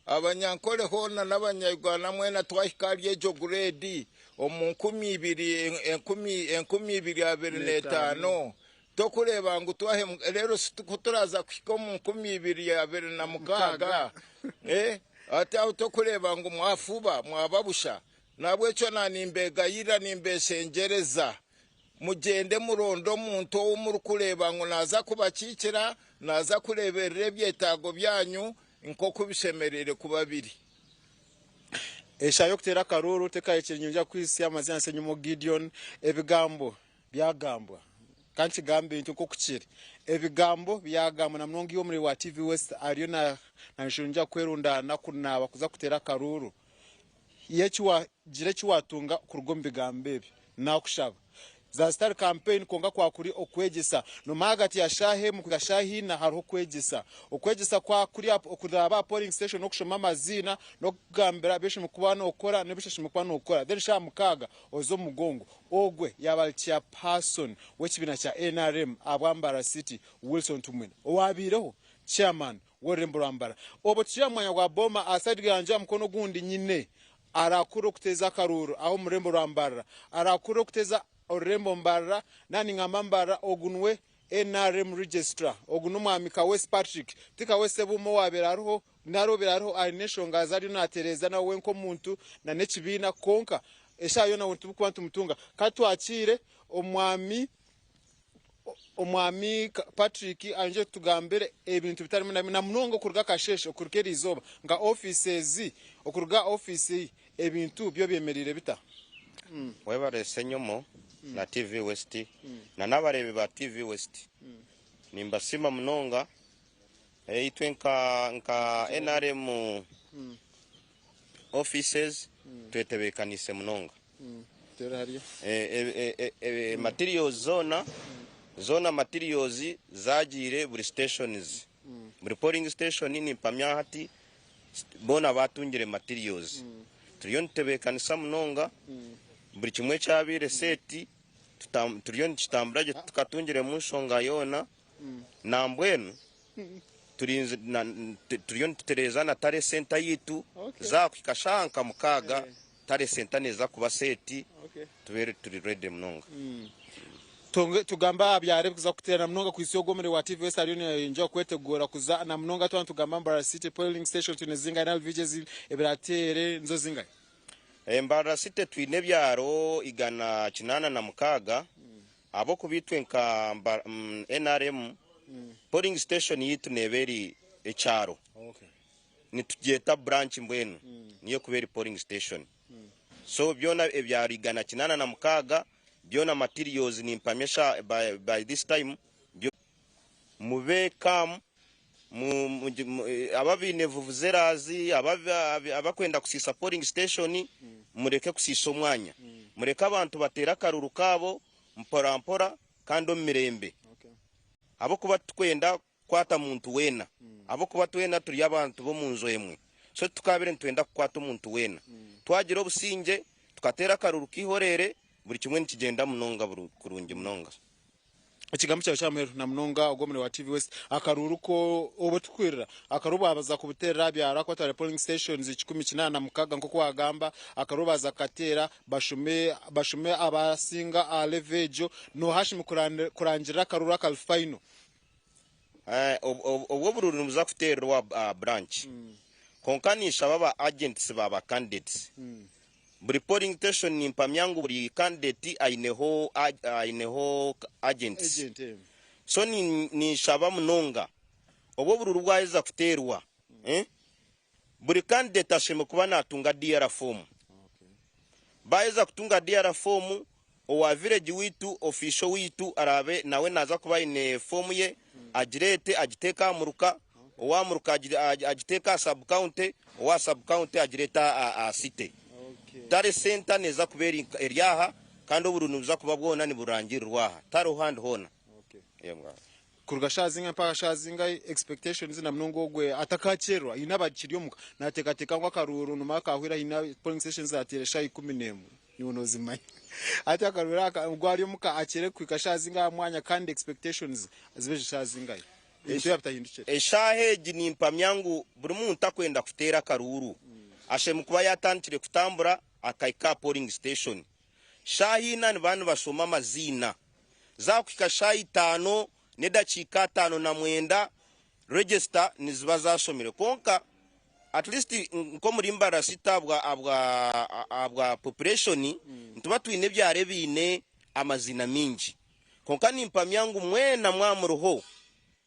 Abanyankore hoona n'abanya-Uganda mwena twahika ahari egyo gureedi omu 2000, 2025. Tokureeba ngu twahemuka? Reero shi ku turaaza kuhika omu 2026? Hati aho tokureeba ngu mwafuba, mwaba busha? N'ahabw'ekyo na nimbeegayirira, nimbeeshengyereza, mugyende muronde omuntu ou murikureeba ngu naaza kubakiikira, naaza kureeberera ebyetaago byanyu nk'oku bishemereire kuba biri. Eshaaha y'okuteera akaruuru tekahikire nyongera kukwitsya amazina Ssenyumo Gideon. Ebigambo byagambwa. Ka nkigambe ntyo nk'oku kiri. Ebigambo byagambwa na munonga iwe omureebi wa TV West ariyo naayongyera kwerundaana kunaaba kuza kuteera akaruuru. Gira eki waatunga kuruga omu bigambo ebi, naakushaba. Zaaba zitari kampeyini kwonka kwaba kuri okwegyesa. Noomanya ahagati ya shaaha emwe kuhika shaaha ina hariho okwegyesa. Okwegyesa kwaba kuri okuraaba aha polling station n'okushoma amaziina n'okugambira ebi oshemereire kuba nookora n'ebi otashemereire kuba nookora. Then shaaha mukaaga oze omu mugongo. Ogwe yaaba ari Chairperson w'ekibiina kya nrm ahabwa Mbarara City, Wilson Tumwine owaabaireho Chairman w'orurembo rwa Mbarara. Obwo tukiri aha mwanya gwa Boma aha side yangye aha mukono ogundi nyine arakura okuteeza akaruuru aha omu rurembo rwa Mbarara. Arakura okuteeza orurembo Mbarara naaba ningamba Mbarara ogu niwe nrm Registrar. Ogu n'omwami Kaweesi Patrick. Ti Kaweesi Sebuuma owaabaire ariho nari obaire ariho aine enshonga ezi ariyo naatereeza nawe nk'omuntu n'ekibiina kwonka eshaaha yoona we nituba nitumutunga. Ka twakiire omwami Omwami Patrick ayongyere kutugambira ebintu bitari bimwe na bimwe na munonga okuruga akasheeshe okuhika eriizooba nka ofiisi ezi okuruga aha ofiisi ebintu byo byemereire bita? Webare Ssenyomo na TV West na n'abareebi ba TV West. Nimbasiima munonga. Itwe nka nka nrm offices twetebekaniise munonga. Materials zoona zoona materials zagiire buri stations. Buri polling station nimpamya hati boona batungire materials. Turiyo nitutebekanisa munonga buri kimwe ekyabaire set turiyo nitukitambura gye titukatungiremu nshonga yoona. Nambwenu turiyo nitutereeza na tare senta yaitu zaakuhika shaaha nka mukaaga tare senta neeza kuba seeti tubeere turi ready munonga. Tugambe aha byaro ebikuza kuteera na munonga kuhitsya ogwo omurimo wa TVS ariyo nayongyera kweteguura kuza na munonga twaba nitugamba Mbarara City polling station twine zingahi na LVG ebirateere nizo zingahi? Mbarara City twine ebyaro 886 Ahabw'okuba itwe nka nrm polling station yaitu neeba eri ekyaro, nitugyeta branch mbwenu niyo ekuba eri polling station. So byona ebyaro 886 Byona materials nimpamya sha by, by this time byo mube calm mu, mu, mu, aba abaine vuvuzelas aba abakwenda kusiisa polling station mureke kusiisa omwanya. Mureke abantu bateere akaruru kaabo mpora mpora kandi omu mirembe. Ahabw'okuba titukwenda kukwata muntu weena, ahabw'okuba twena turi abantu b'omu nju emwe. So titukaabire nitwenda kukwata omuntu weena. Twagira obusingye, tukateera akaruru k'eihoreere, buri kimwe nikigyenda munonga kurungi munonga. Ekigambo kyawe kya muheru na munonga ogw'omurimo wa TV West, akaruuru ko obu tukwirira akaruuru baabaza kubuteerera aha byaro ahakuba polling stations 186 nk'oku waagamba, akaruuru baaza kukateera bashome bashome abasinga aha level egyo, nooha shi kurangirira akaruuru akari final? Obwo oburuuru nibuza kuteererwa aha branch kwonka ninshaba ba agents ba ba candidates buri polling station nimpamya ngu buri candidate aineho aineho agents so ninshaba munonga obu oburuuru bwaheza kuteerwa Buri candidate ashemereire kuba natunga DR form. Baheza kutunga DR form, owa village waitu, official waitu araabe nawe naza kuba aine form ye, agireete agiteeke aha muruka, owa muruka agiteeke aha sub county, owa sub county agireete aha city. Tally center neza kuba eri aha kandi oburuuru nibuza kuba bwona niburangirirwa aha, tihariho handi hoona. Kuruga shaaha zingahi mpaka shaaha zingahi expectations na munonga ogwe atakakyererwa haine abakiri omuka nateekateeka ngu akaruuru nimara kahwire haine polling stations zateire shaaha 11 iwe nozimanya hati akaruuru aka ogwo ari omuka akyere kuhika shaaha zingahi aha mwanya kandi expectations zibe shaaha zingahi ebintu byaba bitahindukire. Eshaaha egi nimpamya ngu buri muntu akwenda kuteera akaruuru ashemereire kuba yatandikire kutambura akahika aha polling station. Shaaha ina nibaba nibashoma amaziina. Zaakuhika shaaha itaano n'edakiika ataano na mwenda, register niziba zaashomirwe. Kwonka at least nk'omuri Mbarara City ahabwa ahabwa ahabwa population, nituba twine ebyaro ebiine amaziina maingi. Kwonka nimpamya ngu mwena mwaba muriho,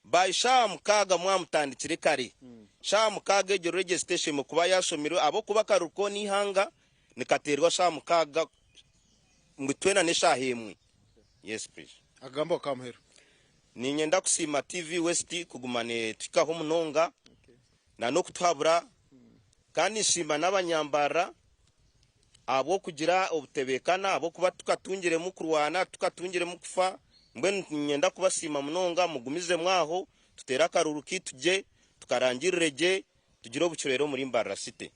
by shaaha mukaaga mwaba mutandikire kare, shaaha mukaaga egyo register eshemereire kuba yaashomirwe ahabw'okuba akaruru koona eihanga nikateerwa shaaha mukaaga ngu twena n'eshaaha emwe. Yes please. Akagambo aka muheru. Niinyenda kusiima TV West kuguma netuhikaho munonga na n'okutuhabura kandi nsiima n'abanyambarara ahabw'okugira obutebeekana ahabw'okuba tukatungiremu kurwana tukatungiremu kufa mbwenu niinyenda kubasiima munonga mugumizemu aho tuteere akaruru kaitu gye tukarangirire gye tugire obucureere omuri Mbarara City.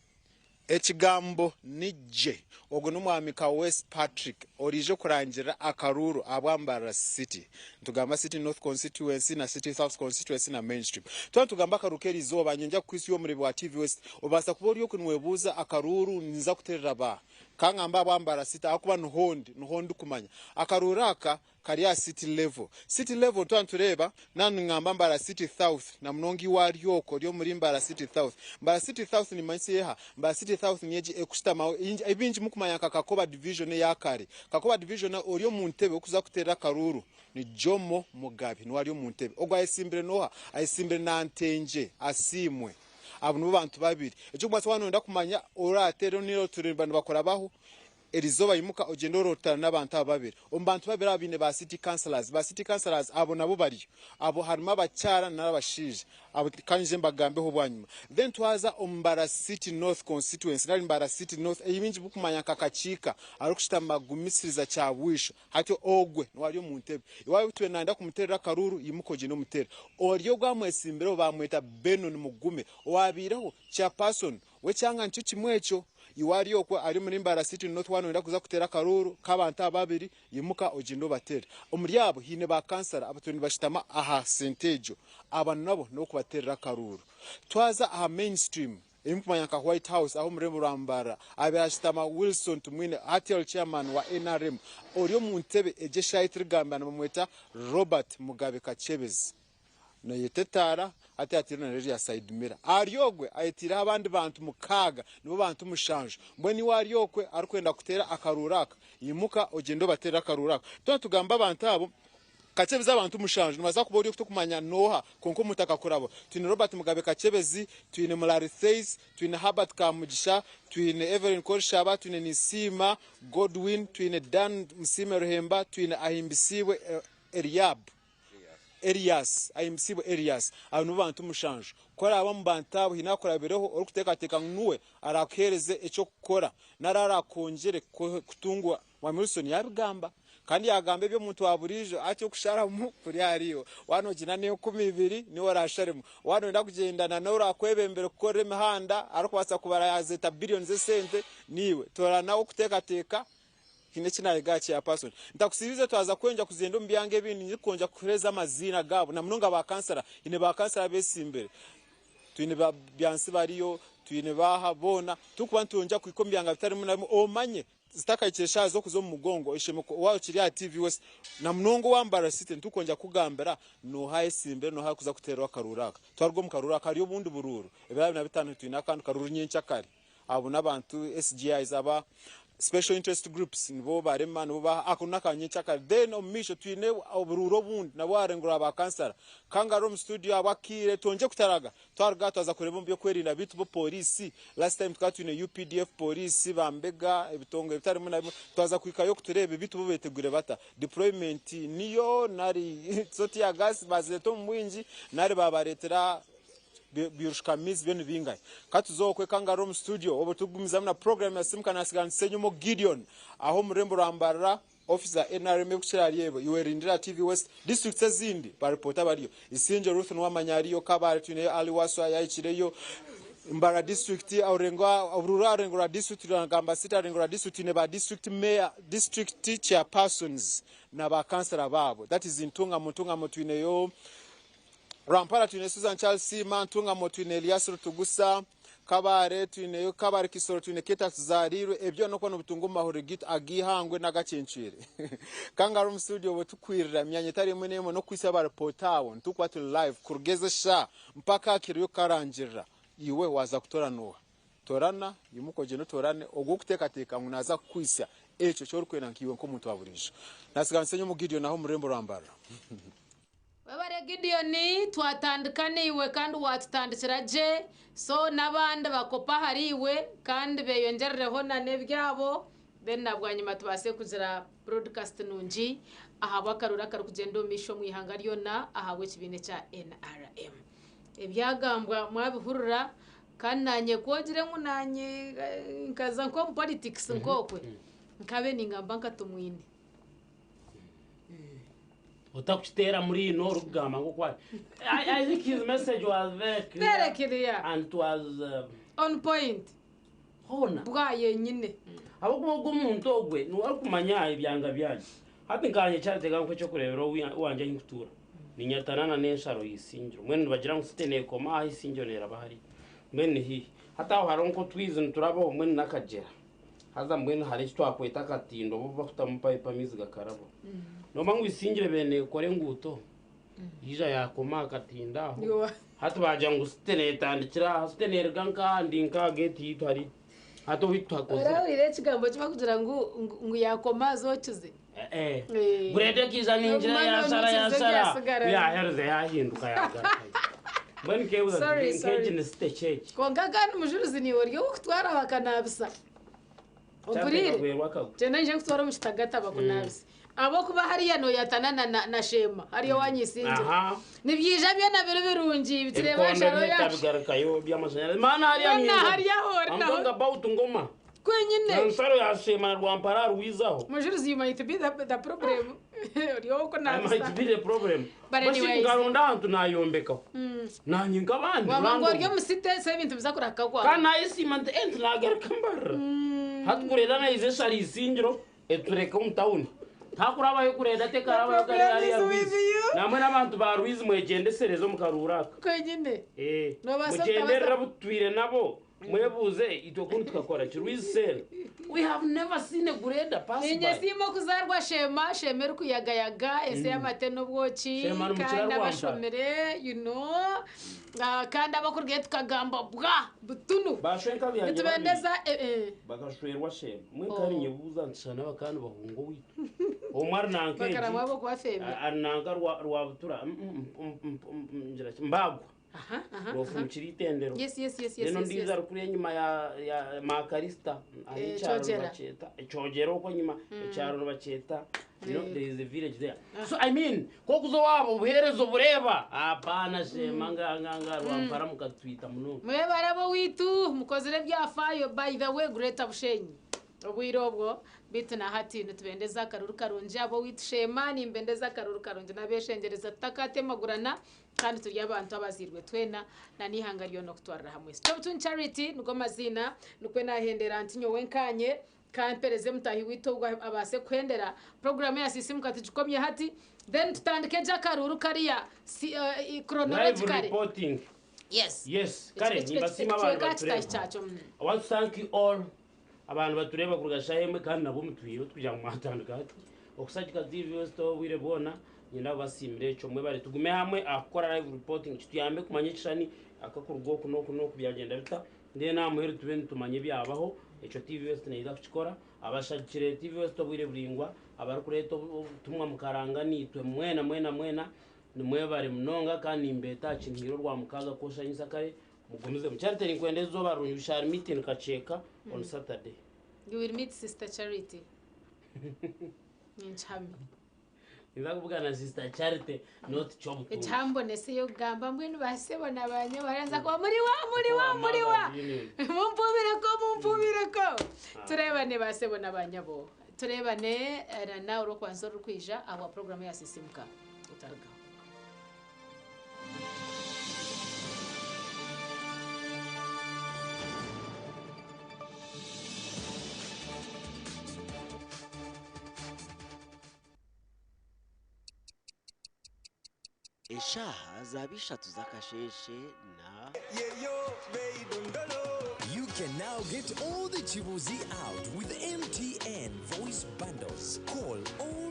Ekigambo ni gye. Ogu n'omwami Kaweesi Patrick oraije kurangirira akaruuru ahabwa Mbarara City. Nitugamba City North Constituency na City South Constituency na Mainstream. Twaba nitugamba akaruuru k'erizooba, nyongya kukwitsya omureebi wa TV West, obaasa kuba ori oku niwebuuza akaruuru ninza kuteerera baaha? Ka ngambe ahabwa Mbarara City ahakuba niho ndi, niho ndikumanya. Akaruuru aka Kari aha city level. City level twaba nitureeba naaba ningamba Mbarara City South na munonga iwe ari okwo ori omuri Mbarara City South. Mbarara City South nimanyisa eha? Mbarara City South niyo egi erikushutamaho ei baingi murikumanya nka Kakoba Division eya kare. Kakoba Division ori omu ntebe orikuza kuteerera akaruuru ni Jomo Mugabe niwe ari omu ntebe. Ogwo ayetsimbire n'oha? Ayetsimbire na Ntengye Asiimwe. Abo nibo bantu babiri. Eky'okubanza waaba nooyenda kumanya oraateere ninga otureeba nibakurabaho, Erizooba imuka ogyende orootane n'abantu aba babiri. Omu bantu babiri aba baine ba city councillors. Ba city councillors abo nabo bariyo. Abo harimu abakyara n'abashaija. Abo ka nyije mbagambeho bwanyima. Then twaza omu Mbarara City North constituency nari Mbarara City North ei baingi barikumanya nka Kakiika arikushutama Gumisiriza Kyabwisho. Hati ogwe niwe ari omu ntebe. Iwe waaba otwire nayenda kumuteerera akaruuru, imuka ogyende omuteere. Ori ogu amwetsimbireho bamweta Benon Mugume owaabaireho chairperson w'ekyanga nikyo kimwe ekyo. Iwe ari okwo ari omuri Mbarara City North waaba noyenda kuza kuteera akaruuru k'abantu aba babiri, imuka ogyende obateere. Omuri abo haine ba kansara abatwire nibashutama aha sente egyo. Aba nabo n'okubateerera akaruuru. Twaza aha main stream ei murikumanya nka White House aho omu rurembo rwa Mbarara abaire ashutama Wilson Tumwine hati ari chairman wa nrm ori omu ntebe egyo eshaaha ei turikugambira nibamweta Robert Mugabe Kakyebezi. Nayeta etaara, hati ataireho na rerya side mirror. Ahari ogwe ayetaireho abandi bantu mukaaga, nibo bantu mushanju. Mbwenu iwe ahari okwe arikwenda kuteera akaruuru aka, imuka ogyende obateerere akaruuru aka. Twaba nitugamba abantu abo. Kakyebezi abantu mushanju nibaza kuba ori okutokumanya noha kwonka omuntu akakurabo. Twine Robert Mugabe Kakyebezi, twine Murari Theis, twine Herbert Kamugisha, twine Evelyn Korishaba, twine Ninsiima Godwin, twine Dan Musiime Ruhemba, twine Ahimbisiibwe Eliab. Erias, Ahimbisiibwe Erias. Abo nibo bantu mushanju. Ku oraabe omu bantu abo haine akurabireho orikuteekateeka ngu niwe araakuheereze eky'okukora nari araakwongyere kutungwa, Mwami Wilson yaabigamba. Kandi yaagamba eby'omuntu wa buriijo ati, Okusharamu kuri ahariiwe. Waaba noogyenda n'enkumi ibiri, niiwe oraasharemu. Waaba nooyenda kugyendana n'oraakwebembere kukorera emihanda arikubaasa kubara yaazeeta biliyoni z'esente, niiwe. Toorana ow'okuteekateeka. Haine eki naayega aha chairperson. Ntakusiibize twaza kwengya kugyenda omu byanga ebindi ndikwongya kukuheereza amaziina gaabo na munonga ba kansara. Haine ba kansara abeesimbire. Twine ba Byansi bariyo, twine baaha boona. Turikuba nitwongya kuhika omu byanga bitari bimwe na bimwe omanye zitakahikire eshaaha z'okuza omu mugongo oshemwe waaba okiri aha TV West na munonga owa Mbarara City nitukwongya kukugambira nooha ayesimbire nooha arikuza kuteerwa akaruuru aka. Twaruga omu karuuru aka hariyo obundi buruuru ebiro 25 twine akandi karuuru nyenkyakare. Abo n'abantu SGIs aba Special Interest Groups nibo barema nibo baha ako n'aka nyenkyakare then omu maisho twine oburuuru obundi nabwo aharengurwa ba kansara kangaroo omu studio ahabw'akaire twongye kutaraga twaruga aha twaza kureeba omu by'okwerinda beitu bo pooriisi last time tukaba twine UPDF pooriisi ba mbega ebitongore bitari bimwe na bimwe twaza kuhikayo kutureebe beitu bo betegwire bata deployment niyo nari zo tear gas bazireeta omu bwingi nari babareetera Birushika mizi byo nibingahi? Ka tuze okwe Kangaroo omu studio obwo turikugumizamu na program ya Simuka Nasigara Nsenyumo Gideon aho omu rurembo rwa Mbarara office za NRM erikukira ahari ebwe iwe rindira TV West districts ezindi ba reporter bariyo Isingye Ruth Nuwamanya ariyo Kabale twineyo Ali Waswa yahikireyo Mbarara district orurengo obururu aha rurengo rwa district rwa Gamba City aha rurengo rwa district twine ba district mayor district chairpersons na ba councillor baabo that is Ntungamo Ntungamo twineyo Rwampara twine Susan Charles Siima, Ntungamo twine Elias Rutugusa, Kabale twineyo Kabale Kisoro twine Kate Atuzariirwe, ebyo byona okuba nobitunga omu mahurire gaitu ag'eihangwe n'agacencwire. Kangaroo omu studio obwo tukwirira emyanya etari emwe n'emwe n'okuhitsya ba reporter abo nitukuba turi live kuruga ezi eshaaha mpaka hakiriyo kukarangirira iwe waaza kutoorana oha. Torana, imuka ogyende otorane ogwo orikuteekateeka ngu naaza kukuhitsya ekyo eki orikwenda nkaiwe nk'omuntu wa buriijo. Natsiga Nsenyomo Gideon aho omu rurembo rwa Mbarara. Webare Gideon, twatandika naiwe kandi watutandikira gye, so n'abandi bakope ahari iwe kandi beyongyerereho na n'ebyabo then na bwanyima tubaase kugira broadcast nungi ahabw'akaruru akarikugyenda omu maisho omu ihanga ryona ahabw'ekibiina ekya NRM. Ebyagambwa mwabihurira kandi nanye ku ogire ngu nanye nkaza nk'omu politics nk'okwe nkabe ningamba nka Tumwine. Otakukiteera muri ino orikugamba nk'oku ari. I think his message was very clear. Very clear. And it was on point. Hoona. Bwa yenyine. Ahabw'okuba ogwo omuntu ogwe niwe arikumanya ebyanga byanyu. Hati nkanye Charity ka nkuhe eky'okureeberaho owangye ahi nkutuura. Ninyatana na n'ensharo y'eisingiro. Mbwenu nibagira ngu site neekoma aha eisingiro neeraba hariya. Mbwenu ni haihi. Hati aho hariho nk'otwizi niturabaho mbwenu n'akagyera. Haza mbwenu hariho eki twakweta akatindo obu bakutamu payipu amaizi gakaraba. Noomanya ngu Isingiro ebaire neekora enguuto, yaija yaakoma aha katindo aho. Hati baagira ngu site neetandikira aha, site neeruga nk'aha ndi nk'aha geeti yaitu hariya. Hati owaitu tuhakozire. Orahuriire ekigambo eki barikugira ngu ngu yaakoma haza okize? Eh, Grade ekaija ningira Noguma yaashara nookiza yaashara ebyasigara. ku yaaheerize yaahinduka yaagarukayo. Mbwenu nkeebuuza nti Sorry, nk'egi sorry. ni site ki egi? Kwonka kandi mujurizi niiwe ori ow'okutwara bakanaabisa. Ohuriire? Kyagwerwa akagwe. Gyenda nyije nkutware omu kitagata bakunaabise. Ahabw'okuba hariya nooyatana na, na, na Sheema hariya owa Nyisingiro. Aha. Nibyija byona biri birungi bitureeba Ebikondo nsharo bihika yacu. bigarukayo by'amashanyarazi. Maana hariya Weena ni hariya aho ori I'm naho. talking about Ngoma. Kwenyine. Ensaro ya Sheema na Rwampara Rwizaho. Mujurizi you might be the problem. Ori I ow'okunaabisa. might be the problem. But Basi anyways. nkaronda ahantu nayombekaho. Nanye nk'abandi. Waba ngu ori random. omu city so ebintu biza kurahika kwawe. Kandi nayesiima nti eh nti nagaruka Mbarara. Hati kureda naija eshara Isingiro etureka omu tawuni. Tahakurabayo kureda tekarabayo kare problem hariya is with Rwizi. you. Namwe n'abantu ba Rwizi mwegyendesereze omu karuuru aka. Kwenyine. Eh, Nobaasa mugyenderere kutabaasa- abu tutwire nabo. Mwebuuze itwe kunu tukakora ki? Rwizi cell. We have never seen a grader pass Ninye by. siima okuzarwa Sheema, Sheema erikuyagayaga, ensi y'amate n'obwoki, Sheema ni mukira kandi Rwampa. abashomire, you know, ah, kandi abakurugayo tukagamba bwa butunu. Bashwenka byangye Nitubendeza eh, eh. Bakashwerwa Sheema. Mwe Oh. kandi nyebuuza nti shana abakandi bahunga owaitu. Omwe ari nanka egi. Bakaramu abo kubafeebya. Ari nanka Rwabutura. Ngira ki? Mbagwa. Rwofumukira itendero. Yes, yes, yes, yes, Then yes, ondiijo yes. ari kuriya enyima ya Makarista. Aho Eh, ekyaro Kyogera. nibakyeta. Kyogera okwo enyima ekyaro nibakyeta. You know, there is a village there. Ah. So I mean, kokuza owaabo obuheereza obureeba. Apaana Sheema nga nga nga Rwampara mukatwita munonga. Mwebare ab'owaitu mukozire ebyafaayo by the way Greater Bushenyi obwire obwo beitu na hati nitubendeza akaruru karungi ab'owaitu Sheema nimbendeza akaruru karungi nabeshengyereza tutakatemagurana kandi turi abantu abaziirwe twena na n'eihanga ryona okutwarira hamwe. Kyobutuni Charity nigo maziina nikwe nahendera nti nyowe nkanye kampereze mutahi waitu ogwo abaase kuhendera puroguramu ya Sisimuka tugikomye hati then tutandike gye akaruru kariya si, Live chronologically. reporting. Yes. Yes. Kare nimbasiima abantu Ekicweka kitahi batureeba. kyakyo. I want to thank you all abantu batureeba kuruga shaaha emwe kandi nabwo mutwire tukugira ngu mwatandika hati okusagika TV West obwire bwona nyenda kubasiimira ekyo mwebare tugume hamwe aha kukora live reporting kituyambe kumanya ekishushani akakuruga oku n'oku n'oku byagenda bita then aha muheru tube nitumanya ebyabaho ekyo TV West neija kukikora abashagikire TV West obwire buraingwa abarikureeta obutumwa mukaranga naitwe mwena mwena mwena nimwebare munonga kandi nimbeeta aha kinihire orwamukaaga kwoshanyisa kare Mugumize Charity ninkwenda eizooba rirungi we shall meet in Kakyeka on Saturday. You will meet sister Charity. Ninkihamya. Ninza kubugana na sister Charity not Kyobutungi. Ekihambonesa ey'okugamba mbwenu ba sebo na ba nyobo hariya kuba muri wa muri wa muri wa mumpumireko mumpumireko turebane ba sebo na ba nyabo turebane na nawe orw'okwanza orurikwija ahabwa puroguramu ya Sisimuka otarugaho. Eshaaha zaaba ishatu z'akasheeshe na. You can now get all the Chibuzi out with MTN voice bundles. Call all